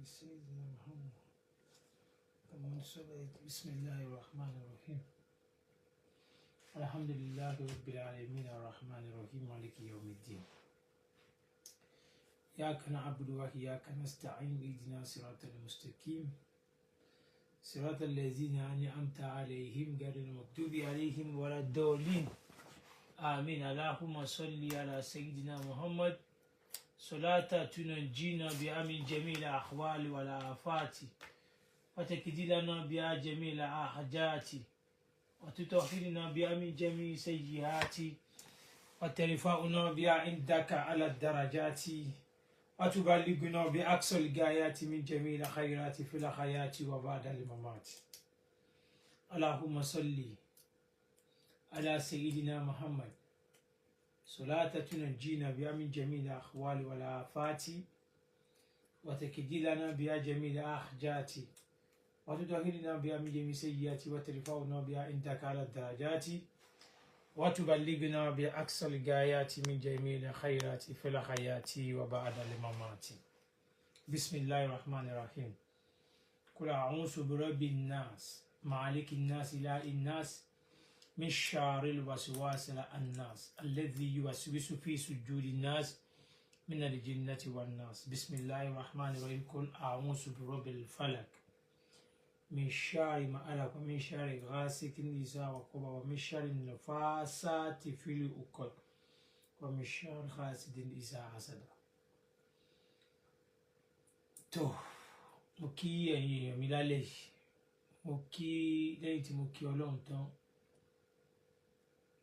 سيدنا محمد كما صليت. بسم الله الرحمن الرحيم. الحمد لله رب العالمين الرحمن الرحيم مالك يوم الدين. إياك نعبد وإياك نستعين اهدنا صراط المستقيم صراط الذين أنعمت عليهم غير المغضوب عليهم ولا الضالين آمين. اللهم صل على سيدنا محمد صلاة تنجينا بها من جميع الأحوال والآفات وتقضي لنا بها جميع الحاجات وتطهرنا بها من جميع السيئات وترفعنا بها عندك على الدرجات وتبلغنا بأقصى الغايات من جميع الخيرات في الحياة وبعد الممات. اللهم صل على سيدنا محمد صلاة تنجينا بها من جميع الأحوال والآفات وتقضي لنا بها جميع الحاجات وتطهرنا بها من جميع السيئات وترفعنا بها عندك على الدرجات وتبلغنا بأقصى الغايات من جميع الخيرات في الحياة وبعد الممات. بسم الله الرحمن الرحيم. قل أعوذ برب الناس مالك الناس إله الناس من شر الوسواس الخناس الذي يوسوس في صدور الناس من الجنة والناس. بسم الله الرحمن الرحيم. قل أعوذ برب الفلق من شر ما خلق ومن شر غاسق إذا وقب ومن شر النفاثات في العقد ومن شر حاسد إذا حسد. Tó, mo kí ẹ̀yin èèyàn mi lálẹ́ yìí. Mo kí lẹ́yìn tí mo kí Ọlọ́run tán,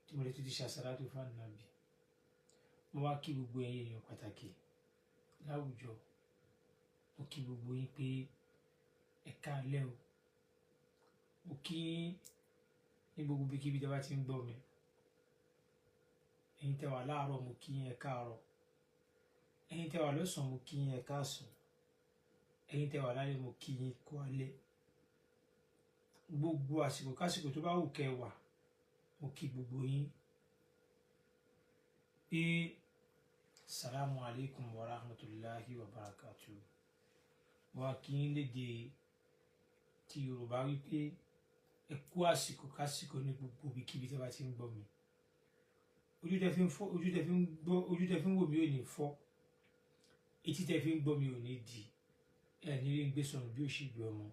tí mo lè tún ti ṣàṣàlátù fún Ànábì, mo wá kí gbogbo ẹ̀yin èèyàn pàtàkì láwùjọ. Mo kí gbogbo yín pé ẹ káalẹ́ o. Mo kí yín ní gbogbo ibikíbi tí a bá ti ń gbọ́ mi. Ẹ̀yin tẹ́ wà láàárọ̀, mo kí yín, ẹ káàárọ̀. Ẹ̀yin tẹ́ wà lọ́sàn-án, mo kí yín, ẹ káàsán. Ẹ̀yin tẹ́ wà lálẹ́, mo kí yín kú alẹ́. Gbogbo àsìkò kásìkò tó bá wù kẹ́ wà, mo kí gbogbo yín pé salamu alaikum wa rahmatulahi wa barakatu. Mo wá kí yín lédè ti Yorùbá wípé ẹ kú àsìkò kásìkò ní gbogbo ibikíbi tí a bá ti ń gbọ́ mi. Ojú tẹ́ fi ń fọ́, ojú tẹ́ fi ń gbọ́, ojú tẹ́ fi ń wò mí ò ní fọ́, etí tẹ́ fi ń gbọ́ mi ò ní di. Ẹ ní rí ń gbé sọnù bí ó ṣì gbé ọmọ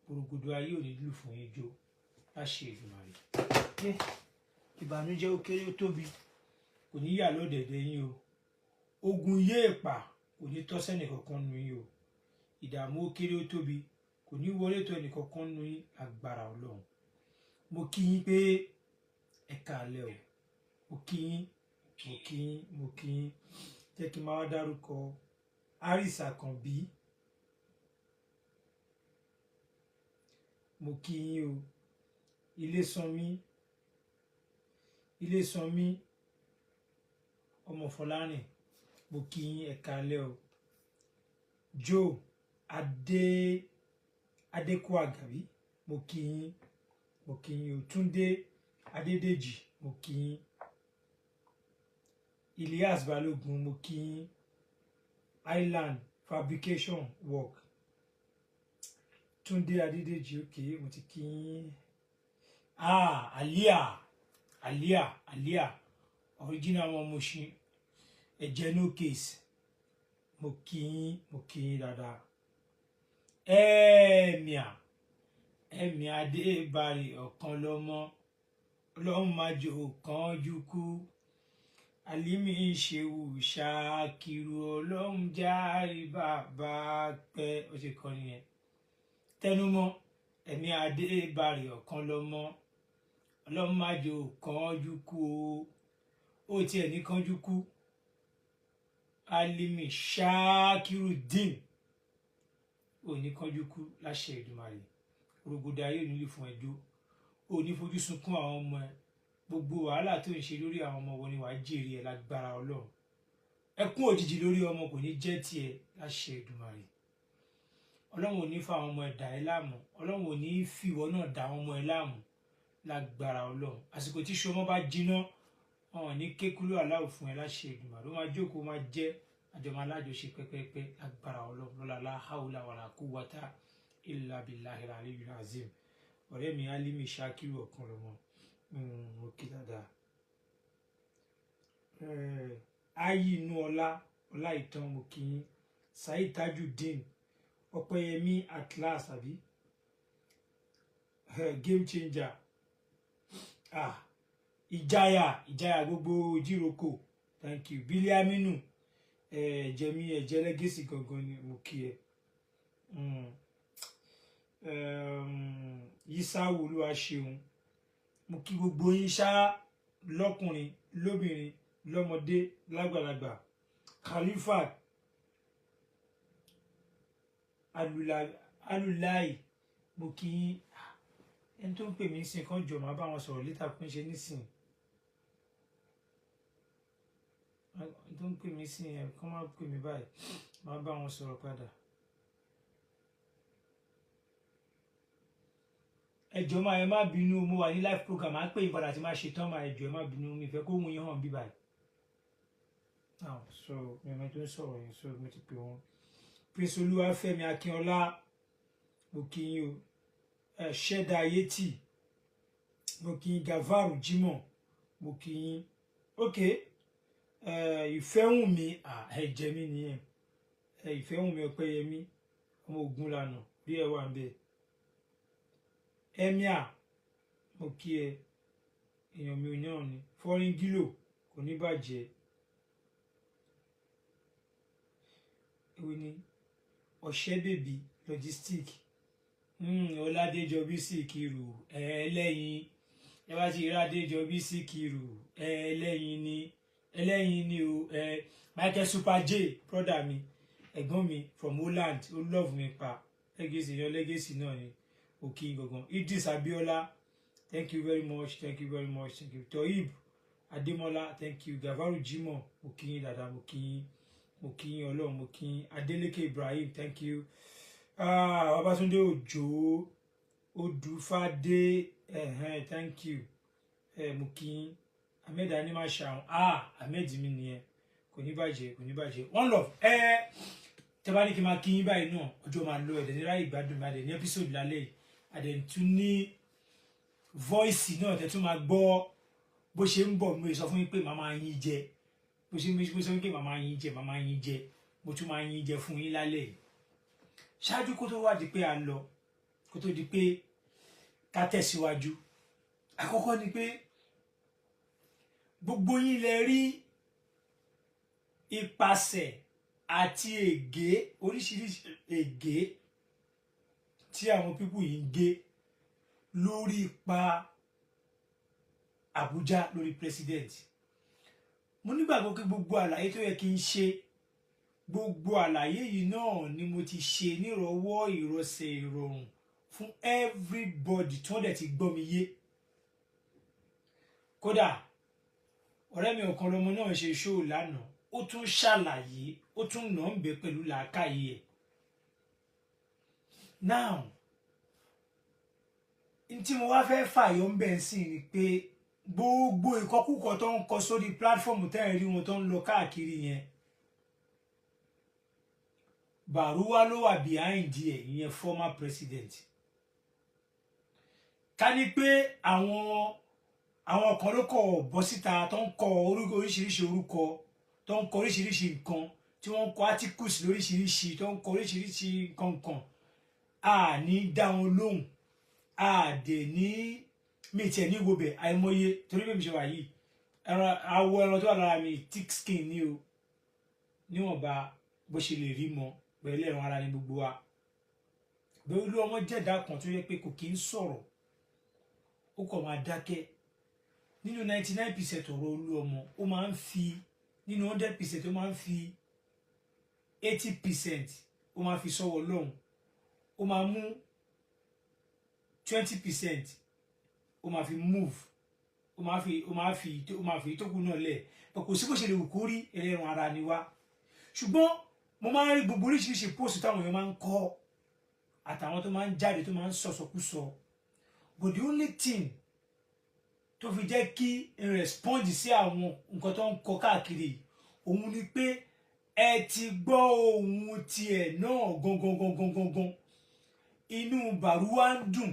gbòrògbòdò. Ayé ò ní lù fún yín jó láṣẹ Èdùmàrè. Ìbànújẹ́ ó kéré ó tóbi kò ní yà lọ́dẹ̀dẹ̀ yín o. Ogun yéèpà kò ní tọ́ sẹ́nì kankan nu yín o. Ìdààmú ó kéré ó tóbi kò ní wọlé tó ẹnì kankan nu yín, agbára Ọlọ́run. Mo kí yín pé ẹ káalẹ́ o. Mo kí yín, mo kí yín, mo kí yín. Jẹ́ kí n máa dárúkọ Aris Àkànbí. Mo kí yín o. Ilésanmí, Ilésanmí ọmọ Fọlárìn, mo kí yín, ẹ káalẹ́ o. Joe Adé Adékúàgàbí, mo kí yín, mo kí yín o. Túndé Adédèjì, mo kí yín. Elias Balógun, mo kí yín. Island Fabrication Work, Túndé Adédèjì, ok, mo ti kí yín. Ah, Alia, Alia, Alia original ọmọ Mushin, ẹ̀jẹ̀ no case, mo kí yín, mo kí yín dáadáa. Ẹ̀ẹ̀mìà ẹ̀mí Adébárè ọ̀kan lọ́mọ, Ọlọ́run máa jò kánjú kú. Alimi Ṣehu Ṣakiru, Ọlọ́run járe bàbá pẹ́. Ó ṣe kọ́ nìyẹn. Tẹnumọ́ ẹ̀mí Adébárè ọ̀kan lọ́mọ, Ọlọ́run máa jò kánjú kú o. Ó tiẹ̀ ní kánjú kú. Alimi Ṣakiru dín ò ní kánjú kú láṣẹ Èdùmàrè. Rògbòdà ayé ò ní lè fún ẹjọ́, ò ní fojú sunkún àwọn ọmọ ẹ. Gbogbo wàhálà tó ń ṣe lórí àwọn ọmọ wọn ni wàá jèrè ẹ lágbára Ọlọ́run. Ẹkún òjijì lórí ọmọ kò ní jẹ́ tiẹ̀ láṣẹ Èdùmàrè. Ọlọ́run ò ní fa àwọn ọmọ ẹ dà ẹ́ láàmú. Ọlọ́run ò ní fi ìwọ náà dà àwọn ọmọ ẹ láàmú lágbára Ọlọ́run. Àsìkò tí sọmọ bá jiná, wọn ò ní kékulú aláwọ̀ fún ẹ láṣẹ Èdùmàrè. Ó máa jókòó, máa jẹ. Àjọmọ alájọṣe pẹ́pẹ́pẹ́ agbára Ọlọ́run lọ́la. La hawla wala quwwata illa billahil aliyyil azim. Ọ̀rẹ́ mi Alimi Shakiru ọ̀kan lọ́mọ, mo kí dáadáa. Ayi inú ọlá ọlá ìtàn, mo kí yín. Saheed Tajudeen Ọpẹ́yẹmí Atlas àbí game changer. Ah, ìjáyà ìjáyà gbogbo jíròkò, thank you. Bílí Aminu jẹmí ẹjẹ lẹgẹsì gangan ni, mo kí ẹ. Yísáwù Olúwa ṣeun, mo kí gbogbo yín ṣá, lọ́kùnrin, lóbìnrin, lọ́mọdé, lágbàlagbà. Khalifa Alulai, mo kí yín. Ẹni tó ń pè mí sí kan jọ, máa bá wọn sọ̀rọ̀ létà kó ń ṣe nísìn. Ẹni tó ń pè mí sí yẹn kán má pè mí báyìí, máa bá wọn sọ̀rọ̀ padà. Ẹ jọ̀ọ́ máa, ẹ má bínú, mo wà ní live program, à ń pè yín padà tí máa ṣe tán máa. Ẹ jọ̀ọ́, ẹ má bínú, mi fẹ́ kó mú yín hàn bí báyìí. Now so mi ò mọ tó ń sọ̀rọ̀ yẹn, so mo ti pè wọ́n. Prince Olúwafẹ́mi Akínọlá, mo kí yín o. Ẹ ṣẹ̀dá ayétì, mo kí yín. Gavaru Jimoh, mo kí yín. Ok, Ìfẹ́hùnmi, ẹ̀jẹ̀ mi nìyẹn. Ìfẹ́hùnmi Ọpẹ́yẹmí ọmọ ogun lànà bí ẹ wà ń bẹ. Emir, mo kí ẹ, èèyàn mi ò náà ni. Foreign Gilo kò ní bàjẹ́. Èwo ni ọ̀ṣẹ́ bèbí logistic? Ọládéjọbí Síkírù ẹlẹ́yin, ẹ bá ti rí Adéjọbí Síkírù, ẹlẹ́yin ni, ẹlẹ́yin ni o. Michael Super J, brother mi, ẹ̀gbọ́n mi from Holland, ó love mi pa. Legacy yan legacy náà ni òkì gangan. Idris Abiola, thank you very much, thank you very much, thank you. Toyib Ademola, thank you. Gavaru Jimoh, mo kí yín dáadáa, mo kí yín, mo kí yín Ọlọ́run, mo kí yín. Adeleke Ibrahim, thank you. Babatunde Òjó Odùfadé, thank you. Mo kí yín. Ahmed Animashaun, Ahmed mi nìyẹn, kò ní bàjẹ́, kò ní bàjẹ́. One love. Tẹ́ bá ní kí n máa kí yín báyìí náà, ọjọ́ máa lọ. Ẹ̀dẹ̀ ní ráyè ìgbádùn mi. Adẹ̀ ní episode lálẹ́ yìí, adẹ̀ tún ní voice náà tẹ́ tún máa gbọ́ bó ṣe ń bọ̀. Mo sọ fún yín pé màá máa yín jẹ, bó ṣe mo sọ fún yín pé màá máa yín jẹ, màá máa yín jẹ, mo tún máa yín jẹ fún yín lálẹ́ yìí. Ṣáájú kó tó wá di pé a lọ, kó tó di pé ká tẹ̀síwájú, àkọ́kọ́ ni pé gbogbo yín lẹ rí ipasẹ̀ àti ègé, oríṣiríṣi ègé tí àwọn pípù yìí ń gé lórí ipa Àbújá lórí president. Mo nígbàgbọ́ pé gbogbo àlàyé tó yẹ kí n ṣe, gbogbo àlàyé yìí náà ni mo ti ṣe nírọ̀wọ́ ìrọsẹ̀ ìrọ̀rùn fún everybody tí wọ́n dẹ̀ ti gbọ́ mi yé. Kódà ọ̀rẹ́ mi ọ̀kan lọmọ náà ṣe ṣóò lánàá, ó tún ṣàlàyé, ó tún nà ń bẹ pẹ̀lú làákàyè ẹ̀. Now, n tí mo wá fẹ́ fàyọ ń bẹ̀ sí ni pé gbogbo ìkọkúkọ tó ń kọ sórí platform tẹ́ ẹ̀ rí wọn tó ń lọ káàkiri yẹn, Bàrúwá ló wà behind ẹ̀, ìyẹn former president. Ká ní pé àwọn kan ló kọ̀ bọ́ síta tó ń kọ orúkọ, oríṣiríṣi orúkọ tó ń kọ, oríṣiríṣi nǹkan tí wọ́n ń kọ, articles lóríṣiríṣi tó ń kọ, oríṣiríṣi nǹkan kan, a ní dá wọn lóhùn, a dẹ̀ ní mi tiẹ̀ ní wo bẹ̀ àìmọye. Torí bí mi ṣe wà yìí, ẹran awọ ẹran tó wà lára mi, thick skin ni o, níwọ̀nba bó ṣe lè rí mọ pẹ̀lú ẹran ara ní gbogbo wa. Bẹ́ẹ̀ olú ọmọ jẹ̀dá kan tó yẹ pé kò kí ń sọ̀rọ̀, ó kàn máa dákẹ́. Nínú 99% ọ̀rọ̀ olú ọmọ, ó máa ń fi nínú 100%, ó máa ń fi 80%, ó máa fi sọ́wọ́ lọ́hùn, ó máa mú 20%, ó máa fi move, ó máa fi ìtókù náà lẹ̀. Kò sí bó ṣe lè wù kó rí, ẹlẹ́ran ara ni wá. Ṣùgbọ́n mo máa ń rí gbogbo oríṣiríṣi post táwọn èèyàn máa ń kọ àtàwọn tó máa ń jáde tó máa ń sọ̀sọ̀kúsọ, but the only thing tó fi jẹ́ kí n respond sí àwọn nǹkan tó ń kọ káàkiri òun ni pé Ẹ ti gbọ́ ohun tiẹ̀ náà gangan gangan gangan. Inú Bàrúwá ń dùn.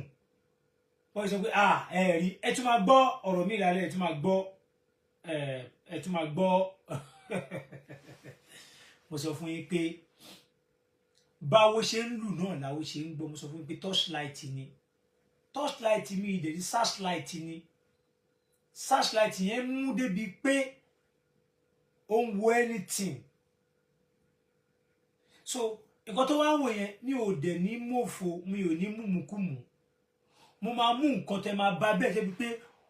Wọ́n sọ pé, "Ah, ẹ rí, ẹ tún máa gbọ́ ọ̀rọ̀ mi lálẹ́, ẹ tún máa gbọ́, ẹ tún máa gbọ́." Mo sọ fún yín pé báwo ṣe ń lù náà làwọn ṣe ń gbọ́. Mo sọ fún yín pé torchlight ni, torchlight mi ìdè ní searchlight ni. Searchlight yẹn mú débi pé ó ń wo anything. So nǹkan tó wá ń wò yẹn, mi ò dẹ̀ ní mòfo, mi ò ní múmukúmu. Mo máa mú nǹkan tẹ máa bá bẹ́ẹ̀ débi pé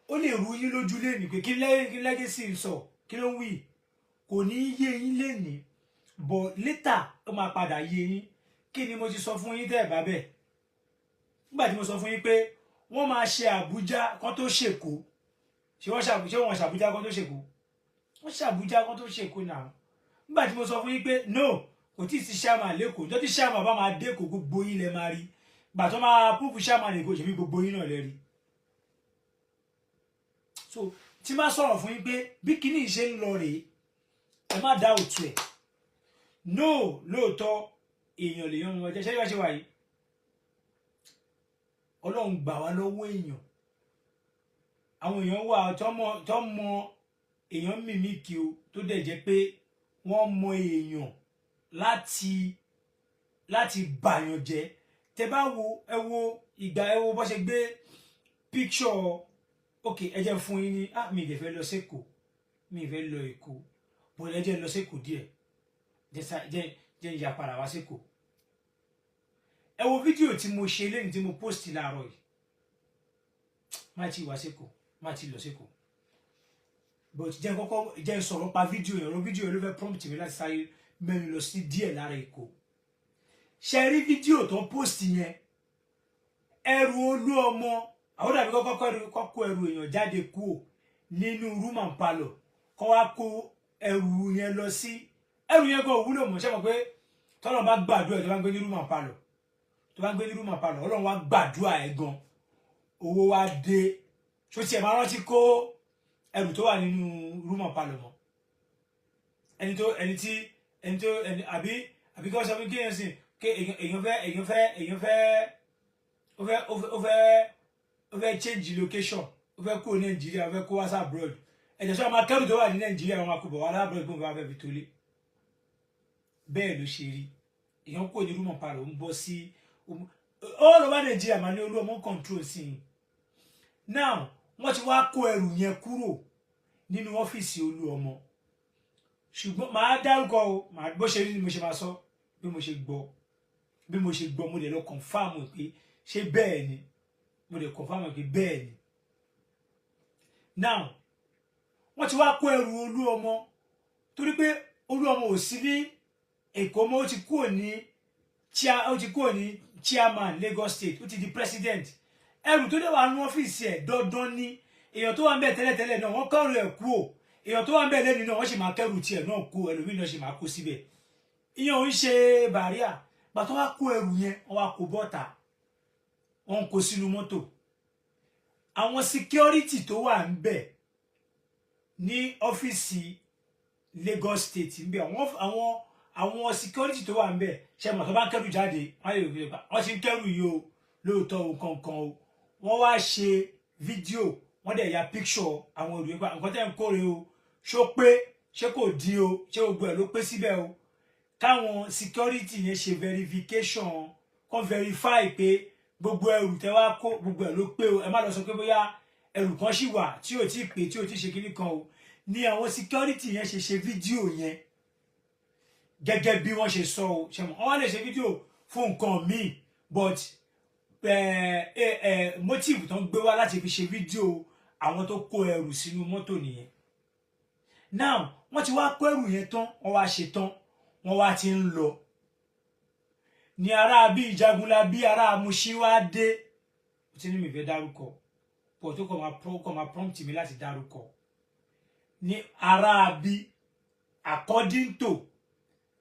ó lè rú yín lójú lẹ́nìí pé kí Legacy ń sọ, kí ló ń wí, kò ní í yé yín lẹ́nìí, but later ó máa padà yé yín. Kí ni mo ti sọ fún yín tẹ́ ẹ̀ bá bẹ́ẹ̀ nígbà tí mo sọ fún yín pé wọ́n máa ṣe Àbújá kan tó ṣèkó? Ṣé wọ́n ṣàbújá kan tó ṣèkó? Wọ́n ṣàbújá kan tó ṣèkó náà. Nígbà tí mo sọ fún yín pé no, kò tí ì sí chairman lẹ́kọ̀ọ́, tó tí chairman bá máa dẹ́kọ̀ọ́, gbogbo yín lẹ máa rí. Gbà tó máa púpù chairman lẹ́kọ̀ọ́, ṣèbí gbogbo yín náà lẹ rí. So tí má sọ̀rọ̀ fún yín pé bí kinní ṣe ń lọ rèé, ẹ má dá òtún ẹ̀. No, lóòótọ́ èèyàn lèèyàn wọn jẹ́. Ṣé wá ṣe wà yìí, Ọlọ́run gbà wá lọ́wọ́ èèyàn. Àwọn èèyàn wà tó mọ èèyàn mímí kí o, tó dẹ̀ jẹ́ pé wọ́n mọ èèyàn láti bàyàn jẹ́. Tẹ bá wo, ẹ wo ìgbà, ẹ wo bó ṣe gbé picture. Ok, ẹ jẹ́ fún yín ní, ah, mi ì fẹ́ lọ sẹ́kọ̀ọ́, mi ì fẹ́ lọ Èkó, bó ẹ jẹ́ lọ sẹ́kọ̀ọ́ díẹ̀, jẹ́ ń ya padà wá sẹ́kọ̀ọ́. Ẹ wo fídíò tí mo ṣe lẹ́yìn tí mo post láàárọ̀ yìí. Má ti wá sẹ́kọ̀ọ́, má ti lọ sẹ́kọ̀ọ́, but jẹ́ kọ́kọ́ jẹ́ sọ̀rọ̀ pa fídíò yẹn. Ọ̀rọ̀ fídíò yẹn ló fẹ́ prompt mi láti sáré mẹ́rin lọ sí díẹ̀ lára Èkó. Ṣe rí fídíò tó post yẹn? Ẹrù Olú Ọmọ, àwọn dàbí kọ́kọ́ ẹrù èèyàn jáde kúò nínú room and parlour, kọ́ wá kó ẹrù yẹn lọ sí, ẹrù yẹn kò wúlò mọ́. Ṣé mọ̀ pé tọ́lọ́ bá gbàdúrà, tó bá ń gbé ní room and parlour, tó bá ń gbé ní room and parlour, Ọlọ́run wá gbàdúrà ẹ̀ gan, owó wá dé, ṣó tiẹ̀ máa rántí kó ẹrù tó wà nínú room and parlour mọ́? Ẹni tó ẹni tí ẹni tó ẹni àbí kí wọ́n sọ fún kéèyàn sìn ké èèyàn fẹ́ ó fẹ́ change location, ó fẹ́ kúrò Nàìjíríà, ó fẹ́ kó wá sí abroad. Ẹ̀jẹ̀ sọ ma kẹ́rù tó wà ní Nàìjíríà, wọn máa kó bọ̀ wá abroad, bóun bá fẹ́ fi tó lé. Bẹ́ẹ̀ ló ṣe rí. Èèyàn kúrò ní room and parlour, ń bọ́ sí all over Nàìjíríà, máa ní Olú Ọmọ control sí i. Now, wọ́n ti wá kó ẹrù yẹn kúrò nínú ọ́fíìsì Olú Ọmọ, ṣùgbọ́n màá dárúkọ o. Màá bó ṣe rí ni mo ṣe máa sọ. Bí mo ṣe gbọ́, mo lè lọ confirm pé ṣé bẹ́ẹ̀ ni. Mo lè confirm pé bẹ́ẹ̀ ni. Now, wọ́n ti wá kó ẹrù Olú Ọmọ, torí pé Olú Ọmọ ò sí ní Èkó mọ́. Ó ti kúrò ní chairman Lagos State, ó ti di president. Ẹrù tó dé wà ní ọ́fíìsì ẹ̀, dandan ní èèyàn tó wà ń bẹ̀ tẹ́lẹ̀tẹ́lẹ̀ náà, wọ́n kẹ́rù ẹ̀ kú o. Èèyàn tó wà ń bẹ̀ lẹ́nu náà, wọ́n sì máa kẹ́rù tiẹ̀ náà kú, ẹlòmíì náà sì máa kó síbẹ̀. Ìyẹn ò ń ṣe bàríà. Gbà tó wá kó ẹrù yẹn, wọ́n wá kó bọ́ta, wọ́n ń kó sínú mọ́tò. Àwọn security tó wà ń bẹ̀ ní ọ́fíìsì Lagos State ń bẹ̀, àwọn security tó wà ń bẹ̀, ṣe mọ̀ tó bá ń kẹ́rù jáde, wọ́n lè rí pé wọ́n ti ń kẹ́rù yìí o, lóòótọ́ o, kankan o. Wọ́n wá ṣe fídíò, wọ́n dẹ̀ ya picture àwọn olùyẹn pa nǹkan tẹ́ ń kóre o, ṣó pé, ṣé kò dín o, ṣé gbogbo ẹ̀ ló pé síbẹ̀ o? Káwọn security yẹn ṣe verification, kàn verify pé gbogbo ẹrù tẹ́ wá kó, gbogbo ẹ̀ ló pé o. Ẹ má lọ sọ pé bóyá ẹrù kan ṣì wà tí ò tí ì pé, tí ò tí ì ṣe kíní kan o. Ní àwọn security yẹn ṣe ṣe fídíò yẹn gẹ́gẹ́ bí wọ́n ṣe sọ o. Ṣe mọ̀, wọ́n wá lè ṣe fídíò fún nǹkan míì, but motive tó ń gbé wá láti fi ṣe fídíò àwọn tó kó ẹrù sínú mọ́tò nìyẹn. Now, wọ́n ti wá kó ẹrù yẹn tán, wọ́n wá ṣe tán, wọ́n wá ti ń lọ ní ará bí Jagunlabi, ará Mushin wá dé. Ó ti ní mi fẹ́ dárúkọ pọ̀ tó kọ̀ máa prompt mi láti dárúkọ ní ará bí. According to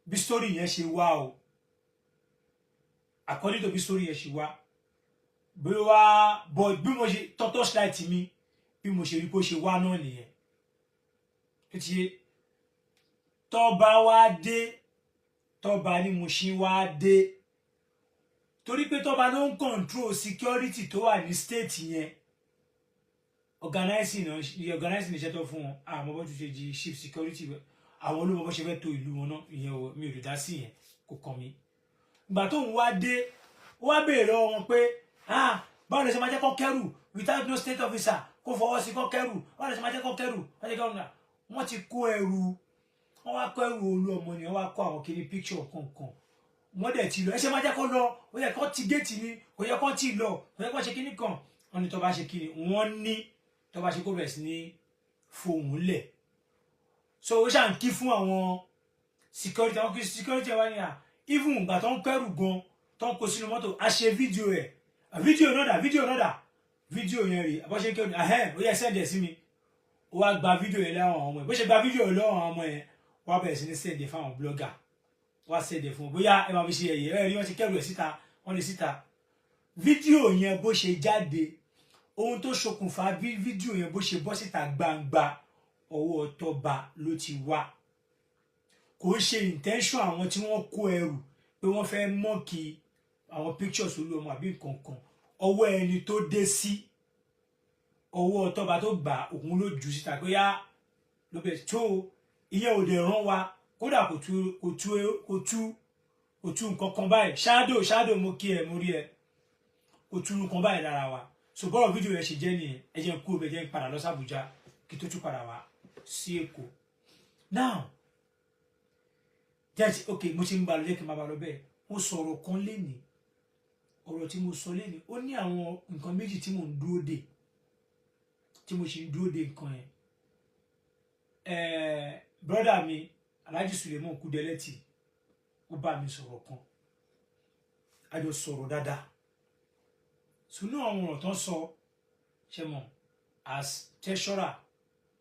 bí story yẹn ṣe wá o, according to bí story yẹn ṣe wá, bí wá bọ, bí mo ṣe torchlight mi, bí mo ṣe rí bó ṣe wá náà nìyẹn. Ó ti yé. Tọ́ba wá dé Tọ́ba ní Mushin wá dé, torí pé Tọ́ba ló ń control security tó wà ní state yẹn. Organizing náà, organizing iṣẹ́ tó fún wọn, àmọ́ bó tún ṣe di chief security, àwọn olómọ bó ṣe fẹ́ tó ìlú wọn náà, ìyẹn ò, mi ò lè dá sí yẹn, kò kàn mí. Ìgbà tó ń wá dé, ó wá béèrè lọ́wọ́ wọn pé, "Ah, báwo lè ṣe máa jẹ́ kó kẹ́rù without no state officer kó fọwọ́ sí kó kẹ́rù? Báwo lè ṣe máa jẹ́ kó kẹ́rù?" Wọ́n ti kẹ́rù náà, wọ́n ti kó ẹrù, wọ́n wá kó ẹrù Olú Ọmọ ni, wọ́n wá kó àwọn kiri picture kankan, wọ́n dẹ̀ ti lọ. Ẹ ṣe máa jẹ́ kó lọ? Ó yẹ kó ti géètì ni, kò yẹ kó ti lọ, kò yẹ kó ṣe kíní kan. Wọ́n ní tó bá ṣe kíni, wọ́n ní tó bá ṣe kó bẹ̀rẹ̀ sí ní fohùn lẹ̀. So ó ṣàn kí fún àwọn security, àwọn security wa ní à, even ìgbà tó ń kẹ́rù gan, tó ń kó sínú mọ́tò, a ṣe fídíò ẹ̀. Fídíò náà dà? Fídíò náà dà? Fídíò yẹn rèé. Bó ṣe ń kẹ́rù ahẹ́n, ó yẹ send ẹ̀ sí mi. Ó wá gba fídíò yẹn lọ́wọ́ àwọn ọmọ yẹn. Bó ṣe gba fídíò yẹn lọ́wọ́ àwọn ọmọ yẹn, wá bẹ̀rẹ̀ sí ní send ẹ̀ fáwọn blogger, wá send ẹ̀ fún wọn, bóyá ẹ máa fi ṣe ẹ̀yẹ ẹ rí. Wọ́n ti kẹ́rù ẹ̀ síta, wọ́n lè síta. Fídíò yẹn bó ṣe jáde, ohun tó ṣokùnfà bí fídíò yẹn bó ṣe bọ́ síta gbangba, ọwọ́ Tọ́ba ló ti wá. Kò ń ṣe intention àwọn tí wọ́n kó ẹrù pé wọ́n fẹ́ mock àwọn pictures Olú Ọmọ àbí nǹkan kan. Ọwọ́ ẹni tó dé sí, ọwọ́ Tọ́ba tó gbà, òun ló jù síta pé yá ló bẹ̀ tó. Ìyẹn ò dẹ̀ rán wa, kódà kò tú nǹkan kan báyìí. Ṣáàdò, ṣáàdò, mo kí ẹ, mo rí ẹ. Kò tú nǹkan báyìí lára wa. So bọ́rọ̀ fídíò yẹn ṣe jẹ́ nìyẹn. Ẹ jẹ́ n kúrò bẹ́ẹ̀, jẹ́ n padà lọ sí Àbújá kí tó tún padà wá sí Èkó. Now jẹ́, ok, mo ti ń ba lọ, jẹ́ kí n máa ba lọ bẹ́ẹ̀. Mo sọ̀rọ̀ kan lénìí. Ọ̀rọ̀ tí mo sọ lénìí, ó ní àwọn nǹkan méjì tí mò ń dúró dè, tí mo ṣe ń dúró dè nǹkan yẹn. Brother mi, Alhaji Suleiman Kudeleti, ó bá mi sọ̀rọ̀ kan, a jọ sọ̀rọ̀ dáadáa. Sùnú àwọn ọ̀rọ̀ tó ń sọ, ṣe mọ̀, as treasurer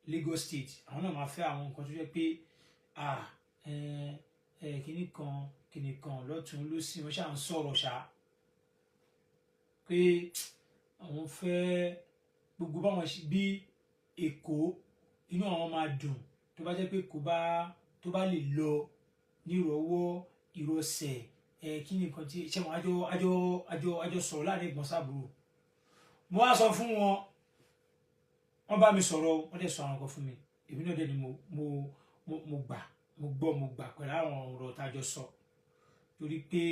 Lagos State, àwọn náà máa fẹ́ àwọn nǹkan tó jẹ́ pé, ah, kinní kan kinní kan lọ́tún lọ́sìn. Wọ́n ṣáà ń sọ̀rọ̀ ṣá pé àwọn fẹ́ gbogbo báwọn ṣe bí Èkó, inú àwọn máa dùn tó bá jẹ́ pé kò bá tó bá lè lọ nírọ̀wọ́ ìrọsẹ̀. Ẹ kí ni nǹkan tí ṣe wọn àjọ sọ̀rọ̀ láàrin ìgbọ̀n sábúrò. Mo wá sọ fún wọn, wọ́n bá mi sọ̀rọ̀, wọ́n dẹ̀ sọ àwọn nǹkan fún mi. Èmi náà dẹ̀ ni mo gbà, mo gbọ́, mo gbà pẹ̀lú àwọn ọ̀rọ̀ tá a jọ sọ, torí pé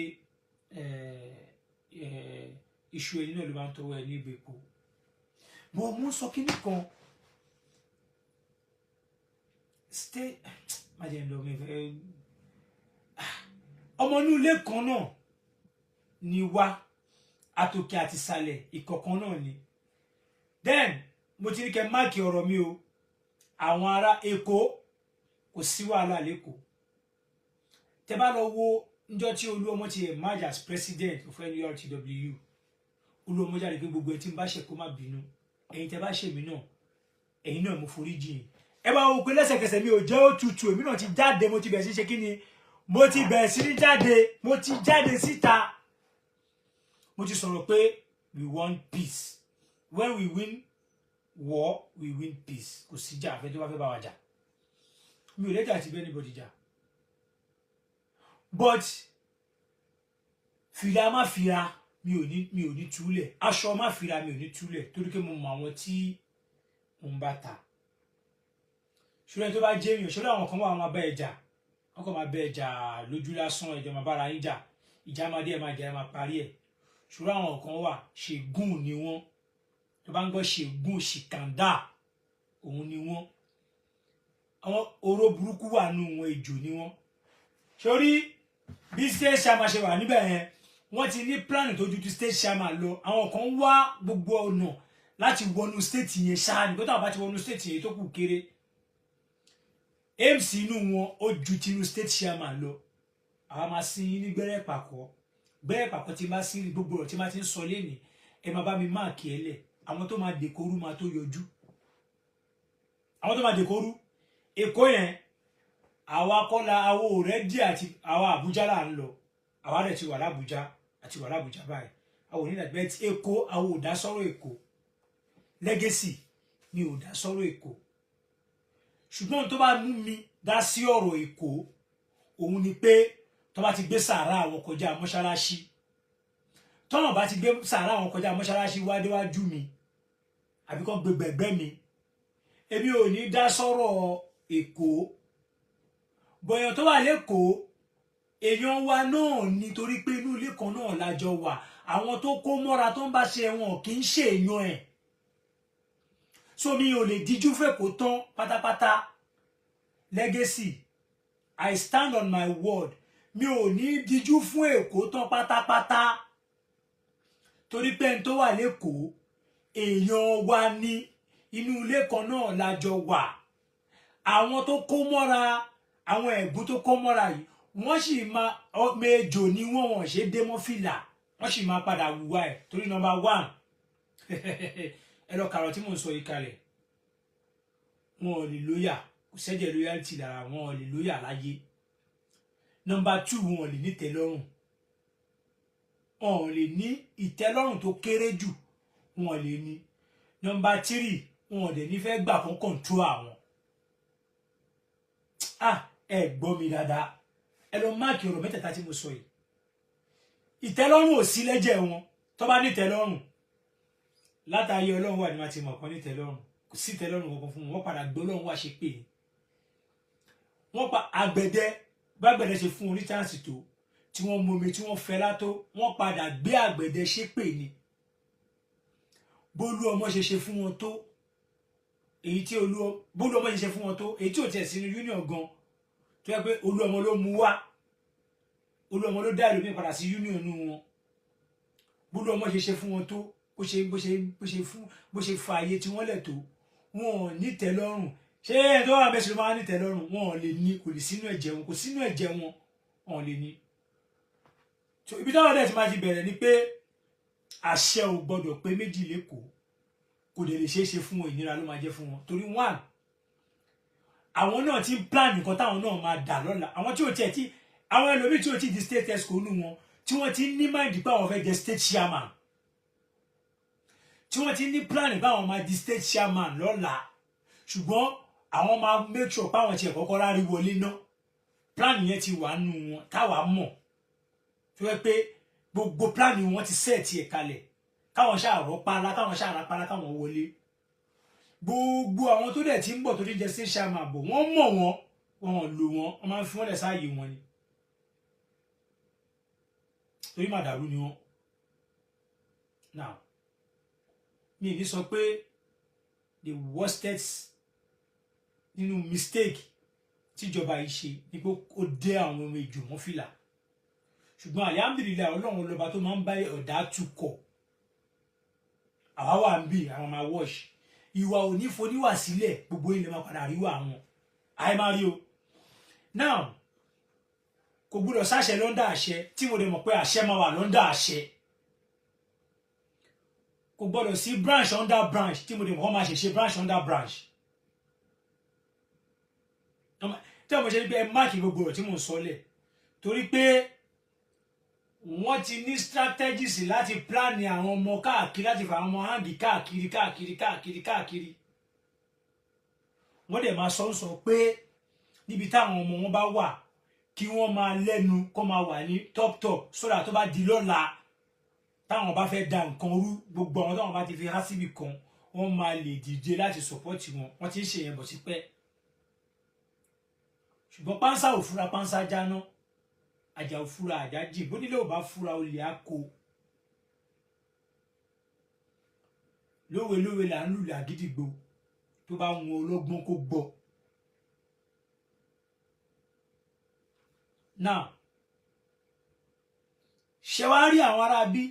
iṣu ẹni náà ló máa ń tọwọ́ ẹ ní ìbèpo. Mo ń sọ kíní kan, stay, má jẹ́ ń lọ. Mi fẹ́ ọmọ inú ilé kan náà ni wá, àtòkè àti ìsàlẹ̀ ìkọ̀kan náà ni. Then mo ti ní kẹ́ mark ọ̀rọ̀ mi o. Àwọn ará Èkó, kò sí wàhálà lẹ́kọ̀ọ́. Tẹ́ bá lọ wo níjọ́ tí Olúọmọ ti emerge as president of NURTW, Olúọmọ jáde pé gbogbo ẹ tí ń bá ṣe, kó má bínú. Ẹ̀yin tẹ́ bá ṣe mí náà, ẹ̀yin náà mo forí jìn. Ẹ bá wo pé lẹ́sẹ̀kẹsẹ̀, mi ò jẹ́ òtútù, èmi náà ti jáde, mo ti bẹ̀rẹ̀ sí ṣe kí ni, mo ti bẹ̀rẹ̀ sí ní jáde, mo ti jáde síta, mo ti sọ̀rọ̀ pé we want peace. When we win war, we win peace. Kò sí jà àfẹ́ tó bá fẹ́ bá wa jà. Mi ò lẹ́jà àti bẹ́ẹ̀ anybody jà, but fìlà má fira, mi ò ní túlẹ̀, aṣọ má fira, mi ò ní túlẹ̀, torí pé mo mọ àwọn tí mo ń bá ta. Ṣùgbọ́n tó bá jẹ́ èèyàn, ṣọlá, àwọn kan wà, wọn máa bá ẹ jà, wọn kàn máa bá ẹ jà lójú lásán, ẹjọ́ máa bára yín jà, ìjà máa dé, ẹ máa jà, ẹ máa parí ẹ̀. Ṣùgbọ́n àwọn kan wà, ṣègùn ni wọ́n. Tó bá ń gbọ́ ṣègùn, ṣìkàndà, òun ni wọ́n. Àwọn oró burúkú wà nù wọn, ejò ni wọ́n. Sórí bí state chairman ṣe wà níbẹ̀ yẹn, wọ́n ti ní plan tó ju ti state chairman lọ. Àwọn kan wá gbogbo ọ̀nà láti wọnú state yẹn ṣáà ní kó táwọn bá ti wọnú state yẹn, tó kù kéré. Aims inú wọn ó ju tinú state chairman lọ. Àwa máa sin yín ní gbẹ́rẹ́ pàkọ́, gbẹ́rẹ́ pàkọ́ tí máa sin. Gbogbo ọ̀rọ̀ tí máa ti ń sọ lénìí, ẹ máa bá mi mark ẹ lẹ̀. Àwọn tó máa dèkorú máa tó yọjú, àwọn tó máa dèkorú Èkó yẹn, àwa kọ́la àwo rẹ́dí àti àwa Àbújá là ń lọ. Àwa rẹ̀ ti wà lábújá, àti wà lábújá báyìí. Àwọn onídàgbẹ́ tí Èkó, àwọn ò dá sọ́rọ̀ Èkó. Legacy mi ò dá sọ́rọ̀ Èkó, ṣùgbọ́n tó bá mú mi dá sí ọ̀rọ̀ Èkó, òun ni pé Tó bá ti gbé sàárà àwọn kọjá mọ́ṣáláṣí, tọ́wọ́n bá ti gbé sàárà àwọn kọjá mọ́ṣáláṣí wá déwájú mi, àbí kọ́ gbé gbẹ̀gbẹ́ mi, èmi ò ní dá sọ́rọ̀ Èkó. Bọ̀yàn tó wà lẹ́kọ̀ọ́, èèyàn wa náà, nítorí pé inú ilé kan náà la jọ wà. Àwọn tó kó mọ́ra tó ń bá ṣe wọn kì í ṣe èèyàn ẹ̀. So mi ò lè díjú fèkó tán pátápátá. Legacy, I stand on my word. Mi ò ní díjú fún Èkó tán pátápátá, torí pé ẹni tó wà lẹ́kọ̀ọ́, èèyàn wa ní, inú ilé kan náà la jọ wà. Àwọn tó kó mọ́ra, àwọn ẹ̀gún tó kó mọ́ra yìí, wọ́n sì máa méjò ní wọ́n, wọ́n ṣe dé mọ́ fìlà, wọ́n sì máa padà wùwá ẹ̀. Torí number one, ẹ lọ kàrọ̀ tí mò ń sọ yìí kalẹ̀, wọn ò lè loyal, kò sẹ́jẹ̀ loyalty lára wọn, ò lè loyal láyé. Number two, wọn ò lè ní ìtẹ́lọ́rùn, wọn ò lè ní ìtẹ́lọ́rùn tó kéré jù, wọn ò lè ní. Number three, wọn ò dẹ̀ ní fẹ́ gbà fún control àwọn. Ah, ẹ gbọ́ mi dáadáa, ẹ lọ mark ọ̀rọ̀ mẹ́tẹ̀ẹ̀ta tí mo sọ yìí. Ìtẹ́lọ́rùn ò sí lẹ́jẹ̀ wọn. Tó bá ní ìtẹ́lọ́rùn látàrí Ọlọ́run wà ní wọ́n ti mọ̀ kan ní ìtẹ́lọ́rùn, kò sí ìtẹ́lọ́rùn kankan fún wọn. Wọ́n padà gbé Ọlọ́run wá ṣe pé wọ́n pa àgbẹ̀dẹ. Bágbẹ̀dẹ ṣe fún wọn ní chance tó, tí wọ́n mọmi, tí wọ́n fẹ́ látó, wọ́n padà gbé àgbẹ̀dẹ ṣépè ni. Bólú ọmọ ṣe ṣe fún wọn tó, èyí tí olú bólú ọmọ ṣe ṣe fún wọn tó, èyí tí ò tiẹ̀ sínú union gan, tó yẹ pé olú ọmọ ló mú wá, olú ọmọ ló dá ẹlòmíì padà sí union nù wọn. Bólú ọmọ ṣe ṣe fún wọn tó, bó ṣe fún, bó ṣe fa ayé tí wọ́n lẹ̀ tó, wọn ò ní tẹ́lọ́rùn. Ṣé ẹni tó wà mẹ́sàn-án máa ní tẹ́lọ́rùn? Wọn ò lè ní, kò lè sínú ẹ̀jẹ̀ wọn, kò sínú ẹ̀jẹ̀ wọn, wọn ò lè ní. So ibi táwọn ọdẹ ti máa ti bẹ̀rẹ̀ ni pé àṣẹ ò gbọdọ̀ pé méjì lẹ́kọ̀ọ́. Kò dẹ̀ lè ṣeé ṣe fún wọn, ìnira ló máa jẹ́ fún wọn. Torí one, àwọn náà ti ń plan nǹkan táwọn náà máa dà lọ́la. Àwọn tí ò tiẹ̀ tí, àwọn ẹlòmíì tí ò tí di state exco nù wọn, tí wọ́n ti ní mind pé àwọn fẹ́ jẹ state chairman, tí wọ́n ti ní plan pé àwọn máa di state chairman lọ́la, ṣùgbọ́n àwọn máa make sure pé àwọn tiẹ̀ kọ́kọ́ rárí wọlé náà. Plan yẹn ti wà nù wọn táwa mọ̀, tó yẹ pé gbogbo plan wọn ti set ẹ̀ kalẹ̀, káwọn ṣàrọ̀ pálá, káwọn ṣàrà pálá, káwọn wọlé. Gbogbo àwọn tó dẹ̀ ti ń bọ̀ tó ti jẹ state chairman bọ̀, wọ́n mọ̀ wọ́n, wọ́n lò wọ́n, wọ́n máa ń fi wọ́n lẹ̀ sáàyè wọn ni, torí màdàrú ni wọ́n. Now, mi ní sọ pé the worstest nínú mistake tíjọba yìí ṣe ni pé ó dé àwọn ọmọ ìjù mọ́ fìlà, ṣùgbọ́n alhamdulillahi, Ọlọ́run lọ́ba tó máa ń bá ọ̀dà tukọ̀. Àwa wà ń bì, àwọn máa wash ìwà ò ní foníwà sílẹ̀. Gbogbo ilẹ̀ máa padà ríwà wọn, àì máa rí o. Now, kò gbúdọ̀ sáṣẹ lọ́ndà àṣẹ, tí mo dẹ̀ mọ̀ pé àṣẹ máa wà lọ́ndà àṣẹ. Kò gbọ́dọ̀ sí branch under branch, tí mo dẹ̀ mọ̀ kọ́ máa ṣe ṣe branch under branch. Tí mo ṣe ní pé ẹ mark gbogbo ọ̀rọ̀ tí mò ń sọ lẹ̀, torí pé wọ́n ti ní strategies láti plan àwọn ọmọ káàkiri, láti fa àwọn ọmọ hang káàkiri káàkiri káàkiri káàkiri. Wọ́n dẹ̀ máa sọ ń sọ pé níbi táwọn ọmọ wọn bá wà, kí wọ́n máa lẹ́nu, kó máa wà ní top top, sódà tó bá di lọ́la, táwọn bá fẹ́ da nǹkan rú, gbogbo àwọn táwọn bá ti fi há síbì kan, wọ́n máa lè dìde láti support wọn. Wọ́n ti ń ṣe yẹn bọ̀ sí pẹ́, ṣùgbọ́n pánsá ò fura, pánsá jáná. Àjà ò fura, àjà jìn. Bónílé ò bá fura, olè á kó. Lówe lówe là ń lùlù àgídìgbò. Tó bá wọn ológbọ́n kó gbọ́. Now, ṣe wá rí àwọn ará bí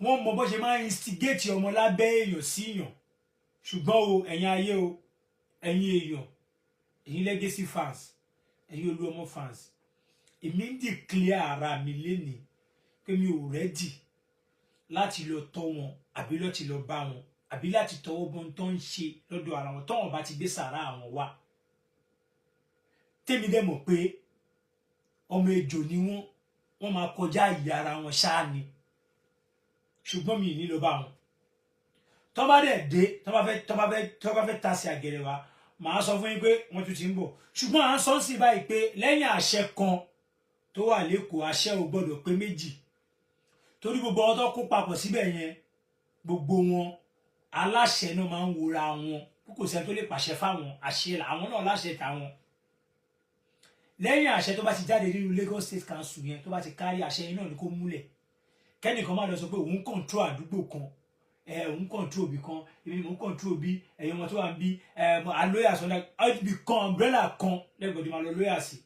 wọ́n mọ bó ṣe máa ń instigate ọmọ lábẹ́ èèyàn sí èèyàn. Ṣùgbọ́n o, ẹ̀yin ayé o, ẹ̀yin èèyàn, ẹ̀yin legacy fans, ẹ̀yin Olúọmọ fans, èmi ń declare ara mi lénìí pé mi ò ready láti lọ tọ́ wọn, àbí láti lọ bá wọn, àbí láti tọwọ́ bọ́n tó ń ṣe lọ́dọ̀ ara wọn, tọ́wọ́n bá ti gbé sàrà àwọn wá. Tèmi dẹ̀ mọ̀ pé ọmọ ejò ni wọ́n, wọ́n máa kọjá ìyá ara wọn ṣáá ni, ṣùgbọ́n mi ì ní lọ bá wọn. Tọ́ bá dẹ̀ dé, tọ́ bá fẹ́ tasẹ̀ àgẹ̀rẹ̀ wa, màá sọ fún yín pé wọ́n tún ti ń bọ̀. Ṣùgbọ́n à ń sọ sí báyìí pé lẹ́yìn àṣẹ kan tó tó wà l'Ékòó, àṣẹ ò gbọ́dọ̀ pé méjì, torí gbogbo àwọn tó kó papọ̀ síbẹ̀ yẹn, gbogbo wọn aláṣẹ náà máa ń wora wọn. Kò sẹ́ni tó lè pàṣẹ fáwọn, àṣẹ àwọn náà láṣẹ tàwọn. Lẹ́yìn àṣẹ tó bá ti jáde nínú Lagos State Council yẹn, tó bá ti kárí, àṣẹ yẹn náà ni kó múlẹ̀. Kẹ́nìkan má lọ sọ pé òun control àdúgbò kan, ẹ òun control ibì kan, èmi mò ń control bí ẹ̀yin ọmọ tó wà ń bí ẹ alóyà sọ́dá ibì kan, umbrella kan lẹ́gbẹ̀ẹ́ máa lọ lóyà sí.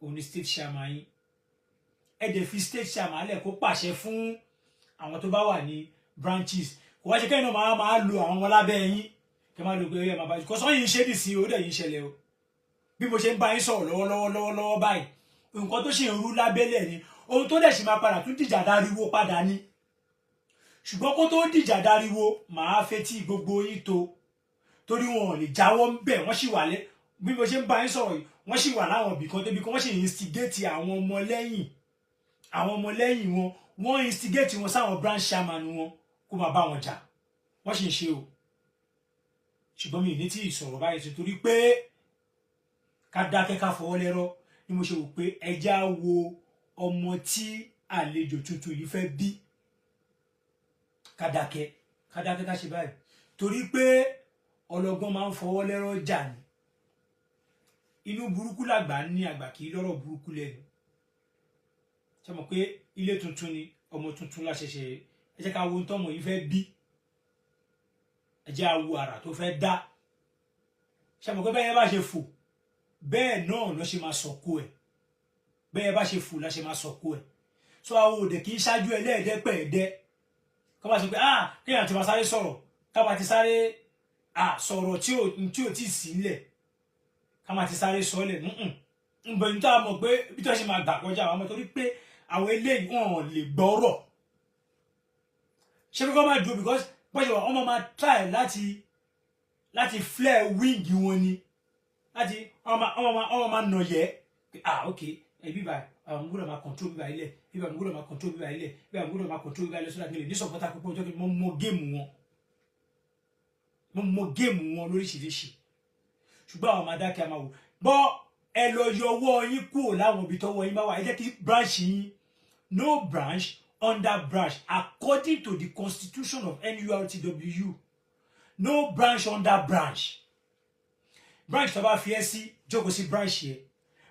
Òun ni state chairman yín. Ẹ dẹ̀ fi state chairman lẹ̀ kó pàṣẹ fún àwọn tó bá wà ní branches. Kò wá ṣe kẹ́yìn náà máa lo àwọn ọmọ lábẹ́ yín, kẹ́ máa lo pé ẹ máa bá kò sọ yìí ń ṣe dì sí. Ó dẹ̀ yìí ń ṣẹlẹ̀ o. Bí mo ṣe ń bá yín sọ̀rọ̀ lọ́wọ́lọ́wọ́ lọ́wọ́lọ́wọ́ báyìí, nǹkan tó ṣì ń rú lábẹ́lẹ̀ ni. Ohun tó dẹ̀ sì máa padà tún dìjà dáríwó padà ni. Ṣùgbọ́n kó tó dìjà dáríwó, màá fetí gbogbo yín tó, torí wọn ò lè jáwọ́ ń bẹ̀. Wọ́n sì wà lẹ́ bí mo ṣe ń bá yín sọ̀rọ̀ yìí, wọ́n sì wà láwọn ibì kan débi kan, wọ́n sì instigate àwọn ọmọlẹ́yìn wọn. Wọ́n instigate wọn sáwọn branch chairman wọn kó máa bá wọn jà. Wọ́n sì ń ṣe o. Ṣùgbọ́n mi ì ní tí ì sọ̀rọ̀ báyìí, torí pé ká dákẹ́, ká fọwọ́ lẹ́rọ́ ni mo ṣe wò pé ẹja wo ọmọ tí àlejò tuntun yìí fẹ́ bí. Ká dákẹ́, ká dákẹ́, ká ṣe báyìí, torí pé ọlọ́gbọ́n máa ń fọwọ́ lẹ́rọ́ jà ní. Inú burúkú làgbà ní, àgbà kì í lọ́rọ̀ burúkú lẹ́nu. Ṣe mọ̀ pé ilé tuntun ni, ọmọ tuntun la ṣẹ̀ṣẹ̀. Ẹ jẹ́ ká wo ohun tọ́mọ yìí fẹ́ bí, ẹ jẹ́ á wo àrà tó fẹ́ dá. Ṣe mọ̀ pé bẹ́ẹ̀ bá ṣe fò, bẹ́ẹ̀ náà ló ṣe máa sọ̀kò ẹ̀. Bẹ́ẹ̀ bá ṣe fò la ṣe máa sọ̀kò ẹ̀. So àwọn òde kì í ṣáájú ẹlẹ́ẹ̀dẹ́pẹ̀ẹ́dẹ́ kọ́ bá ṣe pé, ah, kéèyàn ti máa sáré sọ̀rọ̀, ká máa ti sáré, ah, sọ̀rọ̀ tí ò tí ì sílẹ̀, ká máa ti sáré sọ́lẹ̀ ń bẹ̀ ní tó a mọ̀ pé bí tó ṣe máa gbà kọjá àwọn ọmọ, torí pé àwọn eléyìí, wọn ò lè gbọ́rọ̀. Ṣé kókó máa dúró? Because bó ṣe wà, wọ́n máa try láti flare wing wọn ni, láti wọ́n máa nà yẹ. Ah, ok, ẹ bíbá àwọn gbọ́dọ̀ máa control bíbá ilẹ̀, bíbá àwọn gbọ́dọ̀ máa control bíbá ilẹ̀, bíbá àwọn gbọ́dọ̀ máa control bíbá ilẹ̀ sódà kí n lè ní supporter púpọ̀. Ọjọ́ kí mo mọ game wọn, mo mọ game wọn lóríṣiríṣi. Ṣùgbọ́n àwọn máa dákẹ́, máa wò bọ́. Ẹ lọ yọ ọwọ́ yín kúrò láwọn ibi tọ́wọ́ yín bá wà. Ẹ jẹ́ kí branch yín, no branch under branch, according to the constitution of NURTW, no branch under branch. Branch tó bá fi ẹ́ sí, jókòó sí branch yẹn,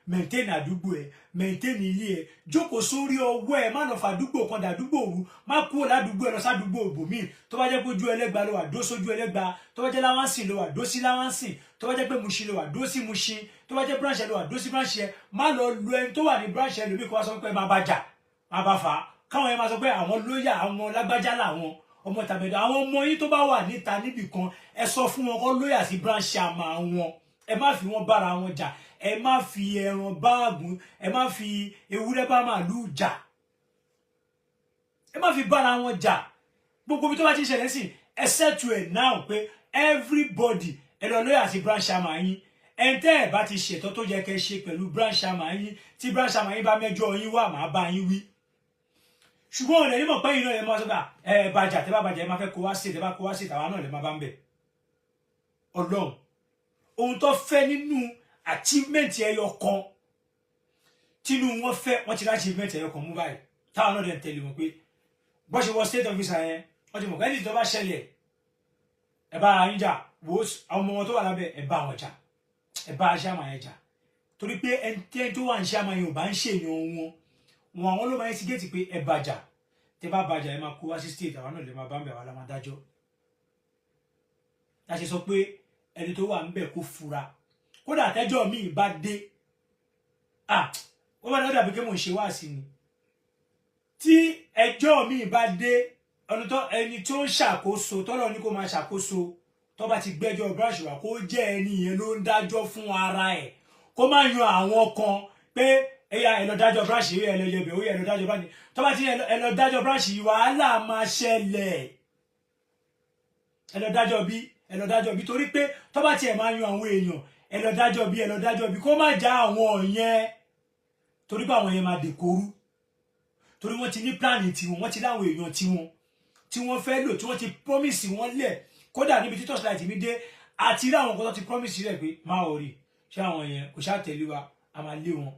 maintain àdúgbò ẹ, maintain ilé ẹ, jókòó sórí ọwọ́ ẹ. Má lọ fàdúgbò kan dàdúgbò òru, má kúrò ládùúgbò ẹ lọ sádùúgbò òbòmíì. Tó bá jẹ́ pé ojú Ẹlẹ́gba ló wà, dó sójú Ẹlẹ́gba. Tó bá jẹ́ Láwánsìn ló wà, dó sí Láwánsìn. Tó bá jẹ́ pé Mushin ló wà, dó sí Mushin. Tó bá jẹ́ branch ẹ ló wà, dó sí branch ẹ. Má lọ lu ẹni tó wà ní branch ẹ lómi, kó wá sọ pé má bá jà, má bá fà á, káwọn yẹn máa sọ pé àwọn lóyà, àwọn lágbájá làwọn ọmọ tàbẹ̀dọ̀. Àwọn ọmọ yín tó bá wà níta níbì kan, ẹ sọ fún wọn kó lóyà sí branch àmà wọn. Ẹ má fi wọn bára wọn jà. Ẹ má fi ẹran bá àgùn, ẹ má fi ewúrẹ́ bá màlúù jà, ẹ má fi bára wọn jà. Gbogbo ibi tó bá ti ń ṣẹlẹ̀ sí, ẹ settle ẹ̀ now pé everybody, ẹ lọ lóyà sí branch àmà yín. Ẹn tẹ́ ẹ̀ bá ti ṣètò tó yẹ kẹ́ ṣe pẹ̀lú branch àmà yín, tí branch àmà yín bá mẹ́jọ yín wá, màá bá yín wí. Ṣùgbọ́n ọ̀nà nímọ̀ pé yìí náà ẹ máa sọ pé ẹ bàjá, tẹ́ bá bàjá, ẹ máa fẹ́ kó wá sí, tẹ́ bá kó wá sí, tàwa náà lè máa bá ń bẹ̀. Ọlọ́run, ohun tó fẹ́ nínú achievement ẹyọ kan tínú wọn fẹ́, wọ́n ti rí achievement ẹyọ kan mú báyìí, táwọn náà dẹ̀ ń tẹ̀lé wọn pé bó ṣe wọ state officer yẹn, wọ́n ti mọ̀ pé ẹni tó bá ṣẹlẹ̀, ẹ bá ara yín jà. Wo àwọn ọmọ wọn tó wà lábẹ́, ẹ bá wọn jà, ẹ bá aṣáàmà yẹn jà, torí pé ẹni tó wà ní ṣáàmà yẹn ò bá ń ṣèyàn wọn wọn, àwọn ló máa ń instigate pé ẹ bàjà. Tẹ bá bàjà, ẹ máa kó wá sí state, àwọn náà lè máa bá ń bẹ̀, wá la máa dájọ́. La ṣe sọ pé ẹni tó wà ń bẹ̀ kó fura. Kódà àtẹ́jọ́ míì bá dé, ah, ó bá dàbí pé mò ń ṣe wáàsí ni. Tí ẹjọ́ míì bá dé, ẹni tó ń ṣàkóso, tọ́lọ̀ ní kó máa ṣàkóso, tó bá ti gbẹ́jọ́ branch wá, kó jẹ́ ẹni yẹn ló ń dájọ́ fún ara ẹ̀, kó má yan àwọn kan pé ẹyà, ẹ lọ dájọ́ branch yìí, ẹ lọ yẹbẹ̀, ó yẹ ẹ lọ dájọ́ branch. Tó bá ti ẹ lọ dájọ́ branch yìí, wàhálà máa ṣẹlẹ̀. Ẹ lọ dájọ́ bí, ẹ lọ dájọ́ bí, torí pé tó bá tiẹ̀ máa yan àwọn èèyàn, ẹ lọ dájọ́ bí, ẹ lọ dájọ́ bí, kó má já àwọn yẹn, torí pé àwọn yẹn máa dèkóru, torí wọ́n ti ní plan tiwọn, wọ́n ti láwọn èèyàn tiwọn tí wọ́n fẹ́ lò, tí wọ́n ti promise wọn lẹ̀. Kódà níbi tí torchlight mi dé, àti rí àwọn kan tó ti promise rẹ̀ pé má ò rí ṣé àwọn yẹn kò ṣáà tẹ̀lé wa, a máa lé wọn.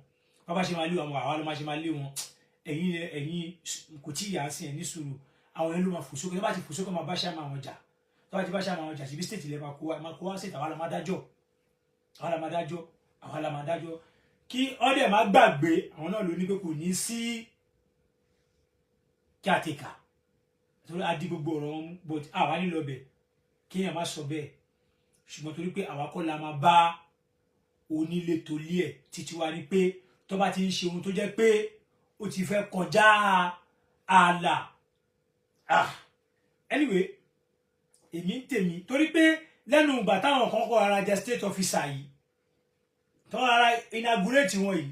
Bá ṣe máa lé wọn, àwa ló máa ṣe máa lé wọn. Ẹ̀yin ẹ̀yin kò tí ì yà á sí ẹ̀ ní sùúrù. Àwọn yẹn ló máa fò sókè. Tó bá ti fò sókè, máa bá ṣáà máa wọn jà. Tó bá ti bá ṣáà máa wọn jà síbi, state lè máa kó wa, máa kó wá state. Àwa la máa dájọ́, àwa la máa dájọ́, àwa la máa dájọ́. Kí ọdẹ má gbàgbé, àwọn náà ló ní pé kò ní sí caretaker, torí a di gbogbo ọ̀rọ̀ wọn mú, but àwa nílò ọbẹ̀ kí èèyàn má sọ bẹ́ẹ̀. Ṣùgbọ́n torí pé àwa kọ́ la máa bá onílé tolé ẹ̀ títí wa ni pé tó bá ti ń ṣe ohun tó jẹ́ pé ó ti fẹ́ kọjá ààlà. Ah, anyway, èmi ń tèmi torí pé lẹ́nu ìgbà táwọn kan kọ́ ara jẹ state officer yìí, tó ara inaugurate wọn yìí,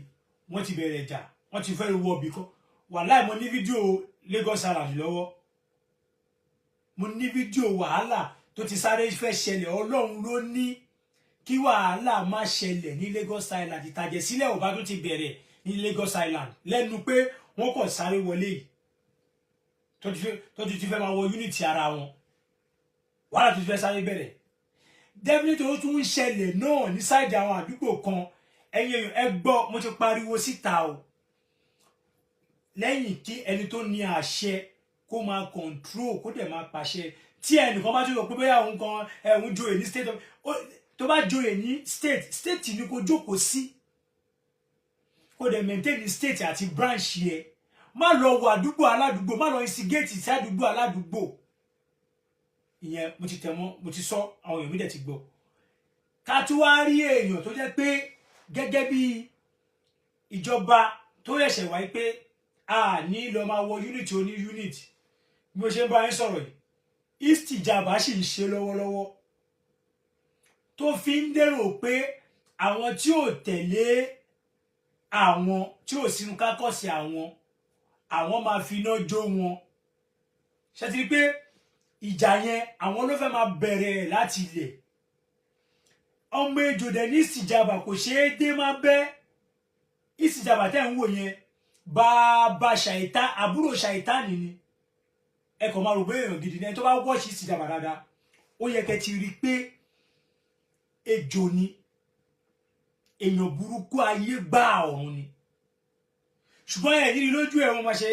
wọ́n ti bẹ̀rẹ̀ ìjà, wọ́n ti fẹ́ wọ ibì kan. Wàláì, mo ní fídíò Lagos Island lọ́wọ́, mo ní fídíò wàhálà tó ti sáré fẹ́ ṣẹlẹ̀. Ọlọ́run ló ní kí wàhálà má ṣẹlẹ̀ ní Lagos Island. Ìtàjẹ̀sílẹ̀ ò bá tún ti bẹ̀rẹ̀ ní Lagos Island lẹ́nu pé wọ́n kàn sáré wọlé yìí, tó ti fẹ́ máa wọ unit ara wọn. Wàhálà tó ti fẹ́ sáré bẹ̀rẹ̀ definitely, ó tún ń ṣẹlẹ̀ náà ní side àwọn àdúgbò kan. Ẹ̀yin èèyàn, ẹ gbọ́, mo ti pariwo síta o. Lẹ́yìn kí ẹni tó ní àṣẹ kó máa control, kó dẹ̀ máa pàṣẹ, tí ẹnìkan bá tún sọ pé bóyá òun kan ẹ̀hún joyè ní state, tó bá joyè ní state, state ni kó jókòó sí, kó dẹ̀ maintain state àti branch yẹ. Má lọ wọ àdúgbò aládùúgbò, má lọ instigate sí àdúgbò aládùúgbò. Ìyẹn mo ti tẹ̀ mọ́, mo ti sọ, àwọn èèyàn mi dẹ̀ ti gbọ́. Ká tún wá rí èèyàn tó jẹ́ pé gẹ́gẹ́ bí ìjọba tó ṣẹ̀ṣẹ̀ wáyé pé a ní lọ máa wọ unit oní unit, bí mo ṣe ń bá yín sọ̀rọ̀ yìí, istijaba sì ń ṣe lọ́wọ́lọ́wọ́, tó fi ń dèrò pé àwọn tí ò tẹ̀lé àwọn, tí ò sínú caucus àwọn, àwọn máa fi iná jó wọn. Ṣe ti rí pé ìjà yẹn, àwọn ló fẹ́ máa bẹ̀rẹ̀ láti ilẹ̀? Ọmọ ejò dẹ̀ ní ìsìjàbà, kò ṣeé dé má bẹ́. Ìsìjàbà tẹ́ ń wò yẹn, bàbá ṣàìtá, àbúrò ṣàìtá nìní. Ẹ kàn máa rò pé èèyàn gidi ni. Ẹni tó bá wọ́ọ̀ṣì ìsìjàbà dáadáa, ó yẹ kẹ́ ti rí i pé ejò ni, èèyàn burúkú ayé gbá ọ̀run ni. Ṣùgbọ́n ẹ̀ yìí lójú ẹ̀, wọ́n máa ṣe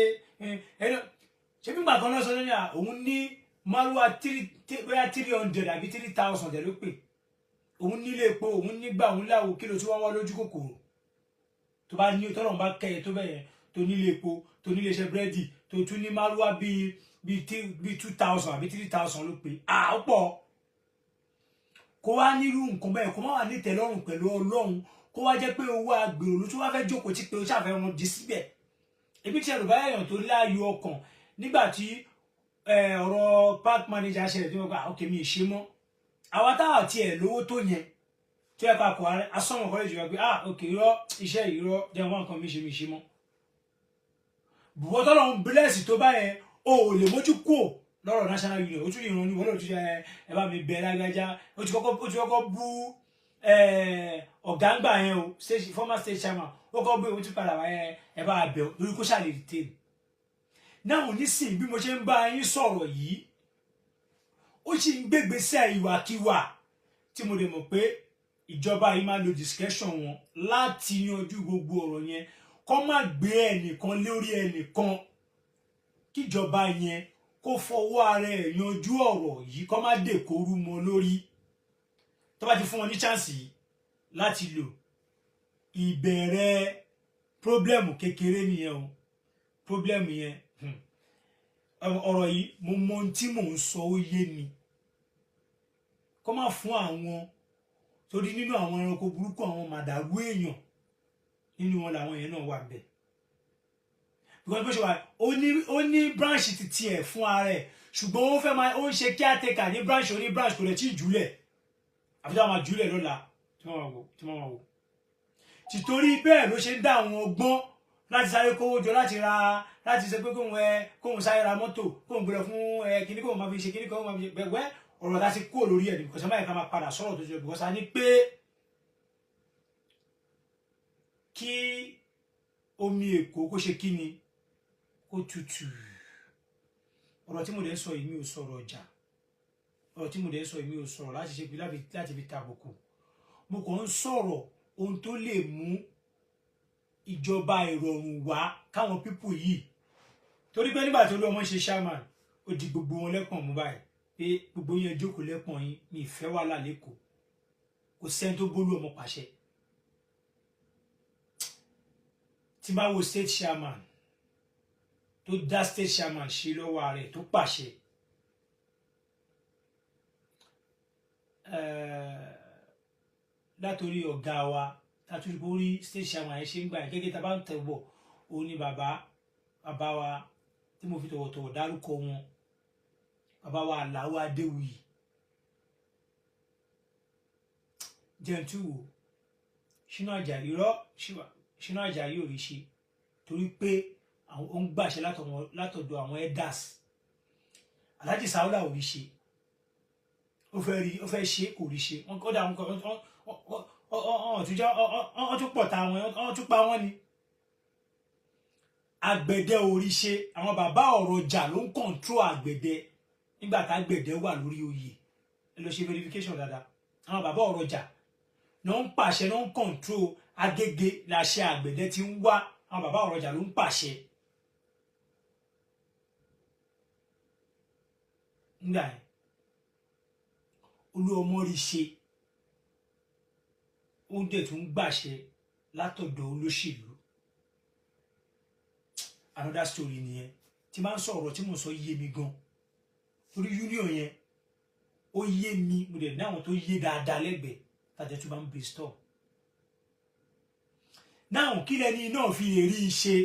ṣé bí gbàkan náà sọ ní òun ní márùwá bóyá 300 àbí 3,000 ẹ̀ ló pè, òun nílé epo, òun nígbà, òun láwo. Kí ló tí wọ́n wá lójú kòkòrò tó bá ní tọ́lọ́run bá kẹ́yẹ tó bẹ̀yẹn, tó nílé epo, tó nílé iṣẹ́ búrẹ́dì, tó tún ní márùwá bíi 2,000 àbí 3,000 ló pè á, ó pọ̀. Kó wá nírú nǹkan bẹ́ẹ̀, kó má wà nítẹ̀lọ́rùn pẹ̀lú Ọlọ́run, kó wá jẹ́ pé owó agbèrò ló tún wá fẹ́ jókòó tí pé ó ṣàfẹ́ wọn di síbẹ̀. Ebi tí ẹrù bá yẹ̀yàn tó láàyò ọkàn nígbà tí ọ̀rọ̀ park manager ṣẹlẹ̀, tí wọ́n gba ok, mi ì ṣe mọ́. Àwa táwa tiẹ̀ lówó tó yẹn, tó yẹ ká kọ asọ́nà kọ́lẹ́jì wa pé, ah, ok, irọ́, iṣẹ́ irọ́ jẹ́ wọn nǹkan mi ṣe, mi ṣe mọ́. Bùbọ́ tọ́lọ́run bless tó bá yẹn, o ò lè mójú kúò lọ́rọ̀ national union. Ó tún ìran ní wọ́n lọ́ọ́ tún ṣe ẹ bá mi bẹ lágbájá. Ó ti kọ́kọ́ bú ọ̀gá ńgbà yẹn o, former state chairman. Ó kọ́ bú, ó tún padà wá ẹ bá bẹ̀ lórí kó ṣàlè retain náà. Nísìnyí, bí mo ṣe ń bá yín sọ̀rọ̀ yìí, ó sì ń gbégbèsè ìwàkiwà tí mo lè mọ̀ pé ìjọba yìí máa lo discretion wọn láti yanjú gbogbo ọ̀rọ̀ yẹn, kó má gbé ẹnìkan lórí ẹnìkan, kíjọba yẹn kó fọwọ́ ara ẹ̀ yanjú ọ̀rọ̀ yìí, kó má dèkóru mọ́ lórí. Tó bá ti fún wọn ní chance yìí láti lò, ìbẹ̀rẹ̀ problem kékeré nìyẹn o. Problem yẹn, ọ̀rọ̀ yìí, mo mọ ohun tí mò ń sọ, ó yé mi. Kó má fún àwọn, torí nínú àwọn ẹranko burúkú, àwọn màdàrú èèyàn, nínú wọn làwọn yẹn náà wà bẹ́ẹ̀. Because bó ṣe wà, ó ní branch ti tiẹ̀ fún ara ẹ̀, ṣùgbọ́n ó fẹ́ máa ó ń ṣe caretaker ní branch oní branch, kò lè tí ì jùlẹ̀, àfi tí wọ́n máa jùlẹ̀ lọ́la, tí wọ́n máa wò, tí wọ́n máa wò. Tìtorí bẹ́ẹ̀ ló ṣe ń dá àwọn ọgbọ́n láti sáré kówó jọ, láti ra, láti ṣe pé kóun sáré ra mọ́tò, kóun gbé lọ fún ẹ kíní, kóun máa fi ṣe kíní, kóun máa fi ṣe gbẹgbẹ́. Ọ̀rọ̀ tá a ti kúrò lórí ẹ̀ because ẹ má yẹ ká máa padà sọ̀rọ̀ tó ṣe, because a ní pé kí omi Èkó kó ṣe kíni, kó tutù. Ọ̀rọ̀ tí mo dẹ̀ ń sọ yìí, mi ò sọ̀rọ̀ ọjà. Ọ̀rọ̀ tí mo dẹ̀ ń sọ yìí, mi ò sọ̀rọ̀ láti ṣe láti fi tàbùkù. Mo kàn ń sọ̀rọ̀ ohun tó lè mú Ìjọba ìrọ̀rùn wá káwọn people yìí, torí pé nígbà tí Olúọmọ ṣe chairman, ó di gbogbo wọn lẹ́pọ̀n mú báyìí pé gbogbo yẹn jókòó lẹ́pọ̀n yín, mi ìfẹ́ wàhálà lẹ́kọ̀ọ́. Kò sẹ́ni tó bólú ọmọ pàṣẹ. Tí bá wo state chairman tó dá state chairman ṣe lọ́wọ́ rẹ̀ tó pàṣẹ, látòrí ọ̀gá wa tàtúrí bórí state chairman yẹn ṣe ń gbà yẹn gẹ́gẹ́ tá a bá ń tẹ̀ bọ̀, òun ni bàbá bàbá wa tí mo fi tọ̀wọ̀tọ̀wọ̀ dárúkọ wọn, bàbá wa Àlàó Adéwuyì. Jẹ́ntú wo Ṣínà Àjàyí rọ́, Ṣínà Àjàyí ò rí ṣe torí pé ó ń gbàṣẹ látọ̀dọ̀ àwọn elders. Alhaji Saula ò rí ṣe, ó fẹ́ rí, ó fẹ́ ṣe, kò rí ṣe. Wọn kọ́ dà wọn kọ́ wọ́n tún pọ̀ ta wọn, wọ́n tún pa wọ́n ni. Àgbẹ̀dẹ ò rí ṣe. Àwọn bàbá ọ̀rọ̀ ọjà ló ń kọ̀ǹtró àgbẹ̀dẹ nígbà tá àgbẹ̀dẹ wà lórí oyè. Ẹ lọ ṣe verification dáadáa. Àwọn bàbá ọ̀rọ̀ ọjà ló ń pàṣẹ, ló ń kọ̀ǹtró Agége làṣẹ àgbẹ̀dẹ ti ń wá. Àwọn bàbá ọ̀rọ̀ ọjà ló ń pàṣẹ nígbà yẹn. Olúọmọ rí ṣe, ó dẹ̀ tún gbàṣẹ látọ̀dọ̀ olóṣèlú. Another story nìyẹn. Tí máa ń sọ ọ̀rọ̀ tí mo sọ yé mi gan, torí union yẹn ó yé mi. Mo dẹ̀ ní àwọn tó yé dáadáa lẹ́gbẹ̀ẹ́ tàjẹ́ tó bá ń brainstorm. Náà kí lẹni náà fi lè rí i ṣe?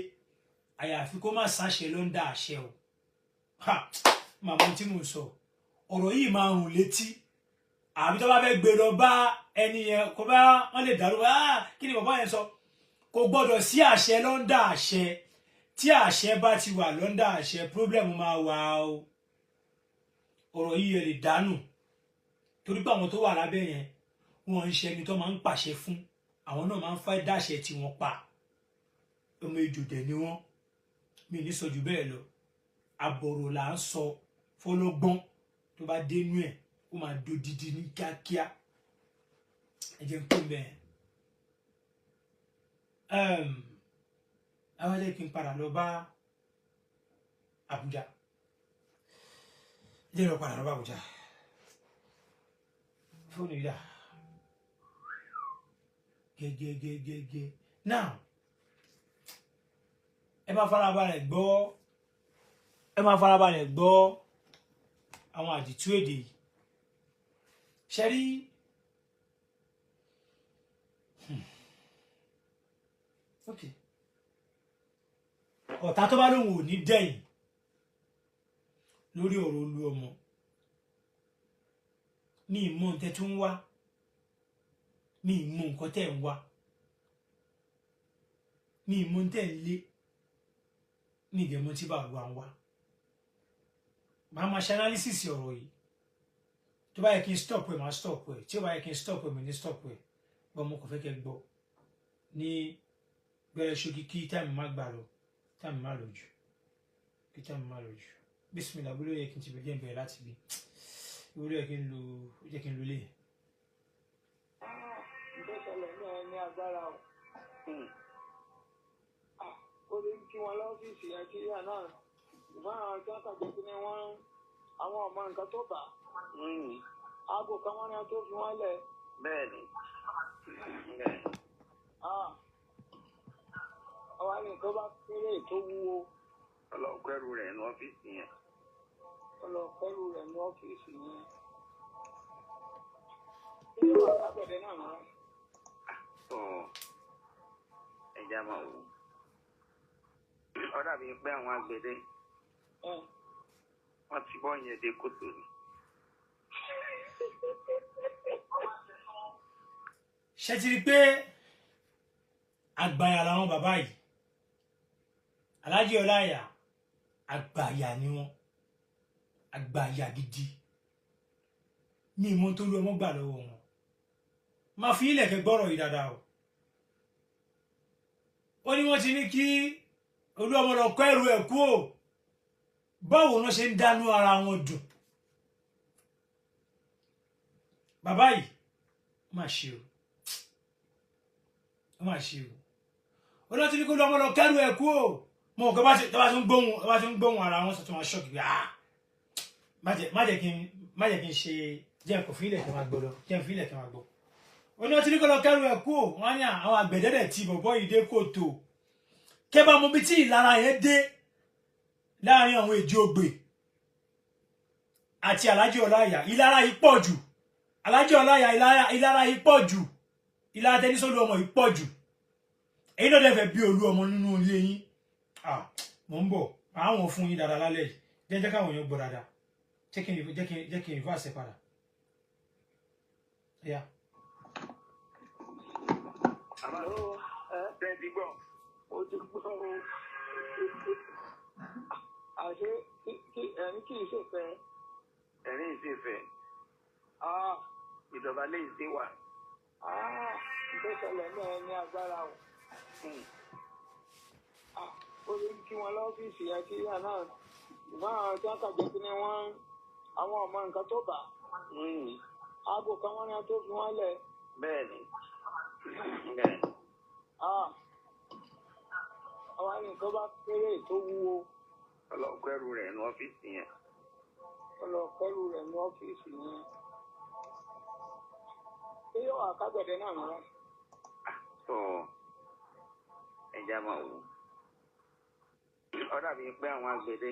Àyàfi kó má ṣàṣẹ ló ń dá àṣẹ o. Ha, màmá tí mo sọ ọ̀rọ̀ yìí máa rùn létí, àbí tó bá fẹ́ gbé lọ bá ẹni yẹn, kó bá wọn lè dàrú. Kí ni bàbá yẹn sọ? Kò gbọ́dọ̀ sí àṣẹ ló ń dá àṣẹ. Tí àṣẹ bá ti wà ló ń dá àṣẹ, problem máa wà o. Ọ̀rọ̀ yìí ẹ lè dànù, torí pé àwọn tó wà lábẹ́ yẹn, wọn ń ṣe ẹni tó máa ń pàṣẹ fún. Àwọn náà máa ń fẹ́ dáṣẹ tí wọ́n pa. Ọmọ ejò dẹ̀ ni wọ́n. Mi ní sọ jù bẹ́ẹ̀ lọ. Àbọ̀rọ̀ là ń sọ fọlọ́gbọ́n, tó bá dénú ẹ̀, ó máa dodidi ní kíákíá. Ẹ jẹ́ n kó bẹ́ẹ̀. Àwọn jẹ́ kí n padà lọ bá Àbújá. Ẹ jẹ́ lọ padà lọ bá Àbújá. Fóònù yìí dà gẹ́gẹ́gẹ́gẹ́. Now, ẹ máa farabalẹ̀ gbọ́, ẹ máa farabalẹ̀ gbọ́ àwọn àdìtú èdè yìí. Ṣe rí? Ok, ọ̀tá tó bá lóun ò ní dẹ̀yìn lórí ọ̀rọ̀ Olúọmọ ní ìmọ̀ nǹkan tó ń wá, ní ìmọ̀ nǹkan tẹ̀ ń wá, ní ìmọ̀ tẹ̀ ń lé, ní ìdẹ̀mọ́ tí bàbá ń wá. Màá máa ṣe analysis ọ̀rọ̀ yìí. Tó bá yẹ kí n stop ẹ̀, màá stop ẹ̀. Tí ó bá yẹ kí n stop ẹ̀, mi ní stop ẹ̀. Gbọ́, mo kò fẹ́ kẹ́ gbọ́ ní gbẹrẹ ṣókí, kí time má gbà lọ, time má lọ jù, kí time má lọ jù. Bismillah. Bó ló yẹ kí n ti bẹ̀rẹ̀? Bẹ̀rẹ̀ láti bí ìwúrò yẹ kí n lo, jẹ́ kí n lo lé. Tó ṣẹlẹ̀ náà ní agbára o. Ó lè kí wọn lọ́fíìsì yẹn kí yà náà, ṣùgbọ́n àwọn tí wọ́n kàjẹ́ sí ni wọ́n àwọn ọmọ nǹkan tó bà á. Aago kan wọ́n ní tó fi wọ́n lẹ̀. Bẹ́ẹ̀ni. Bẹ́ẹ̀ni. Ọwọ́ ní tó bá kéré tó wúwo. Ọlọ́pẹ̀rù rẹ̀ ní ọ́fíìsì yẹn. Ọlọ́pẹ̀rù rẹ̀ ní ọ́fíìsì yẹn. Kí ló wà lágbẹ̀dẹ náà mọ́? Tó ẹja máa wò. Ó dàbí pé àwọn àgbẹ̀dẹ wọ́n ti bọ́ yẹn dé kòtò ni. Ṣé ti rí pé àgbàyà làwọn bàbá yìí? Alhaji Ọláìyá, àgbàyà ni wọn, àgbàyà gidi ní ìmọ̀ tó lú ọmọ gbà lọ́wọ́ wọn. Máa fi ilẹ̀kẹ̀ gbọ́rọ̀ yìí dáadáa o. Ó ní wọ́n ti ní kí Olúọmọ lọ kọ́ ẹrù ẹ̀ kú o. Báwo ló ṣe ń dánú ara wọn dùn? Bàbá yìí, má ṣe o, má ṣe o. Ó náà ti ní kó lọ́mọ lọ kẹ́rù ẹ̀ kú o. Mo kọ́ bá ṣe tó bá ṣe ń gbóhùn, tó bá ṣe ń gbóhùn ara wọn sọ, tó máa ṣọ́ọ̀kì bí, ah, má jẹ́ kí n ṣe jẹ́ nǹkan fílẹ̀ kí n máa gbọ́ lọ, jẹ́ n fílẹ̀ kí n máa gbọ́. Ó náà ti ní kó lọ kẹ́rù ẹ̀ kú o. Wọ́n á ní àwọn àgbẹ̀dẹ́dẹ̀ tí bọ̀bọ́ yìí dé kòtò. Kẹ́ bá mọ bí tí ìlara yẹn dé láàrin àwọn èjì ògbè àti Alhaji Ọláìyá. Ìlara yìí pọ̀ jù. Alhaji Ọláìyá, ìlara yìí pọ̀ jù. Ìlara tẹni sólú ọmọ yìí pọ̀ jù. Èyí náà dẹ̀ fẹ́ bí olú ọmọ nínú ilé yín. Ah, mò ń bọ̀, àwọn fún yín dáadáa lálẹ́ yìí. Jẹ́ káwọn èèyàn gbọ́ dáadáa. Jẹ́ kí n reverse ẹ̀ padà. Yeah. Hello, ẹ Bẹ́ẹ̀ ti gbọ́. O ti gbọ́ o. Àṣé kí ẹ̀rín kì í ṣèfẹ́. Ẹ̀rín ìṣèfẹ́. Ah, Ìjọba lè ṣe wà. ah, tó ṣẹlẹ̀ náà ní agbára o. Ah, ó lè kí wọn lọ́fíìsì yẹn kí yà náà. Ṣùgbọ́n àwọn tí wọ́n kàjẹ́ kí ni wọ́n, àwọn ọmọ nǹkan tó bà. Aago kan wọ́n ní wọ́n tó fi wọ́n lẹ̀. Bẹ́ẹ̀ni. Bẹ́ẹ̀ni. Ah, àwọn nǹkan bá kéré tó wúwo. Ọlọ́kẹ́rù rẹ̀ ní ọ́fíìsì yẹn. Ó lọ kẹ́rù rẹ̀ ní ọ́fíìsì yẹn. Ṣé yóò wà kágbẹ̀dẹ náà mọ́ra? Tó ẹja máa wò. Ó dàbí pé àwọn àgbẹ̀dẹ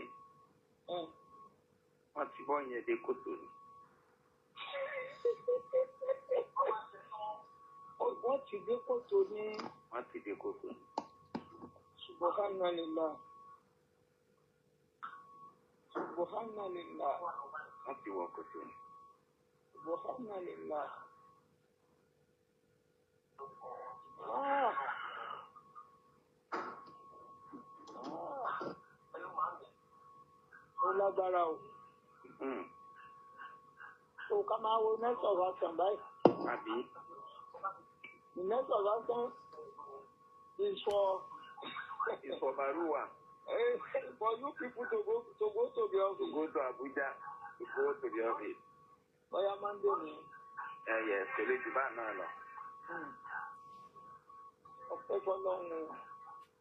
wọ́n ti bọ́ yẹn dé kòtò ni. Wọ́n ti dé kòtò ní. Wọ́n ti dé kòtò ni. Subhanallah. Subhanallah. Wọ́n ti wọ kòtò ni. Subhanallah. Ah. Ah. Ó lágbára o. O ká máa wo next of action báyìí. Àbí? The next of action is for Ìfọ̀bàrúwà. for you people to go to the To office. go to Abuja. To go to the office. Bóyá Monday ni. Ẹ yẹ kò lè jù bá náà lọ. Ọpẹ́ fọlọ́run o.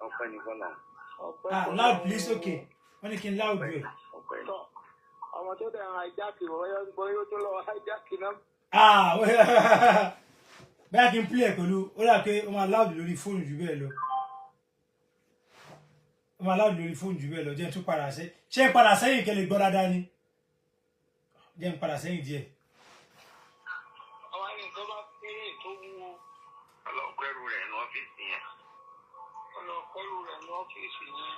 Ọpẹ́ ní fọlọ́. Ọpẹ́ Ah, fọlọ́run loud o. please. Okay, wọ́n ní kí n loud rẹ̀. Ọpẹ́ ní. Tọ́ àwọn tó dẹ̀ ń hijack, bóyá ó tó lọ hijack náà. Ah, bẹ́ẹ̀ kí n play ẹ̀ pẹ̀lú ó dà pé ó máa loud lórí fóònù jù bẹ́ẹ̀ lọ. Ó máa loud lórí fóònù jù bẹ́ẹ̀ lọ. Jẹ́ n tún padà sẹ́, ṣé n padà sẹ́yìn kẹ́ lè gbọ́ dáadáa ni? Jẹ́ n padà sẹ́yìn díẹ̀. Àwọn nǹkan bá kéré tó wúwo. Ọlọ́kẹ́rù rẹ̀ ní ọ́fíìsì yẹn. Ó lọ kẹ́rù rẹ̀ ní ọ́fíìsì yẹn.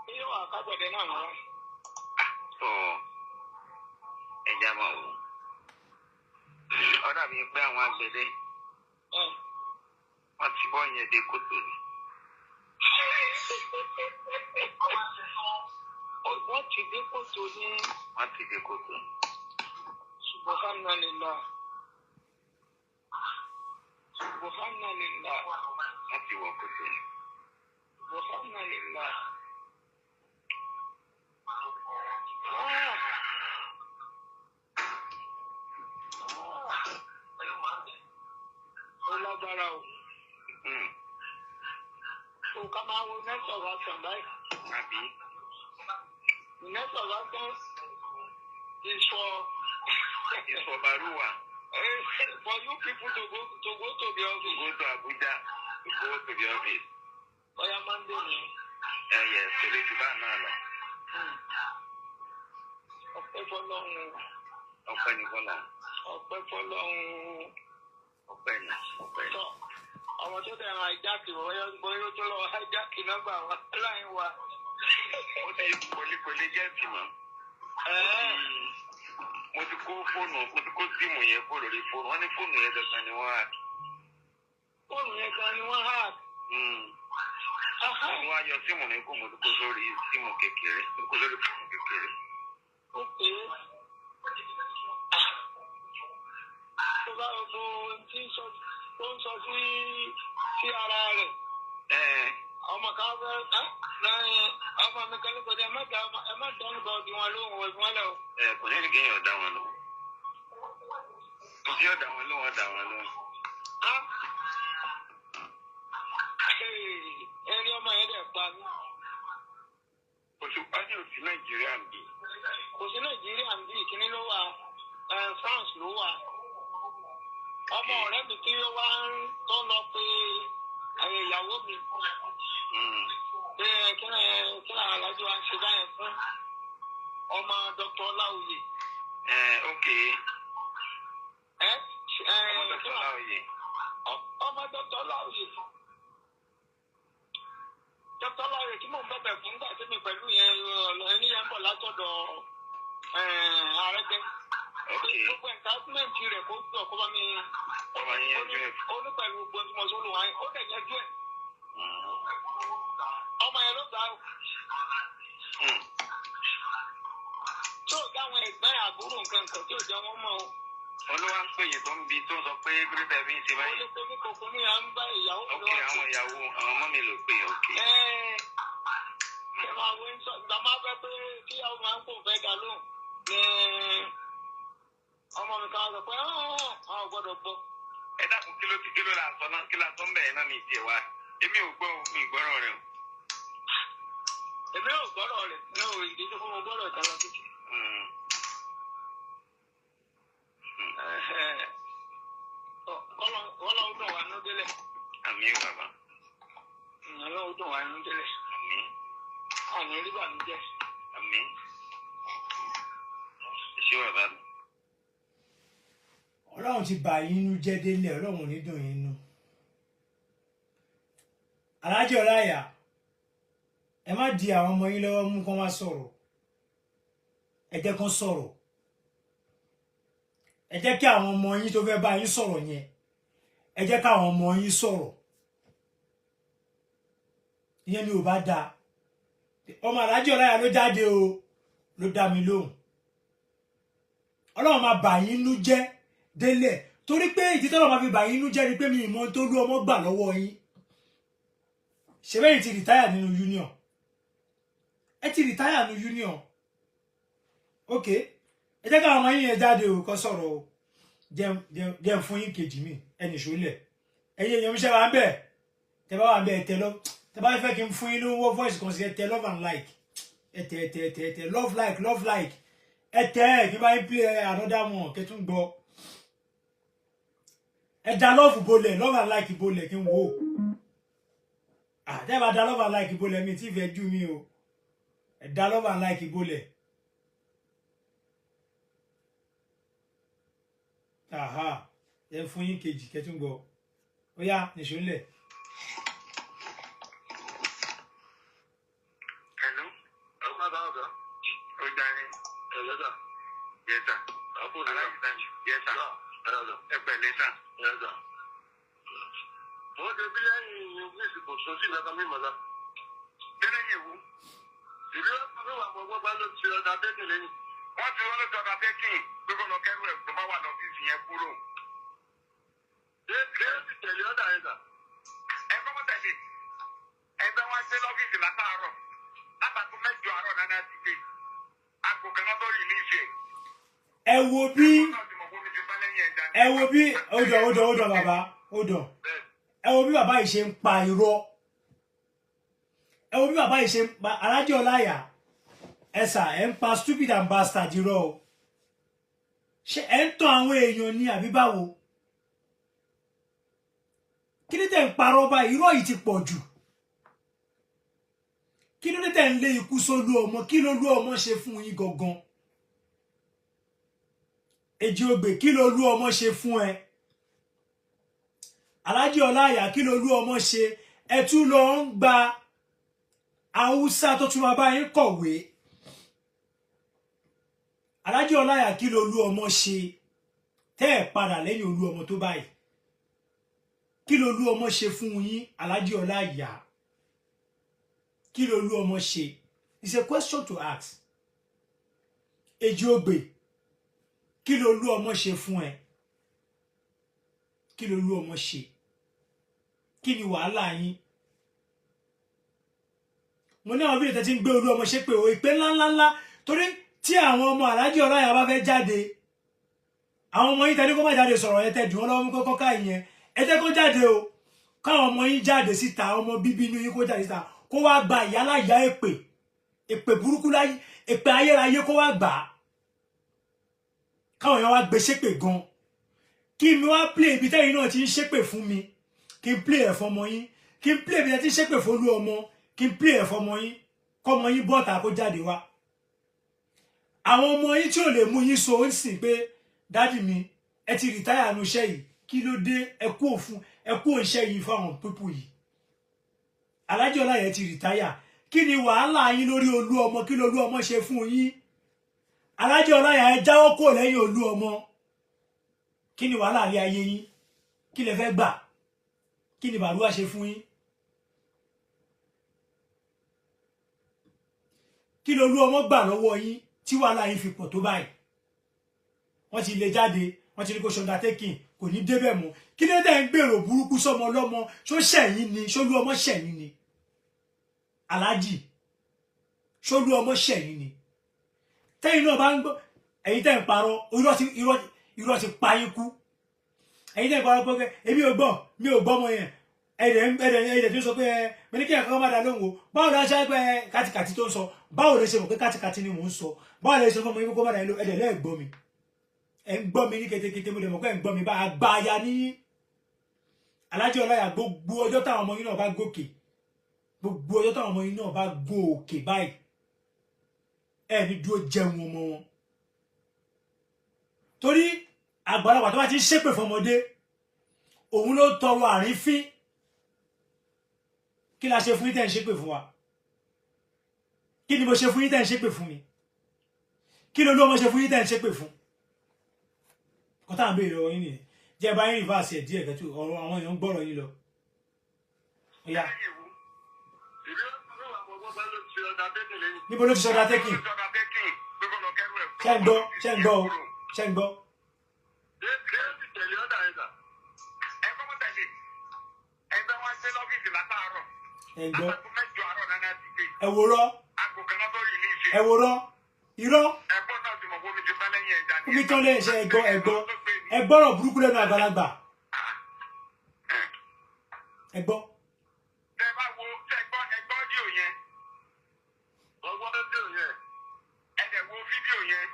Ṣé yóò wà kágbẹ̀dẹ náà mọ́ra? Tó ẹja máa wò. Ó dàbí pé àwọn àgbẹ̀dẹ wọ́n ti bọ́ yẹn dé kòtò ni. Wọ́n ti dé kòtò ní. Wọ́n ti dé kòtò ni. Subhanallah. Subhanallah. Wọ́n ti wọ kòtò ni. Subhanallah. Ah. Ah. Ó lágbára o. O ká máa wo next of action báyìí. Àbí? The next of action is for Ìfọ̀bàrúwà. for you people to go to the To office. go to Abuja. To go to the office. Bóyá Monday ni. Ẹ yẹ kò lè jù bá náà lọ. Ọpẹ́ fọlọ́run o. Ọpẹ́ ní fọlọ́. Ọpẹ́ fọlọ́run o. Ọpẹ́ ní. Ọpẹ́ ní. Tọ́ àwọn tó dẹ̀ ń hijack, bóyá ó tó lọ hijack nọ́mbà wa láì wa. Ó ti kò lè jẹ́ ìtìmọ̀. Mo ti kó fóònù, mo ti kó SIM yẹn kó lórí fóònù. Wọ́n ní fóònù yẹn gangan ni wọ́n hack. Fóònù yẹn gan ni wọ́n hack. Mo wá yọ SIM mi kó, mo ti kó sórí SIM kékeré. Mo kó sórí fóònù kékeré. Ok. Tó bá gbogbo ohun tí ń sọ tó ń sọ sí ara rẹ̀. Ọmọ kan fẹ́ ẹ́ ọmọ mi kan ló kọjá, ẹ má dá nípa ọdún wọn lóhùn wọn wọn lẹ o. Ẹ kò ní kéèyàn dá wọn lóhùn. Tí yóò dá wọn lóhùn, ó dá wọn lóhùn. Á Ọmọ ọ̀rẹ́ mi tí ó wá ń tó lọ pé ẹ̀yìn ìyàwó mi pé kí ni kí ni aláàjì wa ń ṣe báyẹn fún ọmọ Dr. Ọláoyè. Ẹ, ok. Ẹ ẹ. Ọmọ Dr. Ọláoyè. Ọmọ Dr. Ọláoyè. Dr. Ọláoyè tí mò ń bẹ̀bẹ̀ fún nígbà tí mi pẹ̀lú yẹn ẹni yẹn ń bọ̀ látọ̀dọ̀ Arẹ́gbẹ́. Gbogbo entitlement rẹ̀ kó gbọ́ kó bá mi. Ọba yẹn yanjú ẹ̀. Ó ní pẹ̀lú gbogbo tí mo sọ lò wáyé, ó dẹ̀ yanjú ẹ̀. Ọmọ yẹn ló gbà ó. Tí ò dáwọn ẹ̀gbọ́n àbúrò nǹkan nǹkan tí ò jẹ́ wọ́n mọ̀ o. Olúwa ń pè yín tó ń bi tó ń sọ pé kí ló fi ń ṣe Ó báyìí. lè pe mí kòkó ní à ń bá ìyàwó mi Ok, lọ́wọ́. àwọn ìyàwó àwọn ọmọ mi ló pè, ok. Ẹ ẹ máa wo ń sọ ìgbà máa fẹ́ pé kíyàwó máa ń kó fẹ́ dà lóhùn ní ọmọ mi kan sọ pé àwọn ò gbọ́dọ̀ gbọ́. Ẹ dákun, kí ló ti kí ló la sọ náà, kí la sọ ń bẹ̀rẹ̀ náà? Mi tiẹ̀ wá, èmi ò gbọ́ o, mi gbọ́rọ̀ rẹ o. Èmi ò gbọ́dọ̀ rẹ̀ ní òwe ìdí tó fún mi gbọ́dọ̀ ìta lọ títì. Kọ́lọ́ ó dùn wá nú délẹ̀. Àmín o, bàbá. Ọlọ́run ó dùn wá nú délẹ̀. Àmín. Àní rí bànújẹ́. Àmín. Ẹ ṣé, bàbá mi. Ọlọ́run ti bà yín nú jẹ́ délẹ̀, Ọlọ́run ò ní dùn yín nú. Aláàjì Ọláìyá, ẹ má di àwọn ọmọ yín lọ́wọ́ mú kán wá sọ̀rọ̀. Ẹ jẹ́ kán sọ̀rọ̀. Ẹ jẹ́ kí àwọn ọmọ yín tó fẹ́ bá yín sọ̀rọ̀ yẹn, ẹ jẹ́ káwọn ọmọ yín sọ̀rọ̀. Ìyẹn ni ò bá dáa. Ọmọ Aláàjì Ọláìyá ló jáde o, ló dá mi lóhùn. Ọlọ́run máa bà yín nú jẹ́ délẹ̀, torí pé ìdí tọ́lọ́ máa fi bà yín nú jẹ́ ni pé mi ìmọ̀ tó lú ọmọ gbà lọ́wọ́ yín. Ṣe bẹ́yìn ti retire nínú union? Ẹ ti retire nínú union. Ok, ẹ jẹ́ káwọn ọmọ yín yẹn jáde o, kó sọ̀rọ̀ o. Jẹ́ fún yín kejì mi. Ẹnì ṣólẹ̀, ẹ̀yin èèyàn mi, ṣe wà ń bẹ̀? Tẹ bá wà ń bẹ̀, ẹ tẹ lọ. Tẹ bá fẹ́ kí n fún yín lówó voice kan sí, ẹ tẹ love and like. Ẹ tẹ, ẹ tẹ, ẹ tẹ, ẹ tẹ love, like, love, like. Ẹ tẹ ẹ kí n bá yín play another one kẹtún gbọ́. Ẹ da love bolẹ̀, love and like bolẹ̀, kí n wò ó. Àtẹ́ bá da love and like bolẹ̀, mi tí fẹ́ jú mi o. Ẹ da love and like bolẹ̀. Aha, ẹ fún yín kejì kẹtún gbọ́. Ó yá, nìṣó ńlẹ̀. Hello. Ọgbà bá ọ̀gá. Ó darí. Ẹ̀lẹ́ sà. Yes sir. Àbúrò Aláàjì Tájù. Yes sir. Ẹ̀lẹ́. Ẹ pẹ̀lẹ́ sir. Ẹ̀lẹ́ sà. Wọ́n ti bí lẹ́yìn ọ́fíìsì kò sọ sí ìlànà mímọ́ la. Tẹ́lẹ̀ yìí wú. Ìlú ọ̀pọ̀ wà gbogbo bá ló ti ọ̀dà bẹ́ẹ̀kì lẹ́yìn. Wọ́n ti wọ́n ló tọ́ka tẹ́kìn pé kó lọ kẹ́rù ẹ̀ tó bá wà lọ́fíìsì yẹn kúrò. Ṣé ṣé ó ti tẹ̀lé ọ̀dà yẹn sà? Ẹ kọ́kọ́ tẹ̀lé. Ẹgbẹ́ wọn gbé lọ́fíìsì látàárọ̀. Látàkùn 8 àárọ̀ náà ti gbé. Aago kan náà tó release ẹ̀. Ẹ wo bí Náà ti mọ̀ pé omi ti pẹ́ lẹ́yìn ẹja. Ẹ wo bí, hold on, hold on, hold on, bàbá, hold on. Ẹ wo bí bàbá yìí ṣe ń pa irọ́. Ẹ wo bí bàbá yìí ṣe ń pa. Aláàjì Ọláìyá, ẹ sà, ẹ ń pa stupid and bastard irọ́ o. Ṣé ẹ ń tàn àwọn èèyàn ní àbí báwo? Kí ló tẹ̀ ń parọ́ báyìí? Irọ́ yìí ti pọ̀ jù. Kí ló dé tẹ̀ ń lé ikú sólú ọmọ? Kí ló lú ọmọ ṣe fún yín gangan? Èjì ògbè, kí ló lú ọmọ ṣe fún ẹ? Aláàjì Ọláìyá, kí ló lú ọmọ ṣe? Ẹ tún lọ ń gba Haúsá tó tún máa bá yín kọ̀wé. Aláàjì Ọláìyá, kí ló lú ọmọ ṣe tẹ́ ẹ̀ padà lẹ́yìn olú ọmọ tó báyìí? Kí ló lú ọmọ ṣe fún yín, Aláàjì Ọláìyá? Kí ló lú ọmọ ṣe? It's a question to ask. Èjì ògbè, kí ló lú ọmọ ṣe fún ẹ? Kí ló lú ọmọ ṣe? Kí ni wàhálà yín? Mo ní àwọn fídíò tẹ́ ti ń gbé olú ọmọ ṣe pé o ìpè ńláńláńlá, torí tí àwọn ọmọ Aláàjì Ọláìyá bá fẹ́ jáde, àwọn ọmọ yín tẹ́ ní kó má jáde sọ̀rọ̀ yẹn, tẹ́ dùn wọ́n lọ́wọ́ mú kọ́kọ́ ká ìyẹn, ẹ jẹ́ kó jáde o. Káwọn ọmọ yín jáde síta, ọmọ bíbí inú yín kó jáde síta, kó wá gba ìyálàyà èpè, èpè burúkú láyé, èpè ayérayé, kó wá gbà á, káwọn èèyàn wá gbé ṣépè gan. Kí mi wá play ibi tẹ́yìn náà ti ń ṣépè fún mi, kí n play ẹ̀ fọmọ yín, kí n play ibi tẹ́ ti ń ṣépè fún olú ọmọ, kí n play ẹ̀ fọmọ yín, kọ́mọ yín bọ́ta kó jáde wá. Àwọn ọmọ yín tí ò lè mú yín so ó ń sìn pé, "Daddy mi, ẹ ti retire nu iṣẹ́ yìí, kí ló dé? Ẹ kú òfun, ẹ kú òṣìṣẹ́ yìí fáwọn people yìí." Alhaji Ọláìyá ti retire. Kí ni wàhálà yín lórí olú ọmọ? Kí lolú ọmọ ṣe fún yín? Alhaji Ọláìyá, ẹ jáwọ́ kúrò lẹ́yìn olú ọmọ. Kí ni wàhálà ilé ayé yín? Kí lẹ fẹ́ gbà? Kí ni Bàrúwà ṣe fún yín? Kí lolú ọmọ gbà lọ́wọ́ yín tí wàhálà yín fi pọ̀ tó báyìí? Wọ́n ti lé jáde, wọ́n ti ní kó ṣe undertaking, kò ní débẹ̀ mọ́. Kí ló dé ń gbèrò burúkú sọmọ ọlọ́mọ? Ṣó ṣẹ̀yìn ni? Ṣolú ọmọ ṣẹ̀yìn ni? Aláàjì, ṣolú ọmọ ṣẹ̀yìn ni? Tẹ́yìn náà bá ń gbọ́, ẹ̀yin tẹ́ ń parọ́, irọ́ ti pa yín kú. Ẹ̀yin tẹ́ ń parọ́ pé èmi ò gbọ́, mi ò gbọ́ ọmọ yẹn, ẹ̀dẹ̀ tó sọ pé ẹ mẹ́ni kí ẹ̀kọ́ má dá lóhùn o. Báwo ló ṣe pé kàtìkàtì tó ń sọ? Báwo ló ṣe mọ̀ pé kàtìkàtì ni mò ń sọ? Báwo ló ṣe fún ọmọ yín kó má dá lóhùn? Ẹ̀dẹ̀ lẹ́ẹ̀gbọ́ mi, ẹ̀ ń gbọ́ mi ní ketekete. Mo dẹ̀ mọ̀ pé ẹ̀ ń gbọ́ mi bá àgbáyà ní. Alhaji Ọláìyá, gbogbo ọjọ́ táwọn ọmọ yín náà bá gòkè, gbogbo ọjọ́ táwọn ọmọ yín náà bá gòkè báyìí, ẹ̀ ní dúró jẹun ọmọ wọn, torí àgbàlagbà tó bá ti ń ṣépè fọmọdé, òun ló tọrọ àrífín. Kí la ṣe fún yín tẹ́ ń ṣépè fún wa? Kí ni mo ṣe fún yín tẹ́ ń ṣépè fún mi? Kí ló ló ọmọ ṣe fún yín tẹ́ ń ṣépè fún? Kọ́ tá à ń béèrè lọ́wọ́ yín nìyẹn. Jẹ́ bá yín reverse ẹ̀ díẹ̀ kẹ́tù ọ̀rọ̀ àwọn èèyàn ń gbọ́rọ̀ yín lọ. Ọ̀yá, níbo ló ti sọdá tẹ́kì? Ṣé ń gbọ́? Ṣé ń gbọ́ o? Ṣé ń gbọ́? Ẹ ń gbọ́? Ẹ wòrọ́, ẹ wòrọ́, irọ́ omi tán lè ṣe. Ẹ gbọ́, ẹ gbọ́, ẹ gbọ́rọ̀ burúkú lẹ́nu àgbàlagbà. Ẹ gbọ́. Tẹ bá wo, tẹ gbọ́, ẹ gbọ́ audio yẹn. Ọgbọ́n fídíò yẹn. Ẹ dẹ̀ wo fídíò yẹn.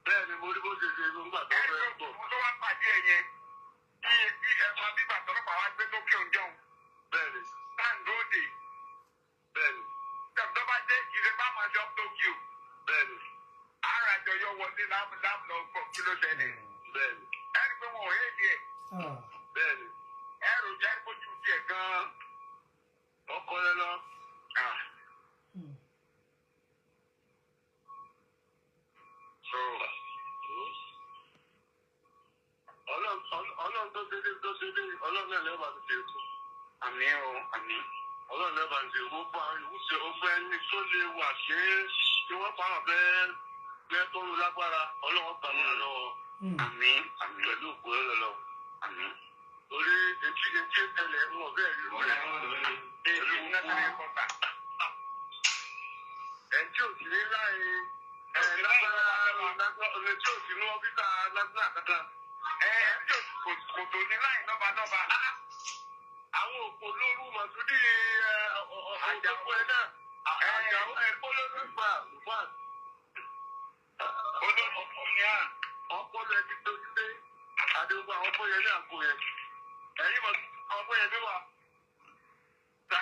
Bẹ́ẹ̀ ni, mo rí bó ṣe ṣe nígbà tó Ẹ fẹ́ tó bọ̀. tó wá pàdé ẹ yẹn. Bí ẹ máa bí bàtọ́ ọlọ́pàá wá gbé tó kí òun jọun. Bẹ́ẹ̀ ni. Táǹdóòdè. Bẹ́ẹ̀ ni. Tẹ̀ bá dé ìṣe bá máa jọ Tokyo. Bẹ́ẹ̀ ni. Ara àjọyọ̀ wọlé láàmú láàmú lọ gbọ́ kí ló ṣẹlẹ̀. Bẹ́ẹ̀ ni. Ẹ rí i pé wọn ò héèdì ẹ̀. Bẹ́ẹ̀ ni. Ẹ rò jẹ́ bójú tiẹ̀ gan-an. Ọkọ rẹ lọ. So, Ọlọ́run tó ṣe dé, tó ṣe dé, Ọlọ́run náà lẹ́wọ̀n ti ṣe ètò. Àmín o, àmín. Ọlọ́run lẹ́wọ̀n ti ṣe gbogbo àwọn ìwúṣe ọgbẹ́ ẹni tó lè wà ṣe é tí wọ́n pa àwọn bẹ́ẹ̀ bẹ́ẹ̀ tó ń lágbára, Ọlọ́run gbà wọ́n lọ́wọ́. Àmín, àmín. Pẹ̀lú òkú ẹ̀ lọ́wọ́. Àmín. Torí etí etí ẹlẹ̀ ń wọ̀ bẹ́ẹ̀ rí rẹ̀. Èyí national headquarter. Ẹ̀ tí ò sí ní láì ẹ̀ lágbára, ẹ̀ tí ò sí ní ọ́fíìsà lágbára kankan. Ẹ ẹ tí kò tó ní láì lọ́ba lọ́ba. Àwọn òpó lóru mọ̀túndì ọ̀ọ́dọ́gbọ̀ ẹ̀ náà. Àjàó ẹ̀ olórí gbà wà. Olórí ọkùnrin à. Ọpọlọ ẹ ti dojú dé àdéhùn àwọn ọpọ yẹn ní àgbo yẹn. Ẹ̀yin mọ̀ ọpọ yẹn bí wà. Sá.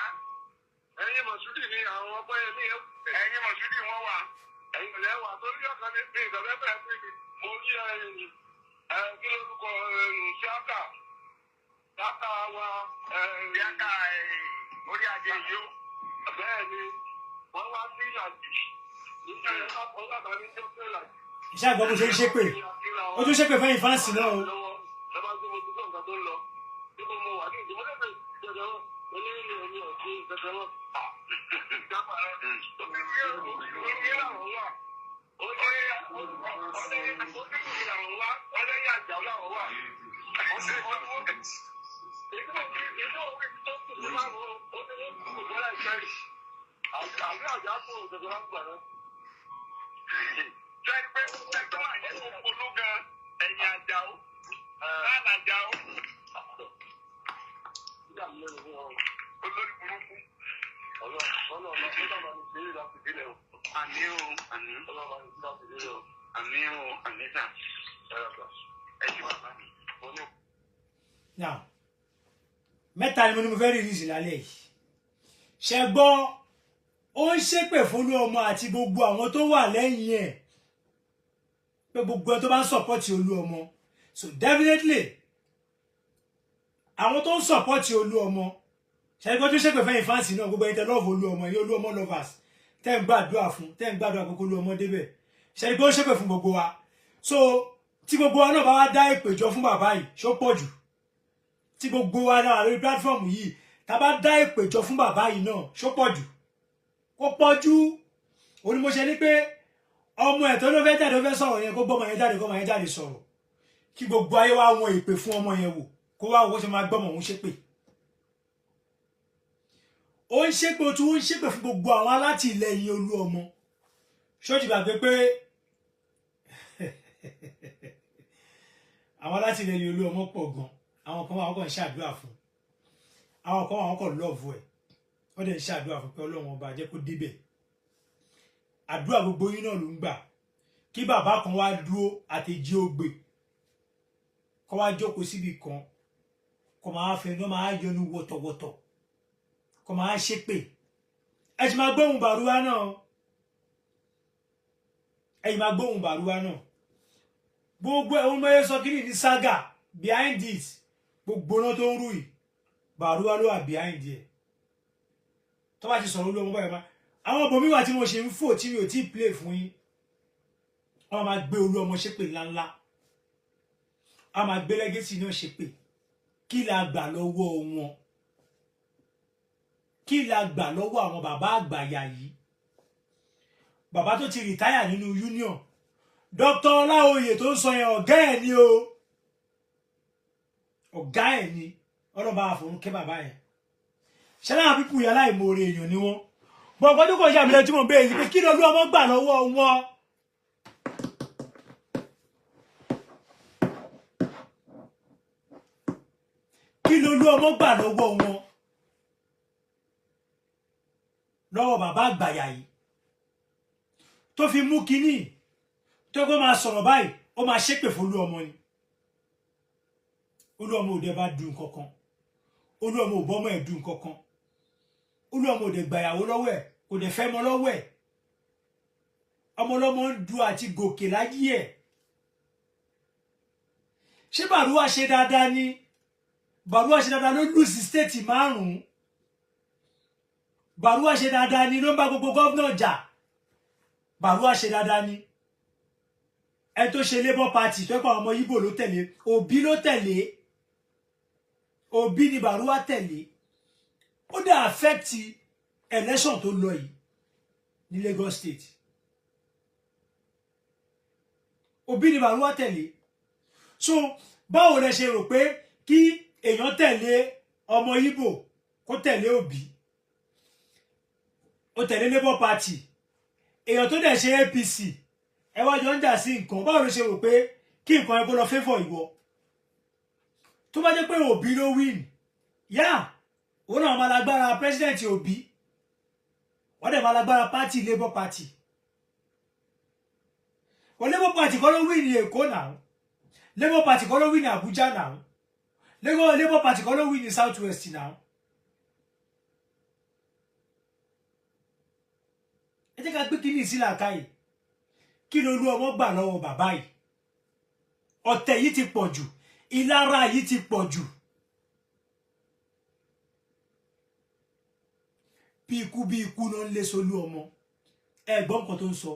Ẹ̀yin mọ̀túndì ni àwọn ọpọ yẹn ní ẹ̀. Ẹ̀yin mọ̀sídìí wọ́n wà. Ẹ̀yin lẹ́wà torí ọ̀kan ní bí ìgbàgbẹ́ bẹ́ẹ̀ pé mo rí ẹ̀yìn ẹ̀ kí lórúkọ ẹ̀yìn ṣáàkà ṣáàkà wa ẹ̀yìn. Bíákà orí adé yìí ó. Bẹ́ẹ̀ ni, wọ́n wá sí ìlàjì nígbà yẹn, wọ́n bá mi tó sí ìlàjì. Iṣẹ́ àgbọ̀ bó ṣe ń ṣépè, ó tún ṣépè fẹ́yìn fáǹsì náà o. Lọ́ba tí mo ti gbọ́ nǹkan tó ń lọ, níbo mo wà ní ìdìbò lẹ́sẹ̀ ìjọba wọn ní ilé omi ọ̀sìn ìjọba wọn. Ìjọba rẹ̀ orí làwọn wà. Orí làwọn wà, ọlẹ́yìn àjà làwọn wà. Sẹ́ni pé ẹgbẹ́ wà ní olú gan ẹ̀yìn àjàó. Láàlà àjàó. Olórí burúkú. Àmín o, àmín. Àmín o, àmín sà. Ẹ ṣé bàbá mi. Now, mẹ́ta ni mo ní mo fẹ́ release lálẹ́ yìí. Ṣe gbọ́, ó ń ṣépè fún Olúọmọ àti gbogbo àwọn tó wà lẹ́yìn ẹ̀, pé gbogbo ẹ tó bá ń support Olúọmọ. So definitely, àwọn tó ń support Olúọmọ, ṣe gbọ́ tó ṣépè fẹ́yìn fans náà, gbogbo ẹ̀yin tẹ́ love Olúọmọ, ẹ̀yin Olúọmọ lovers, tẹ́ ń gbàdúrà fún, tẹ́ ń gbàdúrà pé kó Olúọmọ débẹ̀. Ṣe gbọ́, ó ṣépè fún gbogbo wa. So tí gbogbo wa náà bá wá dá ìpè jọ fún bàbá yìí, ṣó pọ̀ jù? Tí gbogbo wa náà lórí platform yìí, tá bá dá ìpè jọ fún bàbá yìí náà, ṣó pọ̀ jù? Kó pọ̀ jù. Òní mo ṣe ní pé ọmọ ẹ̀ tó ló fẹ́ jáde, ó fẹ́ sọ̀rọ̀ yẹn, kó gbọ́mọ yẹn jáde, kó ọmọ yẹn jáde sọ̀rọ̀, kí gbogbo ayé wá wọn ìpè fún ọmọ yẹn wò, kó wá wo ṣe máa gbọ́mọ òun ṣépè. Ó ń ṣépè, ó tún ń ṣépè fún gbogbo àwọn alátìlẹyìn Olú ọmọ. Ṣó ti gbàgbé pé àwọn alátìlẹyìn Olú ọmọ pọ̀ gan? Àwọn kan wà, wọ́n kàn ń ṣàdúrà fún. Àwọn kan wà, wọ́n kàn love ẹ̀, wọ́n dẹ̀ ń ṣàdúrà fún pé Ọlọ́run ọba jẹ́ kó débẹ̀. Àdúrà gbogbo yín náà ló ń gbà. Kí bàbá kan wá dúró àtẹ̀jí ògbè, kó wá jókòó síbi kan, kó máa fẹ́ ní máa yọnu wọ̀tọ̀wọ̀tọ̀, kó máa ṣépè. Ẹ ti máa gbóhùn Bàrúwá náà, ẹ máa gbóhùn Bàrúwá náà. Gbogbo ẹ̀ wọ́n mọ̀ sọ kí ní saga behind it. Gbogbo náà tó ń rú yìí, Bàrúwá ló wà behind ẹ̀. Tó bá ti sọ̀rọ̀ olú ọmọ báyìí, máa àwọn ọmọ mi wà tí mo ṣe ń fò tí mi ò tí ì play fún yín. Wọ́n máa gbé olú ọmọ ṣépè ńláńlá, a máa gbé legacy náà ṣépè. Kí la gbà lọ́wọ́ wọn? Kí la gbà lọ́wọ́ àwọn bàbá àgbàyà yìí, bàbá tó ti retire nínú union? Dr. Ọláoyè tó ń sọ yẹn, ọ̀gá ẹ̀ ni o, ọ̀gá ẹ̀ ni. Ọlọ́ba àfọ̀rún kẹ́ bàbá yẹn. Ṣẹlẹ̀ àwọn pípù yẹn, aláìmoore èèyàn ni wọ́n. Bọ̀ ọ̀pọ̀ tó kọ̀ ṣe àmì tí mo béèrè pé kí lolú ọmọ gbà lọ́wọ́ wọn? Kí lolú ọmọ gbà lọ́wọ́ wọn, lọ́wọ́ bàbá àgbàyà yìí, tó fi mú kínní tó kó máa sọ̀rọ̀ báyìí, ó máa ṣépè fún olú ọmọ ni? Olú ọmọ òde bá dùn kankan, olú ọmọ ò bọ́mọ ẹ̀ dùn kankan, olú ọmọ òde gbàyàwó lọ́wọ́ ẹ̀, kò dẹ̀ fẹ́ mọ lọ́wọ́ ẹ̀. Ọmọ ọlọ́mọ ń du àti gòkè láyé ẹ̀. Ṣé Bàrúwá ṣe dáadáa ni? Bàrúwá ṣe dáadáa ló lose state márùn-ún. Bàrúwá ṣe dáadáa ni ló ń bá gbogbo governor jà. Bàrúwá ṣe dáadáa ni ẹ tó ṣe Labour Party, tó pa ọmọ Ìgbò ló tẹ̀lé, Òbí ló tẹ̀lé, Òbí ni Bàrúwá tẹ̀lé. Ó dẹ̀ affect election tó lọ yìí ní Lagos State. Òbí ni Bàrúwá tẹ̀lé. So báwo lẹ ṣe rò pé kí èèyàn tẹ̀lé ọmọ Ìgbò, kó tẹ̀lé Òbí, ó tẹ̀lé Labour Party, èèyàn tó dẹ̀ ṣe APC, ẹ wá jọ ń jà sí nǹkan? Báwo ló ṣe rò pé kí nǹkan ẹ kó lọ favour ìwọ? Tó bá jẹ́ pé Òbí ló win yá, òun náà máa lágbára president Òbí, wọ́n dẹ̀ máa lágbára party Labour Party. Wọ́n Labour Party kọ́ ló win ní Èkó náà, Labour Party kọ́ ló win ní Abuja náà, Labour Party kọ́ ló win ní South West náà. Ẹ jẹ́ ká gbé kíní sí làákàyè. Kí ló lú ọmọ gbà lọ́wọ́ bàbá yìí? Ọ̀tẹ̀ yìí ti pọ̀ jù, ìlara yìí ti pọ̀ jù. Bí ikú bí ikú ló ń lé solú ọmọ. Ẹ gbọ́ nǹkan tó ń sọ.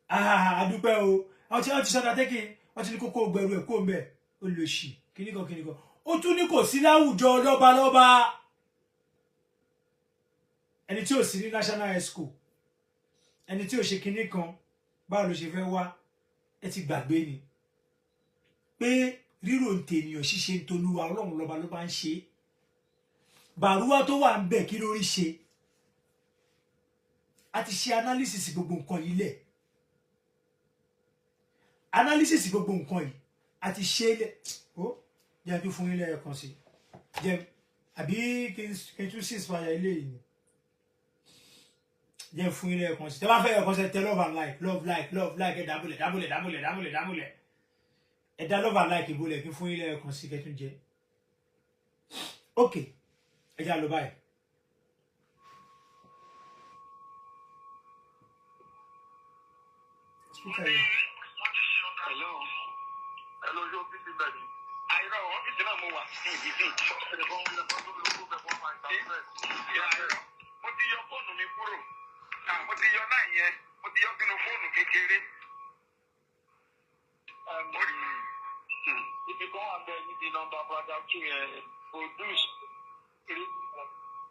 Àdúpẹ́ o, àwọn tí wọ́n ti sọ́dọ̀ tẹ́kì, wọ́n ti ní kókó gbẹrú ẹ̀ kó ń bẹ̀, ó lè ṣì kíníkan kíníkan. Ó tún ní kò sí láwùjọ lọ́balọ́ba, ẹni tí ò sí ní national exco, ẹni tí ò ṣe kinní kan, báwo ló ṣe fẹ́ wá? Ẹ ti gbàgbé ni pé rírò ń tènìyàn, ṣíṣe ń tolúwa. Ọlọ́run lọ́ba ló bá ń ṣe. Bàrúwá tó wà ń bẹ̀, kí lórí ṣe? A ti ṣe analysis gbogbo nǹkan yìí lẹ̀, analysis gbogbo nǹkan yìí a ti ṣe é lẹ̀. Ó jẹ́ kí fún yín lẹ́ẹ̀kan sí jẹ́, àbí kí n tún sì fàyà ilé yìí ni? Jẹ́ fún yín lẹ́ẹ̀kan sí. Tẹ́ bá fẹ́ ẹ̀kan sí, tẹ love and like, love, like, love, like. Ẹ dábòlẹ̀, dábòlẹ̀, dábòlẹ̀, dábòlẹ̀, dábòlẹ̀. Ẹ dá love and like ìbòlẹ̀, kí fún yín lẹ́ẹ̀kan sí kẹ́tún jẹ́. Ok, ẹ já lọ báyìí. Speaker yìí. Hello. Hello, yóò fi ti bẹ̀rẹ̀. Àìrọ̀ ọ́fíìsì náà mo wà ní ìdíje. Mo ti yọ fóònù mi kúrò. Mo ti yọ náà yẹn. Mo ti yọ sínú fóònù kékeré. Ibi kan wà bẹ́ẹ̀ níbi nọ́mbà paragraph 2 yẹn, produce three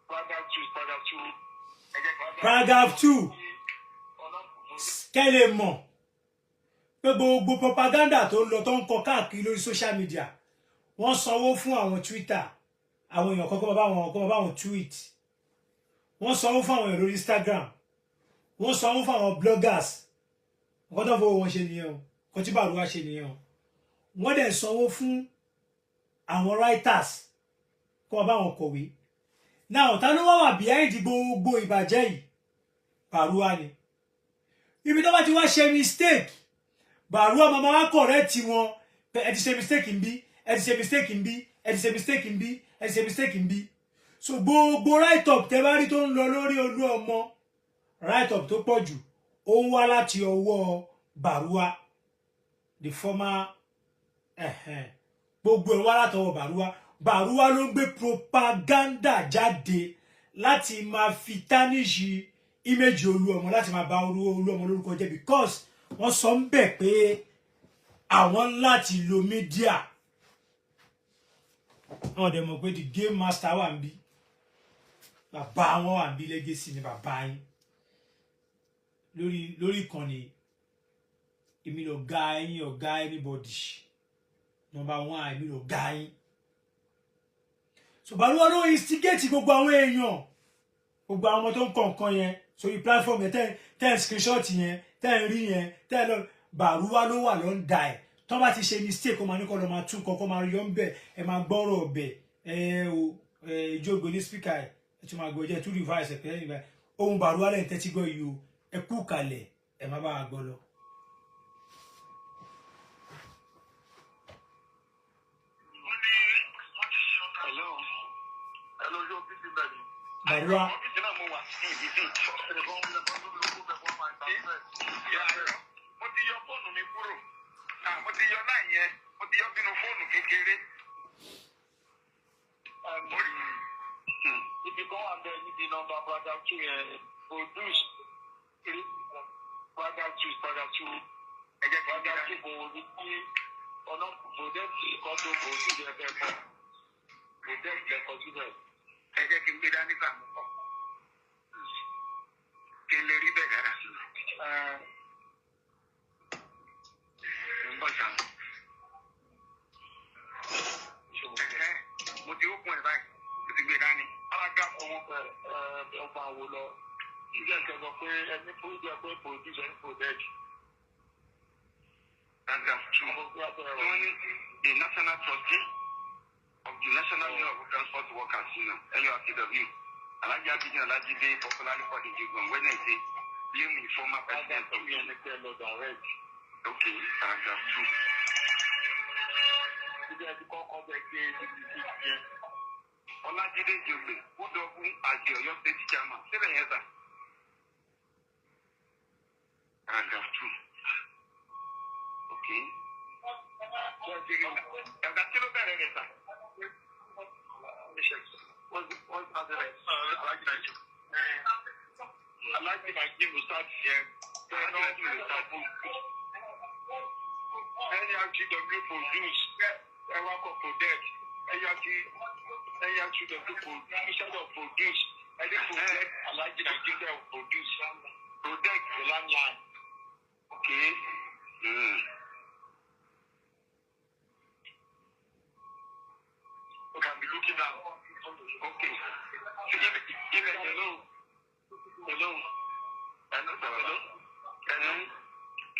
paragraph 2 paragraph 2. Ẹ jẹ́ kí n Paragraph 2, kẹ́ lè mọ̀ pé gbogbo propaganda tó ń lọ, tó ń kọ káàkiri lórí social media, wọ́n sanwó fún àwọn Twitter, àwọn èèyàn kan kọ́ máa bá wọn tweet. Wọ́n sanwó fún àwọn èèyàn lórí Instagram, wọ́n sanwó fún àwọn bloggers. Nǹkan tó ń fowó wọn ṣe nìyẹn o, nǹkan tí Bàrúwá ṣe nìyẹn o. Wọ́n dẹ̀ sanwó fún àwọn writers kó máa bá wọn kọ̀wé. Now, ta ló wá wà behind gbogbo ìbàjẹ́ yìí? Bàrúwá ni. Ibi tó bá ti wá ṣe mistake, Bàrúwá máa wá correct wọn. Ẹ ti ṣe mistake ń bí, ẹ ti ṣe mistake ń bí, ẹ ti ṣe mistake ń bí, ẹ ti ṣe mistake ń bí. So gbogbo write up tẹ bá rí tó ń lọ lórí Olú Ọmọ, write up tó pọ̀ jù, ó ń wá láti ọwọ́ Bàrúwá, the former. Gbogbo ẹ̀ wá látọwọ́ Bàrúwá. Bàrúwá ló ń gbé propaganda jáde láti máa fi tarnish image Olú Ọmọ, láti máa bà Olú Ọmọ lórúkọ jẹ́, because wọ́n sọ ń bẹ̀ pé àwọn láti lo media. Wọn dẹ̀ mọ̀ pé the game master wà ń bí, bàbá wọn wà ń bí. Legacy ni bàbá yín lórí ìkànnì. Èmi lọ ga yín, ọ̀gá anybody, number one, èmi lọ ga yín. So Bàrúwá ló instigate gbogbo àwọn èèyàn, gbogbo àwọn ọmọ tó ń kọ nǹkan yẹn sórí platform yẹn, ten screenshot yẹn, ten rí yẹn, ten lọ. Bàrúwá ló wà ló ń da ẹ̀. Tó bá ti ṣe mistake, ó máa ní kó lọ máa tún kọ́ máa yọ ń bẹ̀. Ẹ máa gbọ́rọ̀ ọbẹ̀ ẹ o. Ẹ ìjókòó ní speaker ẹ, ẹ tún máa gbọ́ jẹ́ tún revise ẹ pẹ́ nígbà ohun Bàrúwá lẹ́yìn tẹ́tí gbọ́ yìí o. Ẹ kú kalẹ̀, ẹ má bá wa gbọ́ lọ. Hello. Hello, yóò fi ti bẹ̀rẹ̀. Bàrúwá. Ọ́fíìsì náà mo wà ní ìdíje. Mo ti yọ fóònù mi kúrò. Mo ti yọ náà yẹn. Mo ti yọ sínú fóònù kékeré. Ibi kan wà bẹ́ẹ̀ níbi nọ́mbà paragraph 2 yẹn, produce three paragraph 2 paragraph 2. Ẹ jẹ́ kí n gbé Paragraph dání. 2 kò ní kí ọ̀nà protect kan tó produce ẹ fẹ́ kọ́ protect ẹ kọ síbẹ̀. Ẹ jẹ́ kí n gbé dání sàmú kọ́. Kí n lè rí bẹ́ẹ̀ dára. Ń bọ̀ sàn. Ẹ̀hẹ́, mo ti ókun ẹ̀ báyìí. Mo ti gbé dání. Paragraph owó ẹ ẹ ọgbà wo lọ ilé ẹ̀kẹ́ sọ pé ẹni jẹ́ pé produce ẹni protect. Paragraph 2. Ọmọ tí wọ́n Tí wọ́n ní the national trustee of the National Union of Transport Workers Union, NURTW, Alhaji Abidjan Olajide, popularly called Ijegun, Wednesday, blame the former president Paragraph 2 of yẹn ni kẹ́ ẹ lọ direct. Okay, paragraph 2. Ibi ẹ ti kọ́kọ́ bẹ gbé ibi tí yẹn. Olajide Jogbe, who double as the Oyo State chairman. Síbẹ̀ yẹn sà. Paragraph 2. Okay. Ṣé ẹ ti rí? Ọ̀gá, kí ló bẹ̀rẹ̀ rẹ̀ sà? Wọ́n Alhaji Najim. Alhaji Najim start yẹn. Alhaji Najim ló start. NURTW produce ẹ wá kọ protect NURTW produce instead of produce ẹni protect Alhaji Najim dem produce Protect. The landline. Okay. You can be looking at. Okay. Ibẹ̀ Hello. Hello. Hello, sir. Hello. Hello.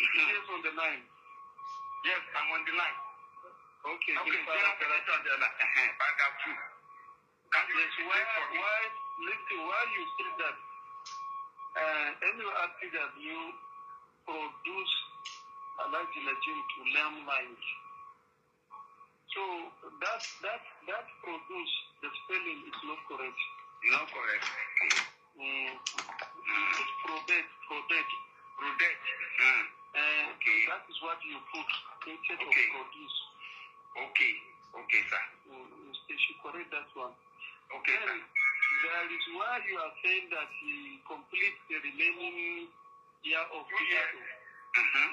Yes, on the line. Yes, I'm on the line. Okay. Okay, Mr. General Secretary on the line. Paragraph 2. Can you Yes, why, wait for me? why, listen, why you say that NURTW produce Alhaji Najim to limelight? So that produce The spelling is not correct. Not correct. You put probate, probate. Prudent. Okay. That is what you put instead Okay. of produce. Okay. Okay, sir. You should correct that one. Okay, sir. Then there is why you are saying that he completes the remaining year of 2 years. Gidado.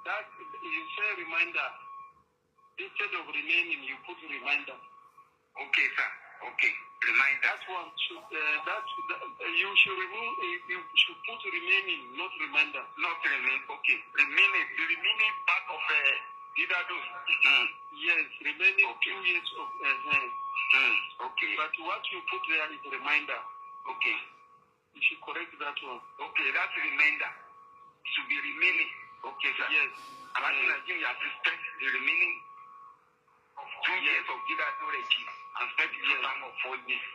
That you say reminder. Instead of remaining, you put reminder. Okay, sir. Okay. Reminder. That one should you should remove. You should put remaining, not reminder. Not remain. Okay. Remaining. The remaining part of Gidado. Yes, remaining Okay. 2 years of. Okay. But what you put there is reminder. Okay. You should correct that one. Okay, that's remainder. It should be remaining. Okay, sir. Yes. Alhaji Najim, you have to spend the remaining of 2 years of Gidado regime and spend the Yes. time of 4 years,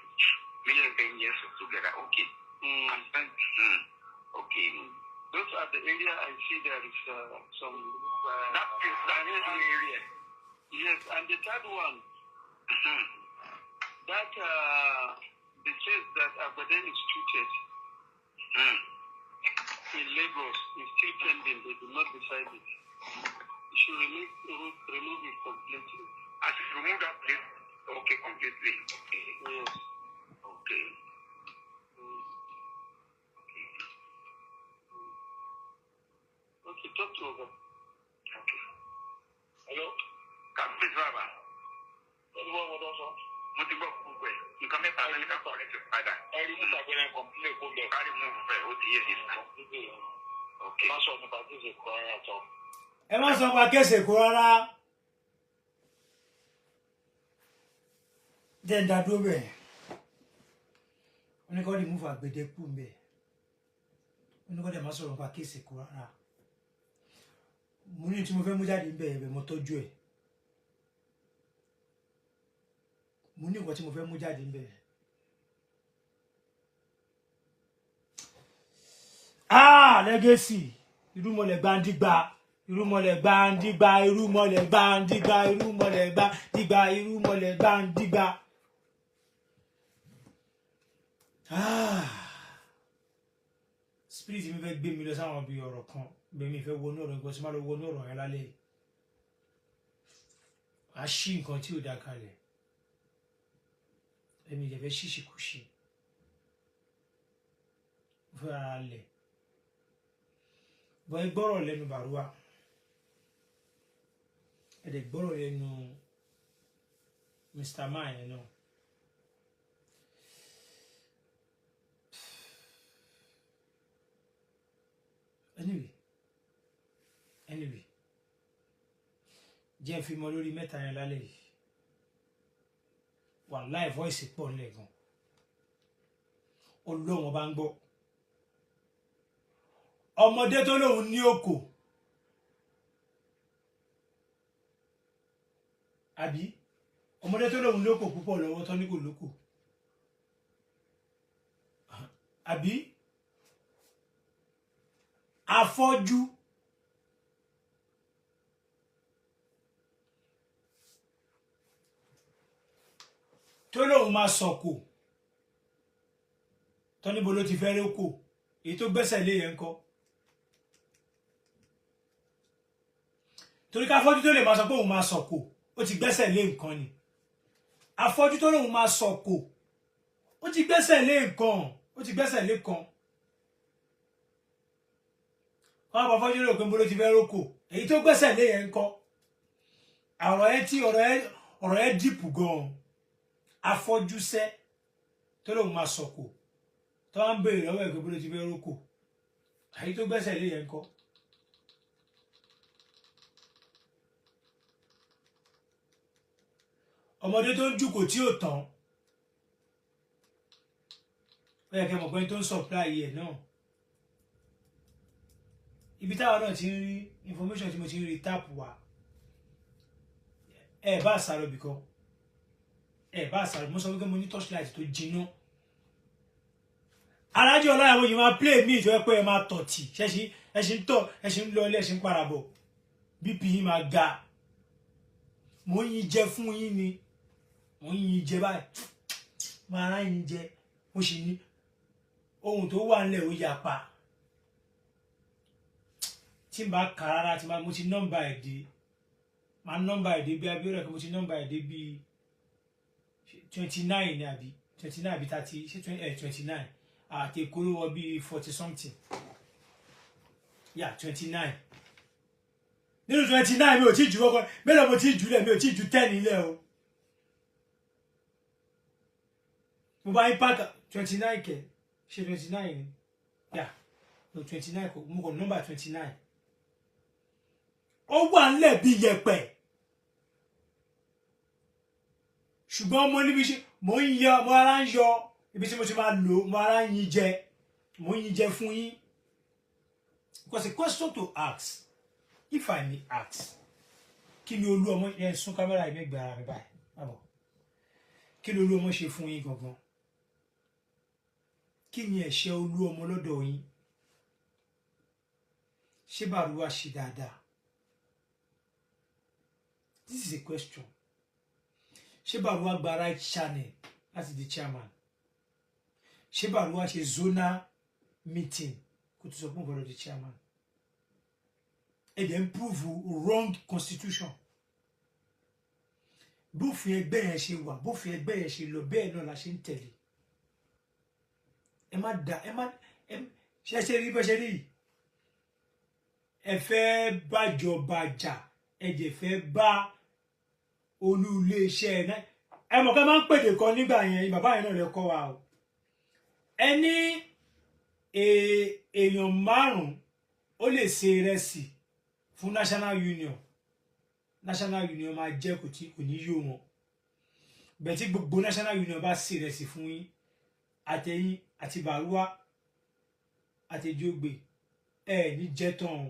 making 10 years together. Okay. And spend. Okay. Those are the area I see there is some. That is the area. Yes, and the third one, that the case that Agbede is treated in Lagos is still pending. They did not decide it. You should remove it completely. I should remove that place. Okay, completely. Okay. Yes. Okay. Okay, talk to Oga. Okay. Hello? Kábíyèsí bàbá, Olúwa wọ́n sọ. mo ti gbọ́ gbogbo ẹ̀. Nǹkan mẹ́ta ló ní ká correct padà. Ẹ̀rí níta pé ẹ̀ kọ̀m̀pútà kó bẹ̀. Ká remove ẹ̀, ó ti yé mi sá. Okay. Má sọ nípa tí ìṣe kọ́ ẹ̀ àtọ̀. Ẹ má sọ pa kéèsì kó rárá. Jẹ́ ń dá dúró bẹ́ẹ̀. Wọ́n ní kọ́ remove Agbede kú mbẹ́. Wọ́n ní kọ́ dẹ̀ má sọ̀rọ̀ nípa kéèsì kó rárá. Mo ní tí mo fẹ́ mú jáde ńbẹ̀ ẹ̀bẹ̀ mo tọ́jú ẹ̀. Mo ní nǹkan tí mo fẹ́ mú jáde ńbẹ̀. Ah, legacy. Irúmọlẹ̀ gbàǹdìgbà, irúmọlẹ̀ gbàǹdìgbà, irúmọlẹ̀ gbàǹdìgbà, irúmọlẹ̀ gbàǹdìgbà, irúmọlẹ̀ gbàǹdìgbà. Ah, spirit mi fẹ́ gbé mi lọ sáwọn ibi ọ̀rọ̀ kan, bẹ́ẹ̀ mi fẹ́ wọnú ọ̀rọ̀ nǹkan tí má lọ wọnú ọ̀rọ̀ yẹn lálẹ́ yìí. A ṣí nǹkan tí ò dá kalẹ̀. Èmi ìjẹ́ fẹ́ ṣíṣì kù ṣe. Mo fẹ́ ara lẹ̀. Bọ́ ẹ gbọ́rọ̀ lẹ́nu Bàrúwà. Ẹ dẹ̀ gbọ́rọ̀ lẹ́nu Mr. Man yẹn náà. Anyway, jẹ́ n fi mọ lórí mẹ́ta yẹn lálẹ́ yìí. Wàláì voice pọ̀ nílẹ̀ gan. Ọlọ́run bá ń gbọ́. Ọmọdé tó lóun ní òkò. Àbí? Ọmọdé tó lóun lókò púpọ̀ lọ́wọ́ tó ní kò lókò. Àbí? Afọ́jú. Tó lóun máa sọ̀kò. Tó níbo ló ti fẹ́ rókò. Èyí tó gbẹ́sẹ̀ lé yẹn ńkọ́. Torí ká afọ́jú tó lè máa sọ pé òun máa sọ̀kò, ó ti gbẹ́sẹ̀ lé nǹkan ni. Afọ́jú tó lóun máa sọ̀kò, ó ti gbẹ́sẹ̀ lé nǹkan, ó ti gbẹ́sẹ̀ lé kan. Wọ́n á bá afọ́jú rò pé níbo ló ti fẹ́ rókò. Èyí tó gbẹ́sẹ̀ lé yẹn ńkọ́. Ọ̀rọ̀ yẹn tí ọ̀rọ̀ yẹn dìpù gan-an. Afọ́júsẹ́ tó lóun máa sọ̀kò, tó wá ń béèrè lọ́wọ́ ẹ̀ pé níbo ló ti fẹ́ rókò. Èyí tó gbẹ́sẹ̀ lé yẹn ńkọ́. Ọmọdé tó ń jùkò tí ò tán, ó yẹ kẹ́ mọ̀ pé tó ń supply ẹ̀ náà. Ibi táwa náà ti ń rí information tí mo ti ń rí tap wá. Ẹ bá sáré bìkan, ẹ bá sáré. Mo sọ wípé mo ní torchlight tó jiná. Alájọ ọláyàwó yìí máa play mí ìjọ pé ẹ máa tọ̀ tì ṣẹ́ṣin ẹ ṣe ń tọ̀, ẹ ṣe ń lọ ilé, ẹ ṣe ń padà bọ̀, BP yín máa ga. Mo ń yín jẹ fún yín ni. Mo ń yin jẹ báyìí, máa rán yin jẹ. Mo sì ní ohun tó wà nílẹ̀, ó yapa. Tí n bá kà rárá, tí mo ti nọ́mbà ẹ̀ dé, máa nọ́mbà ẹ̀ dé bí abíọ́rẹ̀ kan, mo ti nọ́mbà ẹ̀ dé bí 29 ní àbí 29 àbí 30, ṣé 29 àti Èkó ló wọ bí 40 something. Yeah, 29. Nínú 29, mi ò tí ju kọ́kọ́ mélòó mo ti jù lẹ̀, mi ò tí ju 10 nílẹ̀ o. Mo bá yín pàtà 29 kẹ, ṣe 29 ni? Yeah, no, 29 kò, mo kò nọ́mbà 29. Ó wà nílẹ̀ bí yẹ̀pẹ̀, ṣùgbọ́n mo níbi ṣe mo ń yọ, mo ara ń yọ ibi tí mo ti máa lò, mo ara ń yin jẹ, mo ń yin jẹ fún yín. Because a question to ask, if I may ask, kí ni olú ọmọ yẹn sún kámẹ́rà yìí mẹ́gbẹ̀ẹ́ ara mi báyìí báwo? Kí ni olú ọmọ ṣe fún yín gangan? Kí ni ẹ̀ṣẹ̀ olú ọmọ lọ́dọ̀ yín? Ṣé Bàrúwá ṣe dáadáa? This is a question. Ṣé Bàrúwá gba right channel láti di chairman? Ṣé Bàrúwá ṣe zonal meeting kó tó sọ pé òun gbọ́dọ̀ di chairman? Ẹ dẹ̀ ń prove wrong constitution. Bófin ẹgbẹ́ yẹn ṣe wà, bófin ẹgbẹ́ yẹn ṣe lọ, bẹ́ẹ̀ náà la ṣe ń tẹ̀lé. Ẹ má da, ẹ má ẹ ṣe ṣe rí bẹ́ ṣe rí yìí. Ẹ fẹ́ bájọba jà, ẹ jẹ̀ fẹ́ bá olú iléeṣẹ́ náà. Ẹ mọ̀ ká máa ń pèdè kan nígbà yẹn, bàbá yẹn náà lè kọ́ wa o. Ẹ ní èèyàn márùn-ún ó lè ṣe ìrẹsì fún National Union, National Union máa jẹ́, kò tí kò ní yó wọn bẹ́ẹ̀. Tí gbogbo National Union bá ṣe ìrẹsì fún yín, àtẹ̀yìn àti Bàrúwá àtẹ̀jọ́gbè, ẹ ní jẹ́ tán o,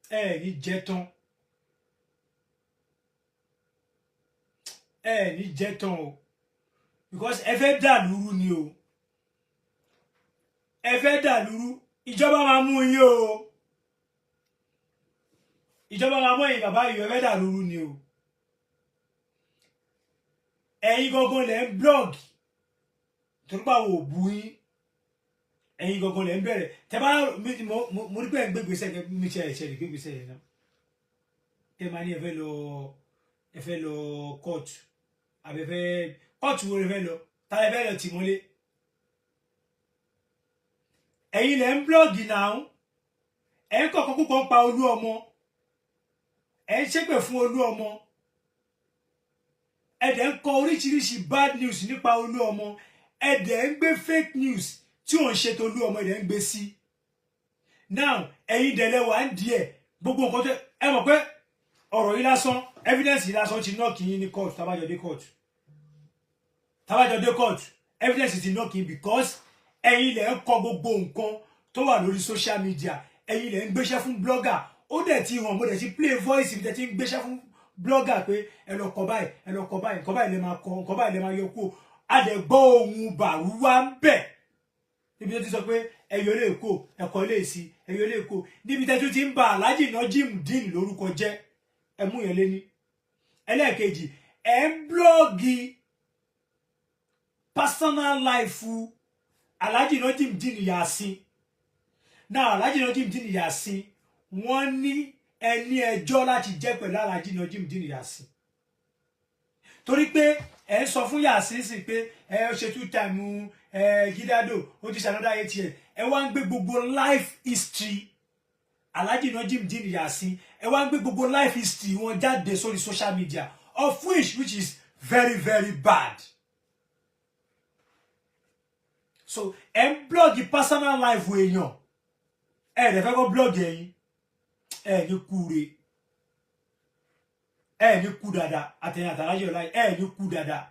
ẹ ní jẹ́ tán, ẹ ní jẹ́ tán o, because ẹ fẹ́ dà lúrú ni o, ẹ fẹ́ dà lúrú. Ìjọba máa mú yín o, ìjọba máa mú ẹ̀yin bàbá yìí, ẹ fẹ́ dà lúrú ni o. Ẹ̀yin gangan lẹ ń blog torí pé àwọn ò bu yín, ẹ̀yin gangan lẹ ń bẹ̀rẹ̀. Tẹ bá mo rí pé ẹ̀ ń gbégbèsè, mi ṣe ẹ̀ṣẹ̀ lè gbégbèsè yẹn náà. Tẹ máa ní ẹ fẹ́ lọ, ẹ fẹ́ lọ kóòtù, àbẹ fẹ́ kóòtù wo lẹ fẹ́ lọ, ta lẹ fẹ́ lọ tì mọ́lé? Ẹ̀yin lẹ ń blog náà, ẹ̀ ń kọ̀ọ̀kan púpọ̀ ń pa olú ọmọ, ẹ̀ ń ṣépè fún olú ọmọ, ẹ̀ dẹ̀ ń kọ oríṣiríṣi bad news nípa olú ọmọ, ẹ̀ dẹ̀ ń gbé fake news tí ò ń ṣe tolú ọmọ, ẹ̀ dẹ̀ ń gbé sí. Now ẹ̀yin dẹ̀ lẹ wà ń di ẹ̀ gbogbo nǹkan tó ẹ mọ̀ pé ọ̀rọ̀ yìí lásán, evidence yìí lásán ti knock yín ní court. Tábàjọ dé court, tábàjọ dé court, evidence ti knock yín, because ẹ̀yin lẹ ń kọ gbogbo nǹkan tó wà lórí social media, ẹ̀yin lẹ ń gbéṣẹ́ fún blogger. Ó dẹ̀ ti hàn, mo dẹ̀ ti play voice mi, dẹ̀ ti ń gbéṣẹ́ fún blogger pé ẹ lọ kọ báyìí, ẹ lọ kọ báyìí, nǹkan báyìí lẹ máa kọ, nǹkan báyìí lẹ máa yọ kó. A dẹ̀ gbọ́ ohùn Bàrúwá ń bẹ̀ níbi tó ti sọ pé ẹyọ lè kó, ẹ̀kọ́ lè sí, ẹyọ lè kó, níbi tẹ́tú ti ń ba Alhaji Najimudeen lórúkọ jẹ́. Ẹ mú yẹn lé ní. Ẹlẹ́ẹ̀kejì, ẹ̀ ń blog personal life Alhaji Najimudeen Yasin. Náà Alhaji Najimudeen Yasin, wọ́n ní ẹni ẹjọ́ láti jẹ́ pẹ̀lú Alhaji Najimudeen Yasin, torí pé ẹ ń sọ fún Yasin sí pé ẹ ṣe two time ẹ Gidado, ó ti ṣe another 8 years. Ẹ wá ń gbé gbogbo life history Alhaji Najimudeen Yasin, ẹ wá ń gbé gbogbo life history wọn jáde sórí social media, of which is very very bad. So ẹ ń blog personal life èèyàn, ẹ dẹ̀ fẹ́ kó blog ẹ̀yin, ẹ ní kúre, ẹ ní kú dáadáa, àtẹ̀yìn àtàlájọ láì, ẹ ní kú dáadáa,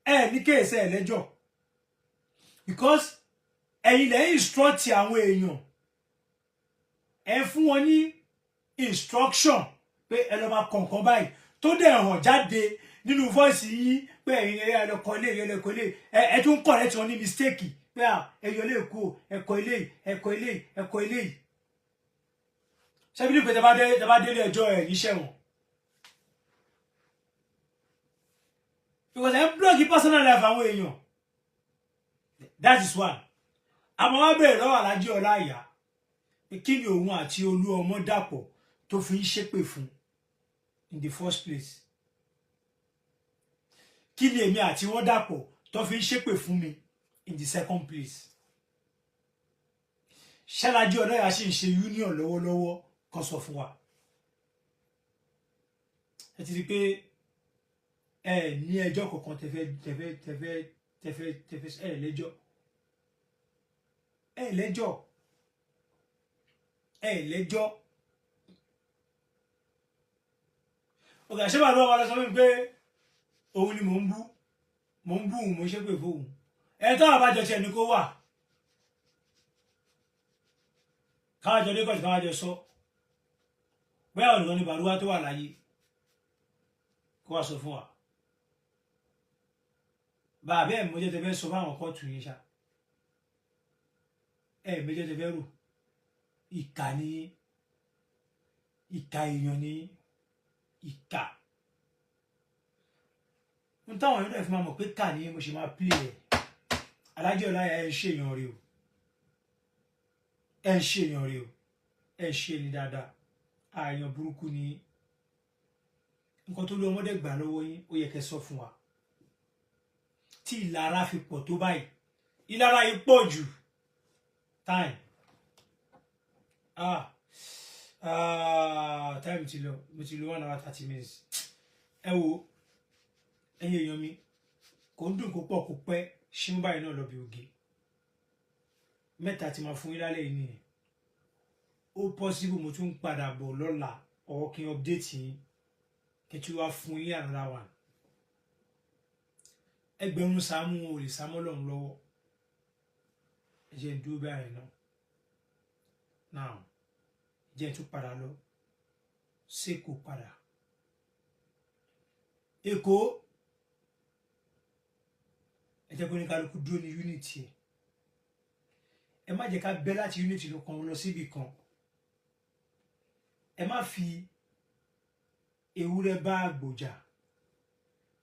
ẹ ní kéèsì ẹ lẹ́jọ́, because ẹ̀yin lẹ instruct àwọn èèyàn, ẹ fún wọn ní instruction pé ẹ lọ máa kọ̀ọ̀kan báyìí, tó dẹ̀ hàn jáde nínú voice yín pé ẹ̀yin ẹ lọ kọ ilé, ẹ lọ kọ ilé, ẹ tún correct wọn ní mistake pé ẹ yọ lè kú, ẹ kọ ilé, ẹ kọ ilé, ẹ kọ ilé. Ṣebí ní pé tẹ bá délé ẹjọ́ ẹ níṣẹ́ wọn. Because ẹ ń blog personal life àwọn èèyàn. That is one. Àmọ́ wá bẹ̀rẹ̀ lọ́wọ́ Alhaji Ọláìyá pé kí ni òun àti Olú Ọmọ dàpọ̀ tó fi ń ṣépè fún in the first place? Kí ni èmi àti wọn dàpọ̀ tó fi ń ṣépè fún mi in the second place? Ṣé Alhaji Ọláìyá sì ń ṣe union lọ́wọ́lọ́wọ́? Kan sọ fún wa. Ẹ ti rí pé ẹ ní ẹjọ́ kankan tẹfẹ́ tẹfẹ́ tẹfẹ́ tẹfẹ́ tẹfẹ́. Ẹ lẹ́jọ́, ẹ lẹ́jọ́, ẹ lẹ́jọ́. Òkè àṣẹ́bà ló wà lọ sọ fún mi pé òun ni mò ń bú, mò ń bú òun, mò ń ṣépè fóun. Ẹ tó àbájọ tiẹ̀ ní kó wà káwájọ lẹ́kọ̀ọ́, káwájọ sọ bóyá ọ̀nà ní Bàrúwá tó wà láyé kó wá sọ fún wa. Bàbá ẹ̀ mọ́jọ́ tẹ fẹ́ sọ fáwọn kóòtù yín ṣá, ẹ̀ mọ́jọ́ tẹ fẹ́ rò. Ìkà ní, ìkà èèyàn ní, ìkà n táwọn yóò dẹ̀ fi máa mọ̀ pé kà ní. Mo ṣe máa play ẹ̀. Alhaji Ọláìyá, ẹ̀ ń ṣèyàn rí o, ẹ̀ ń ṣèyàn rí o, ẹ̀ ń ṣe ni dáadáa. Àyàn burúkú ni. Nǹkan tó lé ọmọdé gbà lọ́wọ́ yín, ó yẹ kẹ́ sọ fún wa. Tí ìlara fi pọ̀ tó báyìí, ìlara yìí pọ̀ jù. Time, ah ah, time ti lọ. Mo ti lo 1 hour 30 minutes. Ẹ wo, ẹ̀yin èèyàn mi, kò ń dùn kó pọ̀ kó pẹ́ ṣímú báyìí náà lọ bí oge mẹ́ta tí máa fún yín lálẹ́ yìí nìyẹn. Ó possible mo tún ń padà bọ̀ lọ́la or kí n update yín, kí n tún wá fún yín another one. Ẹgbẹ̀rún sáàmù ò lè sámọ́ lọ́run lọ́wọ́. Ẹ jẹ́ n dúró báyìí náà. Now jẹ́ n tún padà lọ sékòó, padà Èkó. Ẹ jẹ́ kó ní kálukú dúró ní unit ẹ̀. Ẹ má jẹ́ ká bẹ́ láti unit kan lọ síbì kan. Ẹ má fi ewúrẹ́ bá àgbò jà.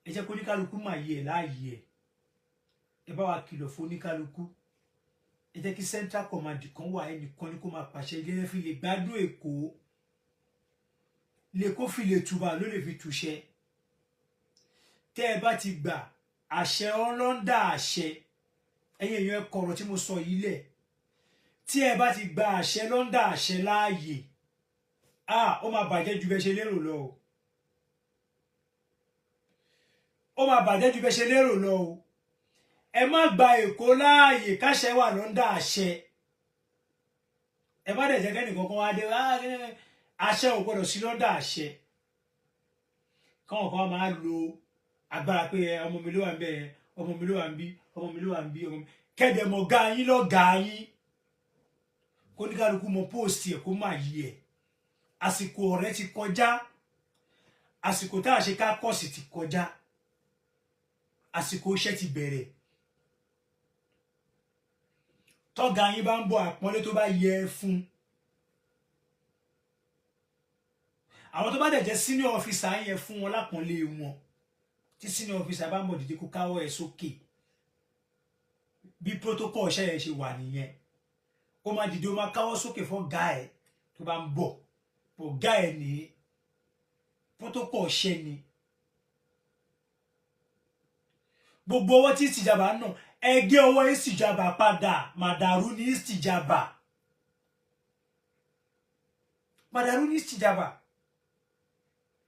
Ẹ jẹ́ kó ní kálukú mà yí ẹ̀ láàyè ẹ̀. Ẹ bá wa kìlọ̀ fún oníkálukú. Ẹ jẹ́ kí central command kan wà, ẹnìkan ní kó máa pàṣẹ. Ilé fi lè gbádùn Èkó, lè kó fi lè tùbà ló lè fi túṣẹ. Tẹ́ ẹ bá ti gbà àṣẹ ọlọ́ndà àṣẹ, ẹ̀yin èèyàn, ẹ kọ̀rọ̀ tí mo sọ yìí lẹ̀. Tí ẹ bá ti gba àṣẹ lọ́ndà àṣẹ láàyè, ah, ó máa bàjẹ́ ju bẹ́ẹ̀ ṣe lérò lọ o. Ó máa bàjẹ́ ju bẹ́ẹ̀ ṣe lérò lọ o. Ẹ má gba Èkó láàyè káṣẹ wà lọ́ndà àṣẹ. Ẹ má dẹ̀ jẹ́ kẹ́nìkan kan wá dé. Àṣẹ ò gbọ́dọ̀ sí lọ́ndà àṣẹ, káwọn kan máa lo agbára pé ọmọ mi ló wà ń bẹ yẹn, ọmọ mi ló wà ń bí, ọmọ mi ló wà ń bí, ọmọ mi kẹ́dẹ̀ mọ̀ ga yín lọ́gàá yín. Kó ní kálukú mọ post ẹ̀, kó má yí ẹ̀. Àsìkò ọ̀rẹ́ ti kọjá, àsìkò tá a ṣe ká kọ́ọ̀sì ti kọjá, àsìkò iṣẹ́ ti bẹ̀rẹ̀. Tọ́gà yín bá ń bọ̀, àpọ́nlé tó bá yẹ ẹ fún. Àwọn tó bá dẹ̀ jẹ́ senior officer yẹn, fún wọn lápọ́nlé wọn. Tí senior officer bá ń bọ̀, dìde kó káwọ́ ẹ̀ sókè. Bí protocol iṣẹ́ yẹn ṣe wà nìyẹn. Ó máa dìde, ó máa káwọ́ sókè fún ọ̀gá ẹ̀ tó bá ń bọ̀. Ọ̀gá ẹ̀ ní protocol iṣẹ́ ni. Gbogbo ọwọ́ tí ìsìjàbá náà, ẹgẹ́ ọwọ́ ìsìjàbá padà. Màdàrú ní ìsìjàbá, màdàrú ní ìsìjàbá.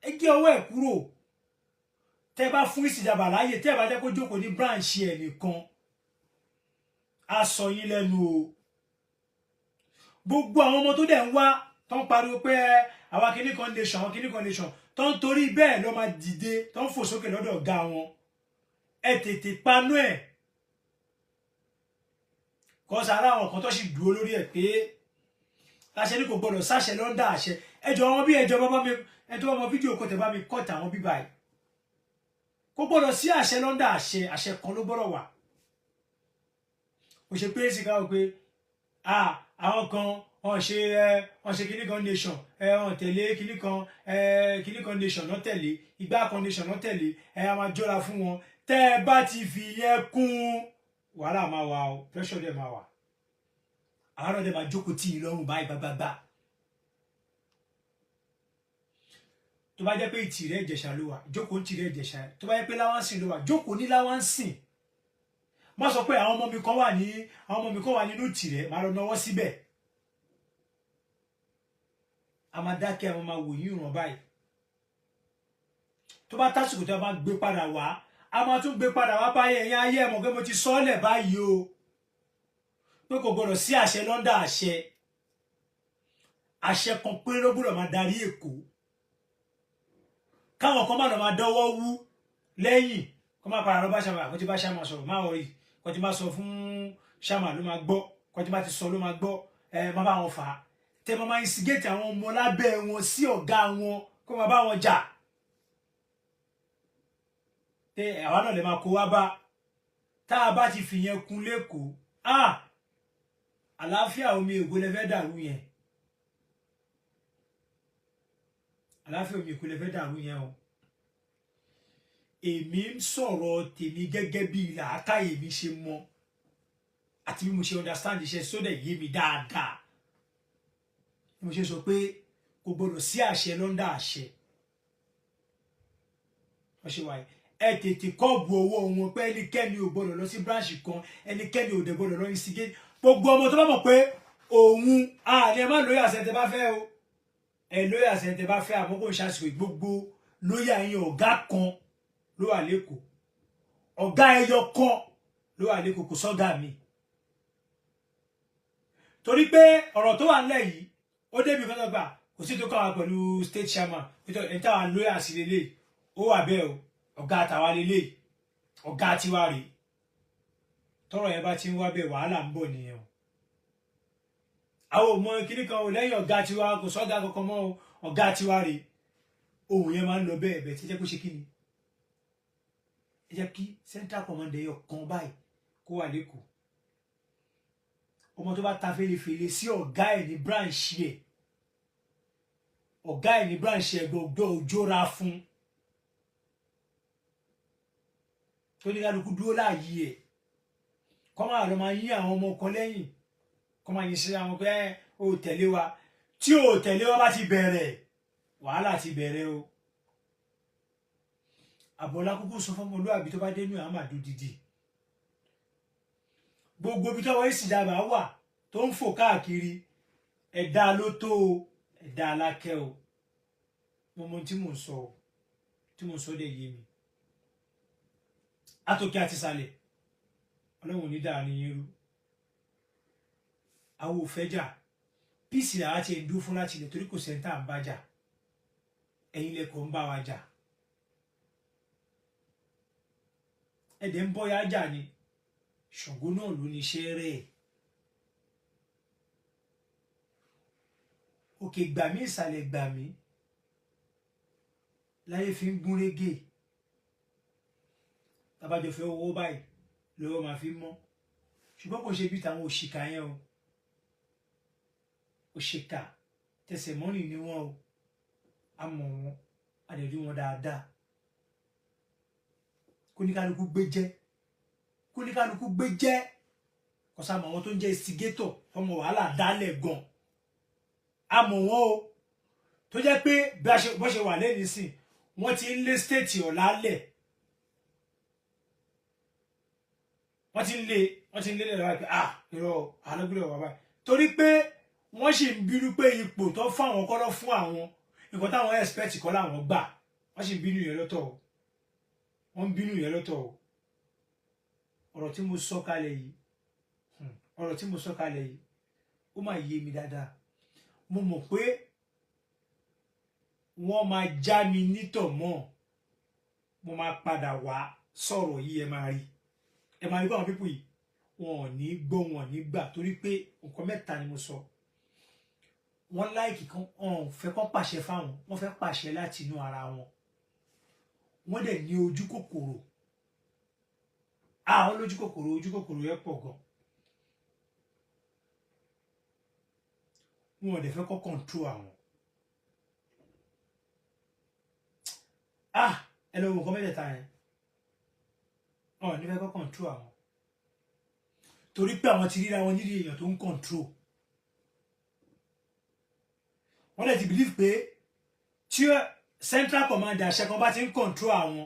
Ẹgẹ́ ọwọ́ ẹ̀ kúrò. Tẹ́ bá fún ìsìjàbá láàyè, tẹ́ bá jẹ́ kó jókòó ní branch ẹ̀ nìkan, á sọ yín lẹ́nu o. Gbogbo àwọn ọmọ tó dẹ̀ ń wá tó ń pariwo pé àwa kìíní kan nation, àwọn kìíní kan nation, tó ń torí bẹ́ẹ̀ lọ́ máa dìde, tó ń fò sókè lọ́dọ̀ ọ̀gá wọn, ẹ tètè panú ẹ̀. Kọ́sà ara àwọn kan tó sì dúró lórí ẹ̀ pé láṣẹ ní kò gbọdọ̀ sáṣẹ lọ́ndà àṣẹ. Ẹjọ́ wọn bí ẹjọ́ bá mi, ẹ tó bá mọ fídíò kọ tẹ bá mi kọ́ta àwọn bíbá yìí, kò gbọdọ̀ sí àṣẹ lọ́ndà àṣẹ. Àṣẹ kan ló gbọdọ̀ wà. Kò ṣe pé sì káwọ pé àwọn kan wọn ṣe ẹ wọn ṣe kíní kan nation, ẹ wọn tẹ̀lé kíní kan, ẹ kíní kan nation náà tẹ̀lé, ìgbà kan nation náà tẹ̀lé, ẹ a máa jọra fún wọn. Tẹ́ ẹ bá ti fi yẹn kún, wàhálà máa wà o, pressure dẹ̀ máa wà. Àwọn náà dẹ̀ máa jókòó tì í lọ́rùn báyìí gbàgbàgbà. Tó bá jẹ́ pé Ìtìrẹ́ Ìjẹ̀ṣà ló wà, jókòó Ìtìrẹ́ Ìjẹ̀ṣà. Tó bá jẹ́ pé Láwánsìn ló wà, jókòó ní Láwánsìn. Má sọ pé àwọn ọmọ mi kan wà ní, àwọn ọmọ mi kan wà nínú Ìtìrẹ́, máa lọ náwó síbẹ̀. A máa dákẹ́, àwọn máa wò yín ìràn báyìí. Tó bá tásìkò tó a máa gbé padà wá, a máa tún gbé padà wá báyìí. Ẹ̀yin ayé ẹ̀ mọ̀ pé mo ti sọ ọ́ lẹ̀ báyìí o, pé kò gbọdọ̀ sí àṣẹ lọ́ndà àṣẹ. Àṣẹ kan péré ló gbọdọ̀ máa darí Èkó. Káwọn kan má lọ máa dọ́wọ́ wú lẹ́yìn, kó má padà lọ bá ṣàmà, kó ti bá ṣàmà sọ̀rọ̀, má wọrí, kó ti má sọ fún ṣàmà ló máa gbọ́, kó ti má ti sọ ló máa gbọ́. Ẹ má bá wọn fà á. Tẹ máa máa instigate àwọn ọmọ lábẹ́ wọn sí ọ̀gá wọn, kó máa bá wọn jà. Tẹ àwa náà lè máa kó wá bá. Tá a bá ti fìyẹn kún lẹ́kọ̀ọ́, ah, àlàáfíà omi Èkó lẹ fẹ́ dàrú yẹn. Àlàáfíà omi Èkó lẹ fẹ́ dàrú yẹn o. Èmi ń sọ̀rọ̀ tèmi gẹ́gẹ́ bí làákàyè mi ṣe mọ àti bí mo ṣe understand iṣẹ́ sódẹ̀ yé mi dáadáa. Bí mo ṣe sọ pé kò gbọdọ̀ sí àṣẹ lọ́ndà àṣẹ. Wọ́n ṣe wáyé. Ẹ tètè kọ́ọ̀bù owó wọn pé ẹnikẹ́ni ò gbọdọ̀ lọ sí branch kan, ẹnikẹ́ni ò dẹ̀ gbọdọ̀ lọ instigate. Gbogbo ọmọ tó bá mọ̀ pé òun àní, ẹ má lóye àṣẹ tẹ bá fẹ́ o. Ẹ lóye àṣẹ tẹ bá fẹ́, àmọ́ kò ń ṣàṣìkò. Gbogbo lóyè àyìn ọ̀gá kan ló wà lẹ́kọ̀ọ́, ọ̀gá ẹyọ kan ló wà lẹ́kọ̀ọ́, kò sọ́gà mi. Torí pé ọ̀rọ̀ tó wà nílẹ̀ yìí ó débi kan tó gbà, kò sí tó kàn wá pẹ̀lú state chairman ẹni táwa lóyè àṣì lélẹ̀, ó wà bẹ́ẹ̀ o, ọ̀gá àtàwa lélẹ̀, ọ̀gá tiwa rèé. Tọ́rọ̀ yẹn bá ti ń wá bẹ́ẹ̀, wàhálà ń bọ̀ nìyẹn o. Àwọn ò mọ kíní kan o, lẹ́yìn ọ̀gá tiwa kò sọ́gà kankan mọ́ o, ọ̀gá tiwa rèé. Ohun yẹn máa ń lọ bẹ́ẹ̀ bẹ́ẹ̀. Tí jẹ́ kó ṣe kí ni, ẹ jẹ́ kí central command ẹyọ kan báyìí kó wà lẹ́kọ̀ọ́. Ọmọ tó bá ta fèlèfèlè sí ọ̀gá ẹ̀ ní branch ẹ̀, ọ̀gá ẹ̀ ní branch ẹ̀ gbọ́dọ̀ òjòra fún tó ní kálukú dúró láàyè ẹ̀, kọ́ máa lọ máa yí àwọn ọmọ kan lẹ́yìn, kọ́ máa yin sí àwọn pé ó tẹ̀lé wa. Tí ò tẹ̀lé wa bá ti bẹ̀rẹ̀, wàhálà ti bẹ̀rẹ̀ o. Àbọ̀lá kúkú sọ fọmọlúwàbí tó bá dénú àmàdù dìdì. Gbogbo ibi tọ́wọ́ ìsìjàmbá wà tó ń fò káàkiri, ẹ̀dá ló tó o, ẹ̀dá alákẹ́ o. Mo mọ tí mò ń sọ o, tí mò ń sọ dẹ̀ yé mi. Àtòkè àti ìsàlẹ̀, Ọlọ́run ní dáa ní yín rú. Àwọn ò fẹ́ jà, píìsì làwa ti ń dúró fún láti ilẹ̀, torí kò sẹ́ńtà ń bá jà, ẹ̀yin lẹ́kọ̀ọ́ ń bá wa jà. Ẹ̀dẹ̀ ń bọ́yá jà ni, Ṣàngó náà ló ní iṣẹ́ rẹ̀. Òkè gbà mí, ìsàlẹ̀ gbà mí, láyé fi ń gún régé. Tábàjọ fẹ́ owó báyìí lọ́wọ́ máa fi mọ́, ṣùgbọ́n kò ṣe bí tàwọn òṣìkà yẹn o. Òṣìkà tẹsẹ̀ mọ́nì ni wọ́n o, a mọ̀ wọn, a lè rí wọn dáadáa. Kóníkálukú gbé jẹ́, kóníkálukú gbé jẹ́, kò sá mọ̀ àwọn tó ń jẹ́ instigator ọmọ wàhálà dálẹ̀ gan, a mọ̀ wọ́n o. Tó jẹ́ pé bó ṣe wà lẹ́nu sìn, wọ́n ti ń lé stéètì ọ̀la lẹ̀, wọ́n ti ń lé, wọ́n ti ń lé lẹ́nu báyìí. Ah, irọ́ àlọ́gbìnrin wà báyìí, torí pé wọ́n sì ń bínú pé ipò tó fún àwọn kọ́ lọ́ fún àwọn, nǹkan táwọn expect kọ́ làwọn gbà, wọ́n sì ń bínú yẹn lọ́tọ̀ o, wọ́n ń bínú yẹn lọ́tọ̀ o. Ọ̀rọ̀ tí mo sọ kalẹ̀ yìí, ọ̀rọ̀ tí mo sọ kalẹ̀ yìí, ó máa yé mi dáadáa. Mo mọ̀ pé wọ́n máa já mi nítọ̀ mọ́, mo máa padà wá sọ̀rọ̀ yìí. Ẹ máa rí, ẹ máa rí báwọn pípò yìí, wọn ò ní gbọ́, wọn ò ní gbà, torí pé nǹkan mẹ́ta ni mo sọ. Wọ́n láìkì kan, wọn fẹ́ kán pàṣẹ fáwọn, wọ́n fẹ́ pàṣẹ láti inú ara wọn. Wọ́n dẹ̀ ní ojú kòkòrò. Àwọn lójú kòkòrò, ojú kòkòrò yẹn pọ̀ gan. Wọn ò dẹ̀ fẹ́ kọ́ control àwọn. Ah, ẹ lọ wo nǹkan mẹ́tẹ̀ẹ̀ta yẹn. Wọn ò ní fẹ́ kọ́ control àwọn, torí pé àwọn ti ríra wọn nídìí èèyàn tó ń control. Wọ́n dẹ̀ ti believe pé tí central command àṣẹ kan bá ti ń control àwọn,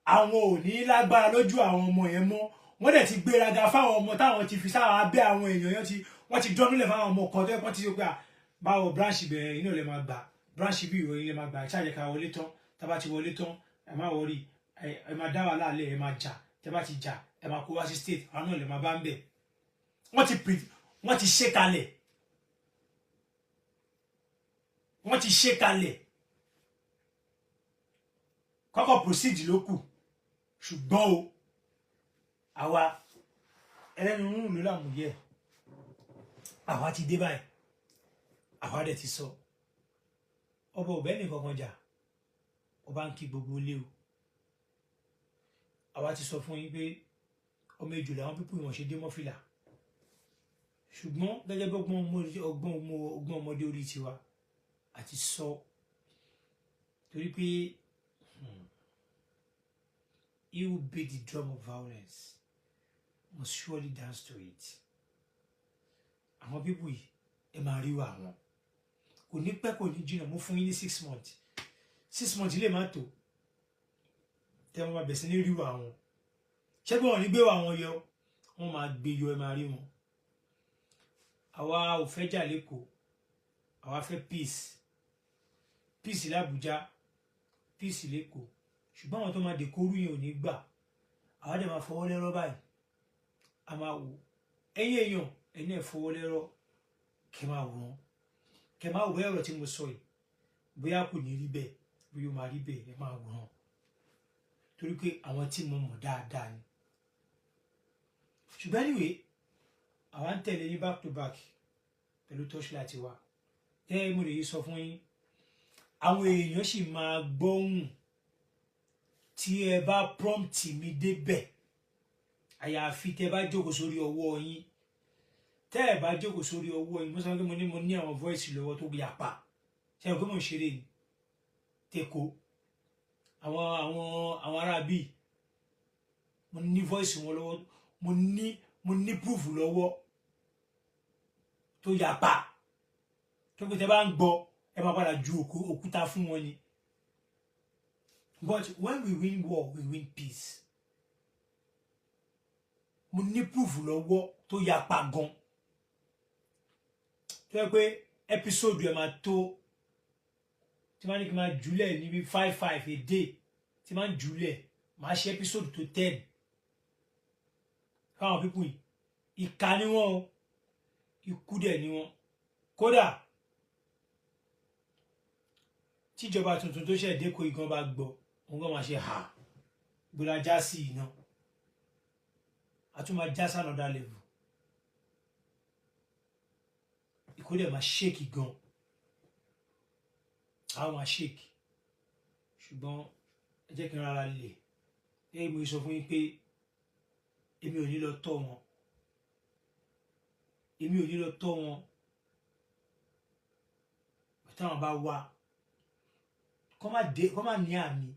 àwọn ò ní lágbára lójú àwọn ọmọ yẹn mọ́. Wọ́n dẹ̀ ti gbéraga fáwọn ọmọ táwọn ti fi sáwọn abẹ́ àwọn èèyàn yẹn, tí wọ́n ti dọ́núlẹ̀ fáwọn ọmọ kan tó yẹ kó ti ṣe pé à báwo branch bẹ̀rẹ̀ inú lè máa gbà, branch bí ìròyìn lè máa gbà, ṣáàjẹ́ ká wọlé tán. Tá bá ti wọlé tán, ẹ má worry, ẹ máa dá wàhálà lẹ̀, ẹ máa jà. Tẹ́ bá ti jà, ẹ máa kó wá sí state, àwọn náà lè máa bá ń bẹ̀. Wọ́n ti ṣe kalẹ̀, wọ́n ti ṣe kalẹ̀, kọ́kọ́ proceed ló kù. Ṣùgbọ́n o, àwa ẹlẹ́nu rúrùn ló làmúyẹ. Àwa ti dé báyìí, àwa dẹ̀ ti sọ. Ọba ọ̀bẹ nìkan kan jà, ọba ń kí gbogbo ilé o. Àwa ti sọ fún yín pé ọmọ ejò làwọn pípọ̀ ìwọ̀n ṣe dé mọ́fìlà. Ṣùgbọ́n gẹ́gẹ́ bí ọgbọ́n ọmọdé orí tiwa àti sọ, torí pé he who beat the drum of violence must surely dance to it. Àwọn people yìí, ẹ máa rí wa àwọn, kò ní pẹ́, kò ní jìnnà. Mo fún yín ní 6 months. 6 months lè má tó tẹ́ wọ́n máa bẹ̀ sí ní rí wa àwọn. Ṣé pé wọ́n ní gbé wa wọn yọ, wọ́n máa gbé yọ, ẹ máa rí wọn. Àwa ò fẹ́ jà lẹ́kọ̀ọ́, àwa fẹ́ peace, peace l'Abuja, peace lẹ́kọ̀ọ́. Ṣùgbọ́n àwọn tó máa dèkóru yẹn ò ní gbà. Àwa dẹ̀ máa fọwọ́ lẹ́rọ́ báyìí, a máa wò. Ẹ̀yin èèyàn, ẹ̀yin ẹ̀ fọwọ́ lẹ́rọ́, kẹ́ máa wò wọ́n, kẹ́ máa wò bóyá ọ̀rọ̀ tí mo sọ yìí, bóyá kò ní rí bẹ́ẹ̀, bóyá ó máa rí bẹ́ẹ̀. Ẹ máa wò wọ́n, torí pé àwọn tí mo mọ̀ dáadáa ni. Ṣùgbọ́n anyway, àwa ń tẹ̀lé yín back to back pẹ̀lú torchlight wa. Tẹ́ mo lè sọ fún yín, àwọn èèyàn sì máa gbóhùn tí ẹ bá prompt mi débẹ̀. Àyàfi tẹ́ bá jókòó sórí ọwọ́ yín. Tẹ́ ẹ bá jókòó sórí ọwọ́ yín, mo sọ pé mo ní àwọn voice lọ́wọ́ tó yapa. Ṣe é pé mo ń ṣeré ni? Tẹ́kọ̀ àwọn ará bíi, mo ní voice wọn lọ́wọ́, mo ní proof lọ́wọ́ tó yapa, tó pé tẹ́ bá ń gbọ́, ẹ máa padà ju òkúta fún wọn ni. But when we win war, we win peace. Mo ní proof lọ́wọ́ tó yapa gan, tó yẹ pé episode ẹ máa tó tí máa ní kí n máa jùlẹ̀ níbi five five a day, tí máa ń jùlẹ̀, máa ṣe episode tó 10 fáwọn people yìí. Ìka ni wọ́n o, ikú dẹ̀ ni wọ́n. Kódà tíjọba tuntun tó ṣẹ̀ dẹ́kọ̀ igan bá gbọ́, òun gan máa ṣe hà gbọ́dọ̀ já sí iná, a tún máa já sí another level. Ìkó dẹ̀ máa shake gan, àwọn máa shake. Ṣùgbọ́n ẹ jẹ́ kí n rárá lè ẹ. Mo sọ fún yín pé èmi ò ní lọ tọ́ wọn, èmi ò ní lọ tọ́ wọn. Táwọn bá wá, kọ́ má dé, kọ́ má ní àmì,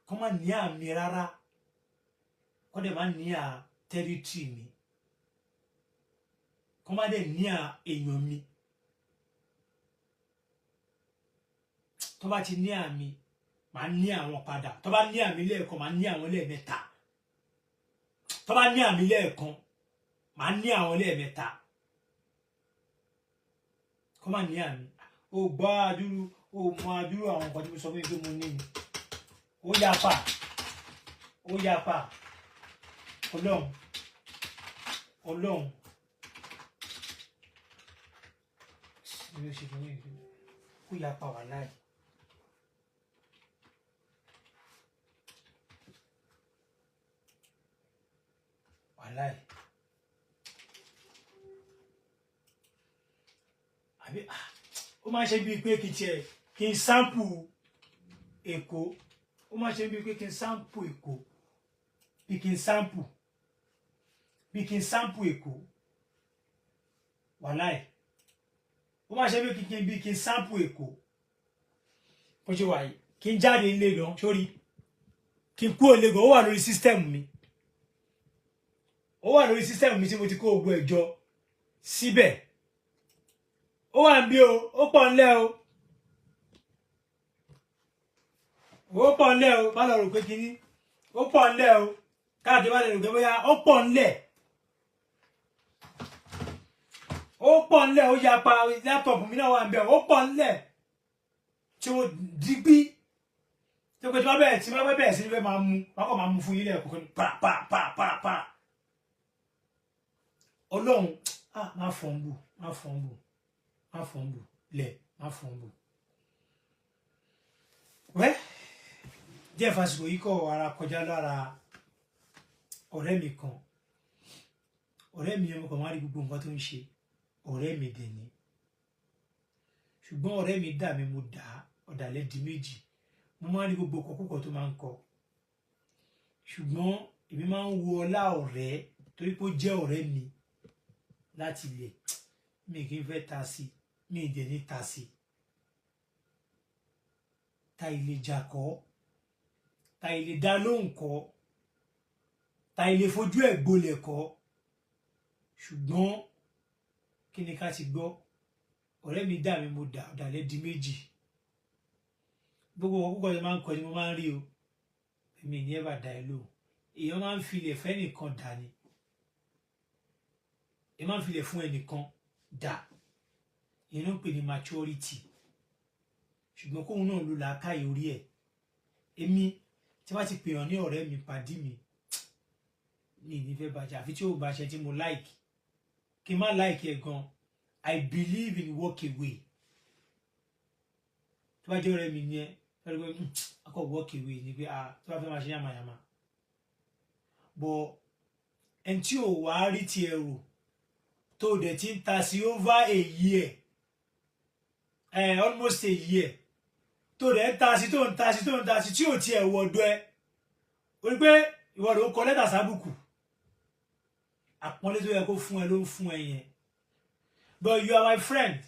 kọ́ má ní àmì rárá, kọ́ dẹ̀ má ní à territory mi, kọ́ má dẹ̀ ní à èèyàn mi. Tó bá ti ní àmì, màá ní àwọn padà. Tó bá ní àmì lẹ́ẹ̀kan, màá ní àwọn lẹ́ẹ̀mẹ́ta. Tó bá ní àmì lẹ́ẹ̀kan, màá ní àwọn lẹ́ẹ̀mẹ́ta. Kọ́ má ní àmì. O gbọ́ adúrú, o mọ adúrú àwọn nǹkan tí mo sọ fún yín pé mo ní ni. Ó yapa, ó yapa. Ọlọ́run, Ọlọ́run ó yapa wà láì. Wàláì, àbí ó máa ń ṣe bíi pé kí n tiẹ̀ kí n sample Èkó. Ó máa ń ṣe bíi pé kí n sample Èkó, bí kí n sample, bí kí n sample Èkó. Wàláì, ó máa ń ṣe bí kí n sample Èkó. Bó ṣe wà yìí, kí n jáde nílé gan sórí Kí n kúrò Lagos, ó wà lórí system mi, ó wà lórí system mi tí mo ti kó gbogbo ẹ̀ jọ síbẹ̀. Ó wà ń bí o, ó pọ̀ ńlẹ̀ o, ó pọ̀ ńlẹ̀ o. Má lọ rò pé kínní, ó pọ̀ ńlẹ̀ o. Káàdì má lè rò pé bóyá ó pọ̀ ńlẹ̀, ó pọ̀ ńlẹ̀, ó yapa. Laptop mi náà wà ń bẹ̀, ó pọ̀ ńlẹ̀ tí ó digbí tí ó pé tí wọ́n bẹ̀rẹ̀, tí wọ́n bẹ̀rẹ̀ sí ní fẹ́ máa mú, wọ́n kàn máa mú fún yín lẹ́ẹ̀kọ̀ọ̀kan ní pa pa pa pa pa. Ọlọ́run, ah, má fọ́n bù, má fọ́n bù, má fọ́n bù lẹ̀, má fọ́n bù. Wẹ́ díẹ̀ fásikò yìí kọ́ ara kọjá lára ọ̀rẹ́ mi kan. Ọ̀rẹ́ mi yẹn, mo kàn máa rí gbogbo nǹkan tó ń ṣe. Ọ̀rẹ́ mi dẹ̀ ni, ṣùgbọ́n ọ̀rẹ́ mi dà mí, mo dà á, ọ̀dàlẹ̀ di méjì. Mo máa ń rí gbogbo ọkọ̀ tó máa ń kọ, ṣùgbọ́n èmi máa ń wo ọlá ọ̀rẹ́ torí pé ó jẹ́ ọ̀rẹ́ mi láti ilẹ̀. Mi kì í fẹ́ ta sí, mi ì dẹ̀ ní ta sí. Ta ilé jà kọ́, ta ilé dá lóhùn kọ́, ta ilé fojú ẹ̀ gbolẹ̀ kọ́. Ṣùgbọ́n kí ni ká ti gbọ́? Ọ̀rẹ́ mi dà mí, mo dà, ọ̀dàlẹ̀ di méjì. Gbogbo ọkọ̀ púpọ̀ tó máa ń kọ ni mo máa ń rí o. Èmi ní ẹ̀ bá dà ẹ́ lóhùn. Èèyàn máa ń filẹ̀ fẹ́ nìkan dà ni, èèyàn máa ń filẹ̀ fún ẹnìkan dà. Ìyẹn ló ń pè ní maturity. Ṣùgbọ́n kóun náà ló làákàyè orí ẹ̀. Èmi tí wọ́n ti pè hàn ní ọ̀rẹ́ mi, pàdí mi ní ìnífẹ́ bàjẹ́, àfi tí ò bá ṣe tí mo like, kí n má like ẹ̀ gan. I believe in walk away. Tó bá jẹ́ ọ̀rẹ́ mi ní ẹ fẹ́ẹ́ pé akọ walk away ni pé, ah, tó bá fẹ́ máa ṣe yàmàyàmà bọ̀, ẹni tí ò wá rí tiẹ̀ rò, tó dẹ̀ ti ń ta sí over a year, almost a year, tó dẹ̀ ń ta sí, tó ń ta sí, tó ń ta sí, tí ò tiẹ̀ wọ̀dọ̀ ẹ, o rí pé ìwọ ló ń kọ lẹ́tà sábùkù. Àpọ́nlé tó yẹ kó fún ẹ ló ń fún ẹ yẹn. But you are my friend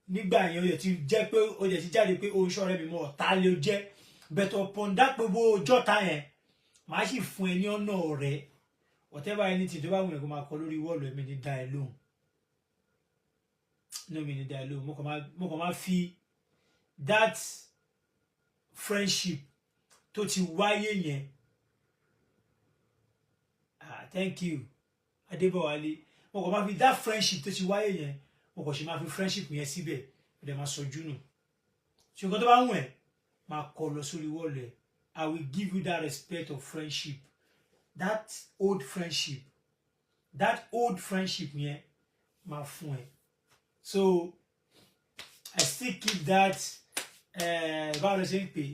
nígbà yẹn, o yẹ ti jẹ́ pé o yẹ ti jáde pé o ń ṣọ̀rẹ́ mi mọ́, ọ̀tá ló jẹ́. But upon that, gbogbo ọjọ́ ta yẹn, màá sì fún ẹ ní ọ̀nà ọ̀rẹ́. Whatever, anything tó bá wù ẹ́ kó máa kọ lórí wall ẹ̀mí ní dá ẹ lóhùn ní omi ní dá ẹ lóhùn. Mo kàn máa fi that friendship tó ti wáyé yẹn. Ah, thank you, Adébọ̀wálé. Mo kàn máa fi that friendship tó ti wáyé yẹn, mo kàn ṣe máa fi friendship yẹn síbẹ̀, mo dẹ̀ máa sọjú nù. Ṣùgbọ́n tó bá wù ẹ́ máa kọ lọ sórí wall ẹ̀, I will give you that respect of friendship, that old friendship, that old friendship yẹn máa fún ẹ. So I still keep that. Báwo ló ṣe ń pè?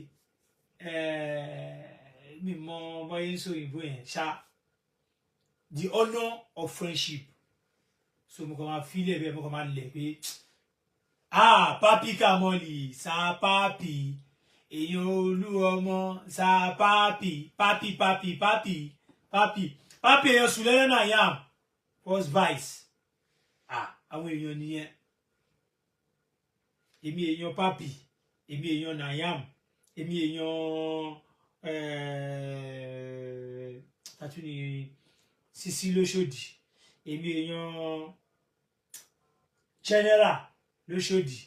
Mi mọ báyé ń sọ òyìnbó yẹn ṣá, the honour of friendship. So mo kàn máa fílẹ̀ bẹ́ẹ̀, mo kàn máa lẹ̀ pé, ah, Papi Kamoli sa papi, èèyàn olú ọmọ sa papi, papi, papi, papi, papi, papi, èèyàn sùlẹ́lẹ́ náà yam first vice. Ah, àwọn èèyàn nìyẹn. Èmi èèyàn papi, èmi èèyàn nayam, èmi èèyàn tatu ni Sisi lóṣòdì, èmi èèyàn general lóṣòdì,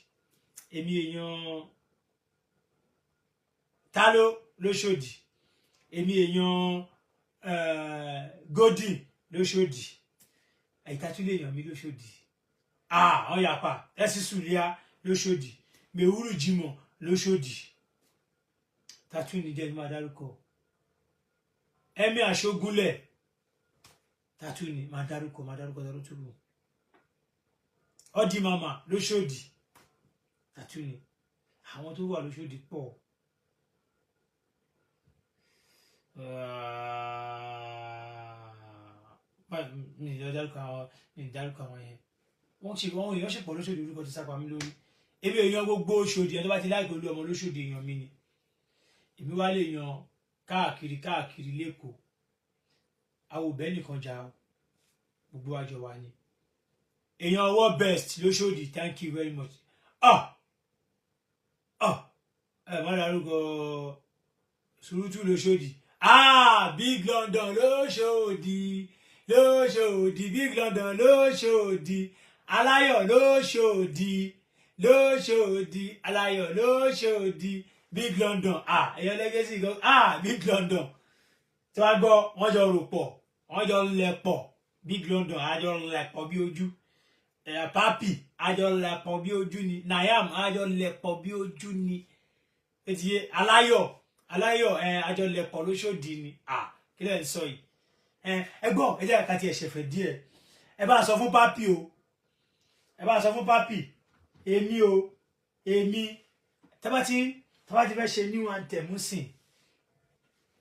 èmi èèyàn talo lóṣòdì, èmi èèyàn Golden lóṣòdì, àyíká tún lè yàn mí lóṣòdì. Ah, ọ̀yàpá ẹ̀sì sùlíà lóṣòdì, mèwúrù Jimoh lóṣòdì, tatu ní jẹ́ ní máa dárúkọ, ẹ̀mí àṣogúnlẹ̀, tatu ní máa dárúkọ, máa dárúkọ, dárúkọ, ọdí mama lóṣòdì, tatu ní àwọn tó wà lóṣòdì pọ̀. Mi ì dárúkọ àwọn, mi ì dárúkọ àwọn yẹn. Wọ́n ṣe, wọ́n èèyàn ṣèpọ̀ lóṣòdì, orúkọ ti sápá mi lórí. Èmi èèyàn gbogbo Òṣòdì, ẹni tó bá ti láìpẹ́ olú ọmọ lóṣòdì, èèyàn mi ni. Èmi wá lè yan káàkiri káàkiri lẹ́kọ̀ọ́. Àwọn òbẹ́ nìkan jà o, gbogbo àjọ wa ni. Èèyàn ọwọ́ best lóṣòdì, thank you very much. Ah ah, ẹ má dárúkọ Sùrùtù lóṣòdì. Ah, Big London lóṣòdì, lóṣòdì, Big London lóṣòdì, Aláyọ̀ lóṣòdì, lóṣòdì, Aláyọ̀ lóṣòdì, Big London. Ah, ẹ̀yọ́ legacy gan. Ah, Big London. Tí wọ́n gbọ́, wọ́n jọ rò pọ̀, wọ́n jọ lẹ̀ pọ̀. Big London, àjọ lẹ̀ pọ̀ bí ojú. Ẹ̀yà Papi, àjọ lẹ̀ pọ̀ bí ojú ni. Nayam, àjọ lẹ̀ pọ̀ bí ojú ni. Etí Aláyọ̀, Aláyọ̀ ẹ, àjọ lẹ̀ pọ̀ lóṣòdì ni. Ah, kí lẹ̀ ń sọ yìí? Ẹ gbọ́, ẹ jẹ́ ká tiẹ̀ ṣẹ̀fẹ̀ díẹ̀. Ẹ bá sọ fún Papi o, ẹ bá sọ fún Papi, èmi o, èmi tẹ́ bá ti fẹ́ ṣe new anthem sìn.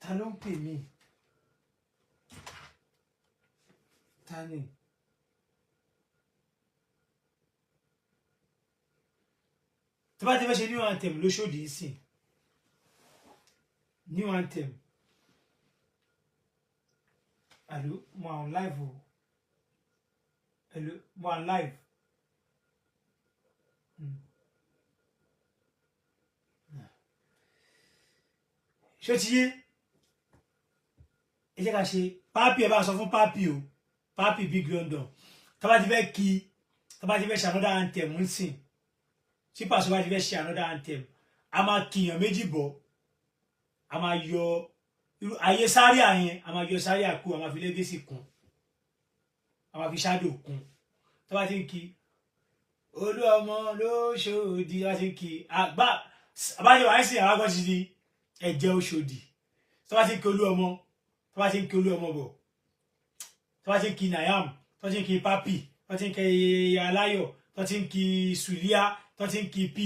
Ta ló ń pè mí? Ta ni? Tẹ́ bá ti fẹ́ ṣe new anthem lóṣòdì sìn, new anthem. Hello, mo on live o. Hello, mo on live. Ṣé ti yé? Ẹ jẹ́ ká ṣe Papi. Ẹ bá sọ fún Papi o, Papi Big London, tá bá ti fẹ́ kí, tá bá ti fẹ́ ṣe another anthem ń sìn, tí Pàṣẹ bá ti fẹ́ ṣe another anthem, a máa kìyàn méjì bọ̀. A máa yọ irú ayé sáré yẹn, a máa yọ sáré àkú, a máa fi legacy kún, a máa fi shadow kún. Tá bá ti ń kí Olú Ọmọ lóṣòdì, tá bá ti ń kí àgbà àbájọ wáyé sí àwọn akọ́ṣe di ẹ̀jẹ̀ Òṣòdì. Tá bá ti ń kí Olú Ọmọ, tá bá ti ń kí Olú Ọmọ bọ̀, tá bá ti ń kí Nayam, tá bá ti ń kí Papi, tá bá ti ń kí Aláyọ̀, tá bá ti ń kí Sulia, tá bá ti ń kí pa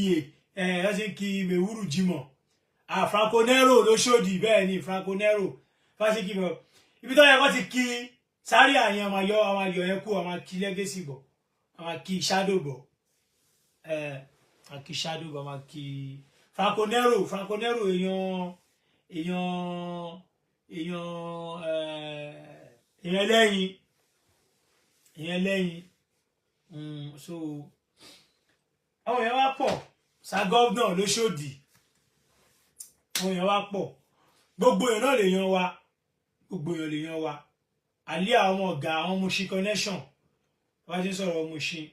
ẹ̀, tá bá ti ń kí Mewuru Jimoh, ah, Franco Nero lóṣòdì. Bẹ́ẹ̀ ni, Franco Nero fásitì kí bọ̀. Ibi tó yẹ kó ti kí sáré àyàn, àmà yọ, àmà yọ yẹn kú, àmà kí legacy bọ̀, àmà kí shadow bọ̀, ẹ̀ àmà kí shadow bọ̀, àmà kí Franco Nero. Franco Nero, èèyàn èèyàn ẹlẹ́yin, èèyàn ẹlẹ́yin. So àwọn èèyàn wá pọ̀ sa governor lóṣòdì, àwọn èèyàn wá pọ̀. Gbogbo èèyàn náà lè yan wa, gbogbo èèyàn lè yan wa. Àlẹ́ àwọn ọ̀gá, àwọn Mushin connection, wọ́n ti ń sọ̀rọ̀ Mushin.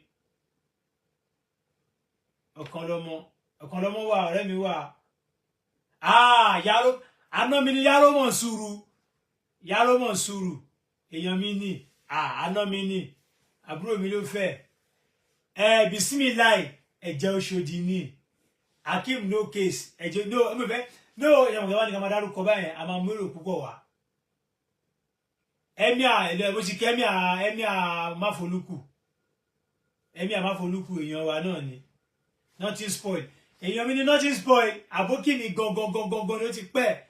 Ọ̀kan lọ́mọ, ọ̀kan lọ́mọ wà, ọ̀rẹ́ mi wà. Ah, Yaro, àná mi ni Yaro Mọ̀nsúrù, Yaro Mọ̀nsúrù, èèyàn mi ni. Ah, àná mi ni, àbúrò mi ló fẹ́ ẹ. Bisimilayi, ẹ̀jẹ̀ Oṣòdì ni. Akeem no case, ẹ̀jẹ̀ no ẹ̀mí fẹ́ no. Ìyàwó kẹwàá ní ká máa dárúkọ báyẹn, a máa mú èrò púpọ̀ wá. Emir ẹ̀lẹ́ bó ti kẹ́ emir, emir Máfolúkù, emir Máfolúkù, èèyàn wa náà ni. Nothing spoil, èèyàn mi ni nothing spoil. Àbókì mi gangan gangan gan ló ti pẹ́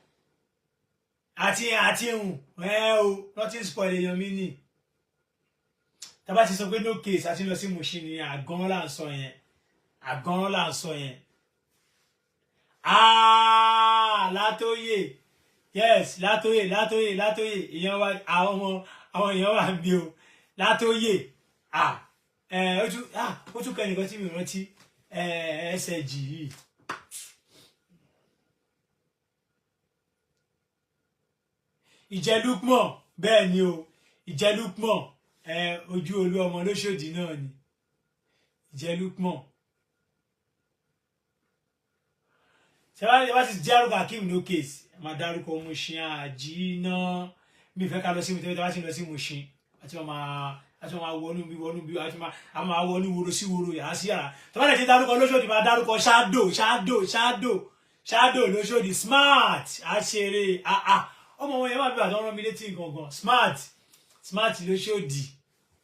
àti hùn ẹ o. Nothing spoil, èèyàn mi ni. Tá bá ti sọ pé no case àti lọ sí Mushin ni, àgán là ń sọ yẹn, àgán là ń sọ yẹn. Ah, Látóyè, yes, Látóyè, Látóyè, Látóyè, èèyàn wa. Àwọn ọmọ, àwọn èèyàn wà ń bí o. Látóyè, ah, ẹ ó tún, ah, ó tún kẹ́ nìkan tí mi rántí ẹ ẹsẹ̀ jì yìí. Ìjẹlúpọ̀, bẹ́ẹ̀ ni o, Ìjẹlúpọ̀ ẹ, ojú Olú Ọmọ lóṣòdì náà ni Ìjẹlúpọ̀. Ṣé wá ti dárúkọ Akeem no case, máa dárúkọ Mushin àjínà. Mi fẹ́ ká lọ sí mi tẹ́lẹ̀. Tí wọ́n ti lọ sí Mushin, àti máa wọnú bí àti máa wọnú woro sí woro, yàrá sí yàrá. Tí wọ́n ti dárúkọ lóṣòdì, máa dárúkọ Shadow, Shadow, Shadow, Shadow lóṣòdì, smart àṣeré. Àà, ọmọ wọn yẹn máa bí àtọ́ rán mi létí gangan. Smart, smart lóṣòdì.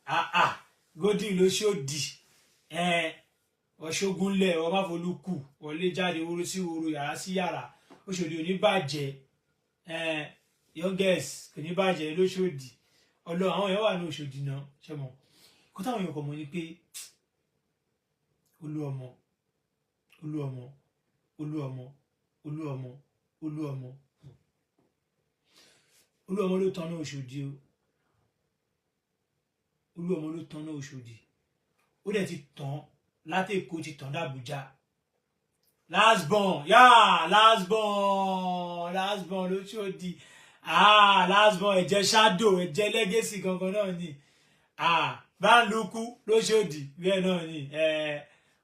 Àà, golden lóṣòdì. Ẹ ọ̀ṣọ́gunlẹ̀ ọmáfolúkù wọlé jáde, woro sí woro, yàrá sí yàrá. Òṣòdì ò ní bàjẹ́, youngest kò ní bàjẹ́ lóṣòdì. Ọlọ àwọn èèyàn wà ní Òṣòdì náà. Ṣe mọ kó táwọn èèyàn kọ̀ mọ́ ni pé Olú Ọmọ, Olú Ọmọ, Olú Ọmọ, Olú Ọmọ, Olú Ọmọ, Olú Ọmọ ló tán ní Òṣòdì o. Olú Ọmọ ló tán ní Òṣòdì. Ó dẹ̀ ti tán láti Èkó, ti tàn dàbújá. Last born, yá, last born, last born lóṣòdì. Ah, last born, ẹ̀jẹ̀ shadow, ẹ̀jẹ̀ legacy gangan náà ni. Ah, Báńlùkù lóṣòdì bẹ́ẹ̀ náà ni.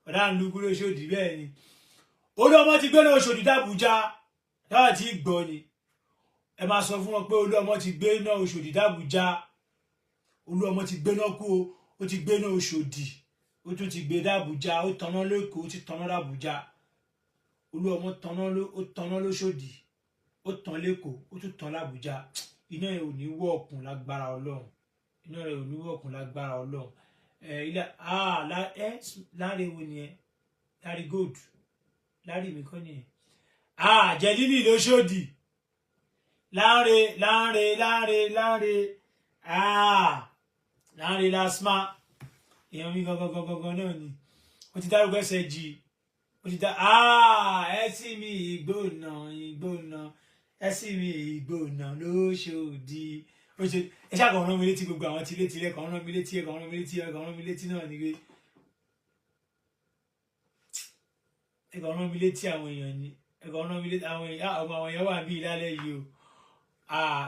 Ọ̀dàǹlùkù lóṣòdì bẹ́ẹ̀ ni. Olúọmọ ti gbé náà Òṣòdì dàbújá, táwọn ti gbọ́ ni. Ẹ máa sọ fún wọn pé Olúọmọ ti gbé náà Òṣòdì dàbújá. Olúọmọ ti gbé náà kú o, ó ti gbé náà Òṣòdì, ó tún ti gbé dàbújá, ó tanná lẹ́kọ̀ọ́, ó ti tanná dàbújá. Olúọmọ tanná ló, ó tanná lóṣòdì, ó tàn lẹ́kọ̀ọ́, ó tún tàn lábújá. Iná rẹ̀ ò ní wọ̀ọ̀kùn lágbára Ọlọ́run. Iná rẹ̀ ò ní wọ̀ọ̀kùn lágbára Ọlọ́run. Ẹ ilé ẹ láre wo ni ẹ? Láre gold. Láre mi kọ́ nìyẹn. Jẹ̀lílì lóṣòdì. Láre, láre, láre, láre. Láre lásmá. Èèyàn mi gangan gangan gangan náà ni. Ó ti dárúkọ ẹsẹ̀ jì. Ó ti dá ẹsì mi ìgbóná ìgbóná. Ẹsì mi ìgbóná lóṣòdì. Ó ṣe ẹ ṣáà kàn rán mi létí gbogbo àwọn tilé tilé kàn rán mi létí ẹ kàn rán mi létí ẹ kàn rán mi létí náà ni pé ẹ kàn rán mi létí àwọn èèyàn ni, ẹ kàn rán mi létí àwọn èèyàn. Ọmọ àwọn èèyàn wà níbí lálẹ́ yìí o.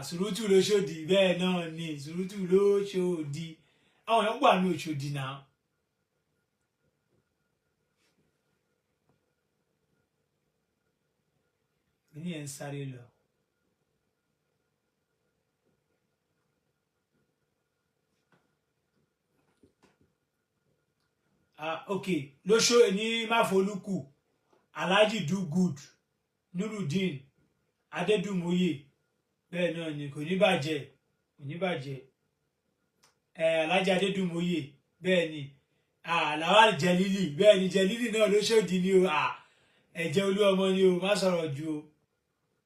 Sùrùtù lóṣòdì bẹ́ẹ̀ náà ni, Sùrùtù lóṣòdì. Àwọn èèyàn wà ní Òṣòdì náà. Ní ẹ̀ ń sáré lọ. Ok, lóṣò ní Máfolúkù, Alhaji Do Good, Nurudeen Adédùmóyè bẹ́ẹ̀ náà ni, kò ní bàjẹ́, kò ní bàjẹ́. Alhaji Adédùmóyè bẹ́ẹ̀ ni. Lawal Jẹ̀lílì bẹ́ẹ̀ ni, Jẹ̀lílì náà lóṣòdì ni o. Ẹ̀jẹ̀ Olúọmọ ni o, má sọ̀rọ̀ ju o.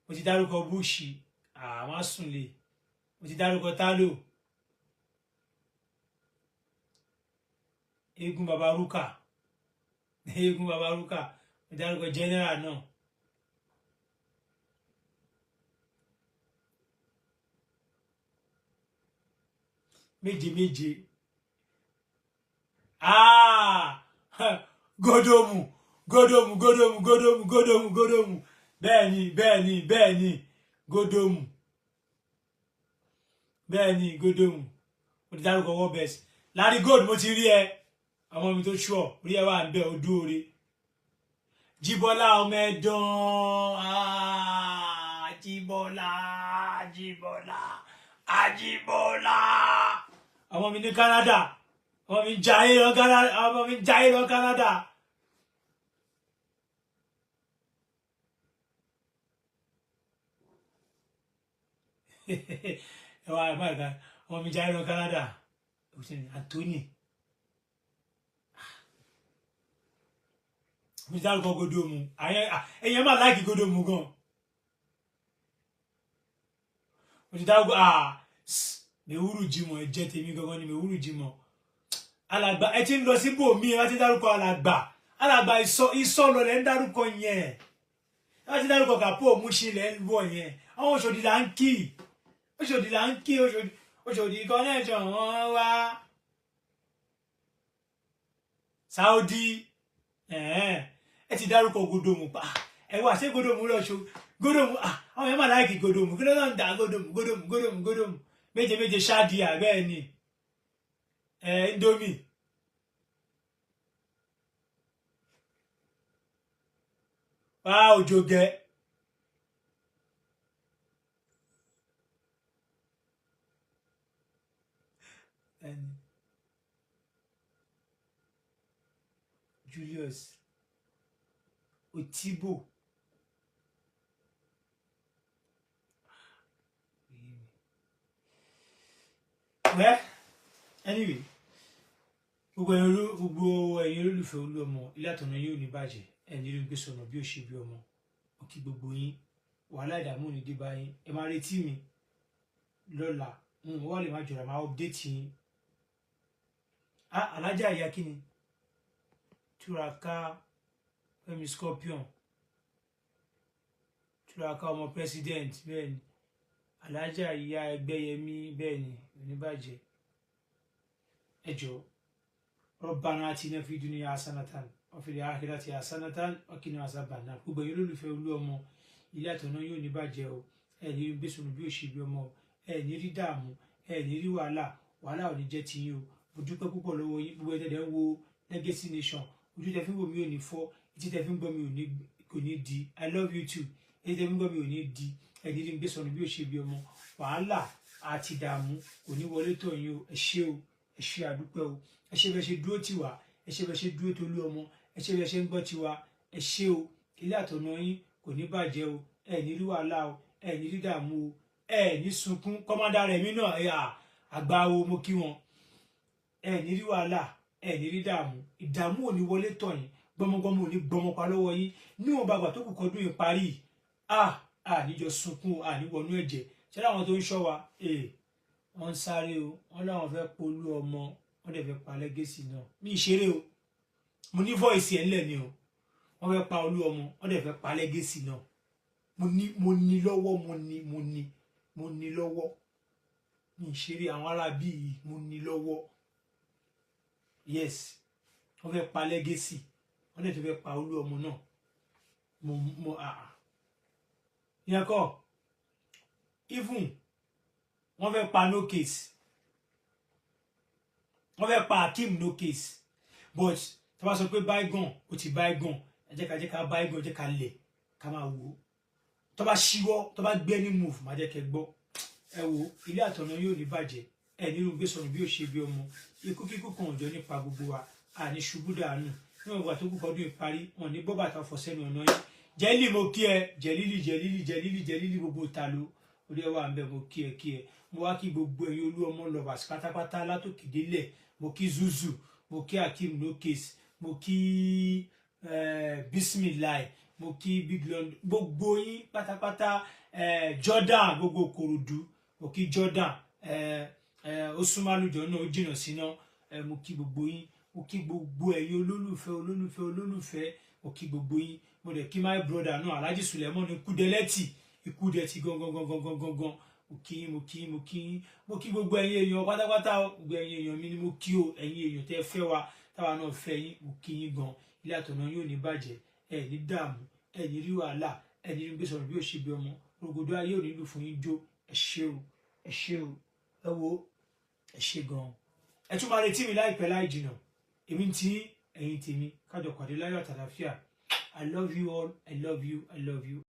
Mo ti dárúkọ Búṣì, má sùn lè. Mo ti dárúkọ Tálò. Eégún Babarúkà, Eégún Babarúkà, mo dárúkọ general náà. Méje méje. Gódòmù, gódòmù, gódòmù, gódòmù, gódòmù, gódòmù. Bẹ́ẹ̀ ni, bẹ́ẹ̀ ni, bẹ́ẹ̀ ni, gódòmù. Bẹ́ẹ̀ ni, gódòmù. Mo ti dárúkọ World Best. Larry Gold, mo ti rí ẹ. Ọmọ mi tó ṣùọ̀, orí ẹ wà ń bẹ, ojú oore. Jíbọ́lá ọmọ ẹ̀dán. Jíbọ́lá, Jíbọ́lá, Ajíbọ́lá. Ọmọ mi ní Canada. Ọmọ mi ń jayé lọ Canada. Ọmọ mi ń jayé lọ Canada. Ẹ wá ẹ má ẹ ọmọ mi jayé lọ Canada. Anthony. Mo ti dárúkọ Godomu. Ẹ̀yin máa láìkì Godomu gan. Mo ti dárúkọ Mewúrù Jimoh, ẹ̀jẹ̀ tèmi gangan ni Mewúrù Jimoh. Alàgbà ẹ ti ń lọ síbò mí, ẹ bá ti dárúkọ alàgbà. Alàgbà ìsọ lọ lẹ ń dárúkọ yẹn. Ẹ bá ti dárúkọ Kàpó Òmùṣin lẹ ń wọ yẹn. Àwọn Òṣòdì là ń kì. Òṣòdì là ń kì. Òṣòdì connection wọn wá. Saudi. Ẹ ti dárúkọ Godomu pa. Ẹ wá ṣé Godomu lọ ṣo Godomu. Àwọn yẹn máa láìkì Godomu. Kí ló náà ń dà Godomu, Godomu, Godomu, Godomu. Méje méje ṣáàdìyà bẹ́ẹ̀ ni. Indomie. Wá òjò gẹ. Julius Otibo. Well, anyway, gbogbo ẹ̀yin olólùfẹ́ Olúọmọ, ilé àtọ̀nà yóò ní bàjẹ́, ẹni rí gbé sọnà bí ó ṣe bí ọmọ. Mo kí gbogbo yín, wàhálà ìdààmú ò ní dé bá yín. Ẹ máa retí mi lọ́la, wọ́n lè má jọra, máa update yín. Alájà ìyá kí ni? Túraká Fẹ́mi Scorpion, Túraká ọmọ president bẹ́ẹ̀ ni. Alájà ìyá Ẹgbẹ́yẹmí bẹ́ẹ̀ ni, oníbàjẹ́. Ẹ jọ̀ọ́, Rabbana atina fi dunya hasanatan wa fil akhirati hasanatan wa qina azaban nar. Gbogbo ẹ̀yin olólùfẹ́ Olúọmọ, ilé àtọ̀nà yóò ní bàjẹ́ o. Ẹ ní rí gbèsòrò bí òṣèbí ọmọ o. Ẹ ní rí dààmú, ẹ ní rí wàhálà. Wàhálà ò ní jẹ́ tiyín o. Mo dúpẹ́ púpọ̀ lọ́wọ́ yín, gbogbo ẹ̀dẹ̀dẹ̀ ń wo Legacy Nation. Ojú tẹ fi ń wò mí ò ní fọ́, etí tẹ fi ń gbọ́ mi ò ní kò ní di. I love you too. Etí tẹ fi ń gbọ́ mi ò ní di. Ẹ ní rí gbèsòrò bí òṣèbí ọmọ. Wàhálà àti ìdààmú kò ní wọlé tọ̀ yín o. Ẹ ṣé o, ẹ ṣé, àdúpẹ́ o. Ẹ ṣé bẹ́ẹ̀ ṣe dúró tì wá, ẹ ṣé bẹ́ẹ̀ ṣe dúró tolú ọmọ, ẹ ṣé bẹ́ẹ̀ ṣe ń gbọ́ tiwa. Ẹ ṣé o. Ilé àtọ̀nà yín kò ní bàjẹ́ o. Ẹ ní rí wàhálà o, ẹ ní rí dààmú o, ẹ ní sunkún. Commander rẹ̀ mí náà, ẹ àgbà o, mo kí wọn. Ẹ ní rí wàhálà, ẹ ní rí dààmú. Ìdààmú ò ní wọlé tọ̀ yín. Gbọmọgbọmọ ò ní gbọmọpa lọ́wọ́ yín. Níwọ̀n bàgbà tó kù kọdún yìí parí, à níjọ sunkún, à ní wọnú ẹ̀jẹ̀. Ṣé láwọn tó ń ṣọ́ wa, wọ́n ń sáré o. Wọ́n láwọn fẹ́ polú ọmọ, wọ́n dẹ̀ fẹ́ pa Legacy náà. Mi ìṣeré o, mo ní voice ẹ̀ ńlẹ̀ ni o. Wọ́n fẹ́ pa olú ọmọ, wọ́n dẹ̀ fẹ́ pa Legacy náà. Mo ní lọ́wọ́, mo ní lọ́wọ́. Mi ìṣeré, àwọn ará bíi mo ní lọ́wọ́. Yes, wọ́n fẹ́ pa Legacy, wọ́n dẹ̀ tó fẹ́ pa olú ọmọ náà. Mo àà yẹn kọ́. Even wọ́n fẹ́ pa No Case, wọ́n fẹ́ pa Akeem No Case. But tí wọ́n sọ pé bygone, ó ti bygone. Ẹ jẹ́ ká bygone, jẹ́ ká lẹ̀, ká máa wò ó. Tó bá ṣíwọ́, tó bá gbé ní move, má jẹ́ kẹ́ gbọ́. Ẹ wo, ilé àtọ̀nà yóò ní bàjẹ́. Ẹ nínú gbé sọnù bí ó ṣe bí ọmọ. Ikú kíkú kan òjò nípa gbogbo wa. Àní ṣubú dànù. Níwọ̀n ìgbà tó kù kọ́dún ìparí, wọn ní bọ́ bàtà fọ̀ sẹ́nu ọ̀nà yín. Jẹ́lí, mo kí ẹ. Jẹ́lílì, jẹ́lílì, jẹ́lílì, jẹ́lílì, gbogbo ta ló orí ẹ wà ń bẹ. Mo kí ẹ, kí ẹ. Mo wá kí gbogbo ẹ̀yin olú ọmọ lovers pátápátá látòkè délẹ̀. Mo kí Zuzu, mo kí Akeem No Case, mo kí Bismillah, mo kí Big London, gbogbo yín pátápátá. Jordan, gbogbo Kòròdú, mo kí Jordan. Ó súnmọ́ àlùjọ náà, ó jìnnà síná. Mo kí gbogbo yín, mo kí gbogbo ẹ̀yin olólùfẹ́, olólùfẹ́, olólùfẹ́. Mo kí gbogbo yín. Mo dẹ̀ kí my brother náà, Alhaji Suleiman Ikúdẹ́lẹ́tì, Ikúdẹ́tì gangan gangan gangan gangan. Mo kí yín, mo kí yín, mo kí yín. Mo kí gbogbo ẹ̀yin èèyàn pátápátá o. Gbogbo ẹ̀yin èèyàn mi ni mo kí o. Ẹ̀yin èèyàn tẹ́ fẹ́ wa, táwa náà fẹ́ yín, mo kí yín gan. Ilé àtọ̀nà yóò ní bàjẹ́. Ẹ ní dààmú, ẹ ní rí wàhálà, ẹ ní rí gbé sọ̀rọ̀ bí ó ṣe bí ọmọ. Rògbòdò ayé ò ní lù fún yín jó. Ẹ ṣé o, ẹ ṣé o. Ẹ wo, ẹ ṣé gan. Ẹ tún máa retí mi láìpẹ́ láì jìnà. Èmi tí ẹ̀yin tèmi, kájọ pàdé láyọ̀ àtàlàfíà. I love you all. I love you. I love you.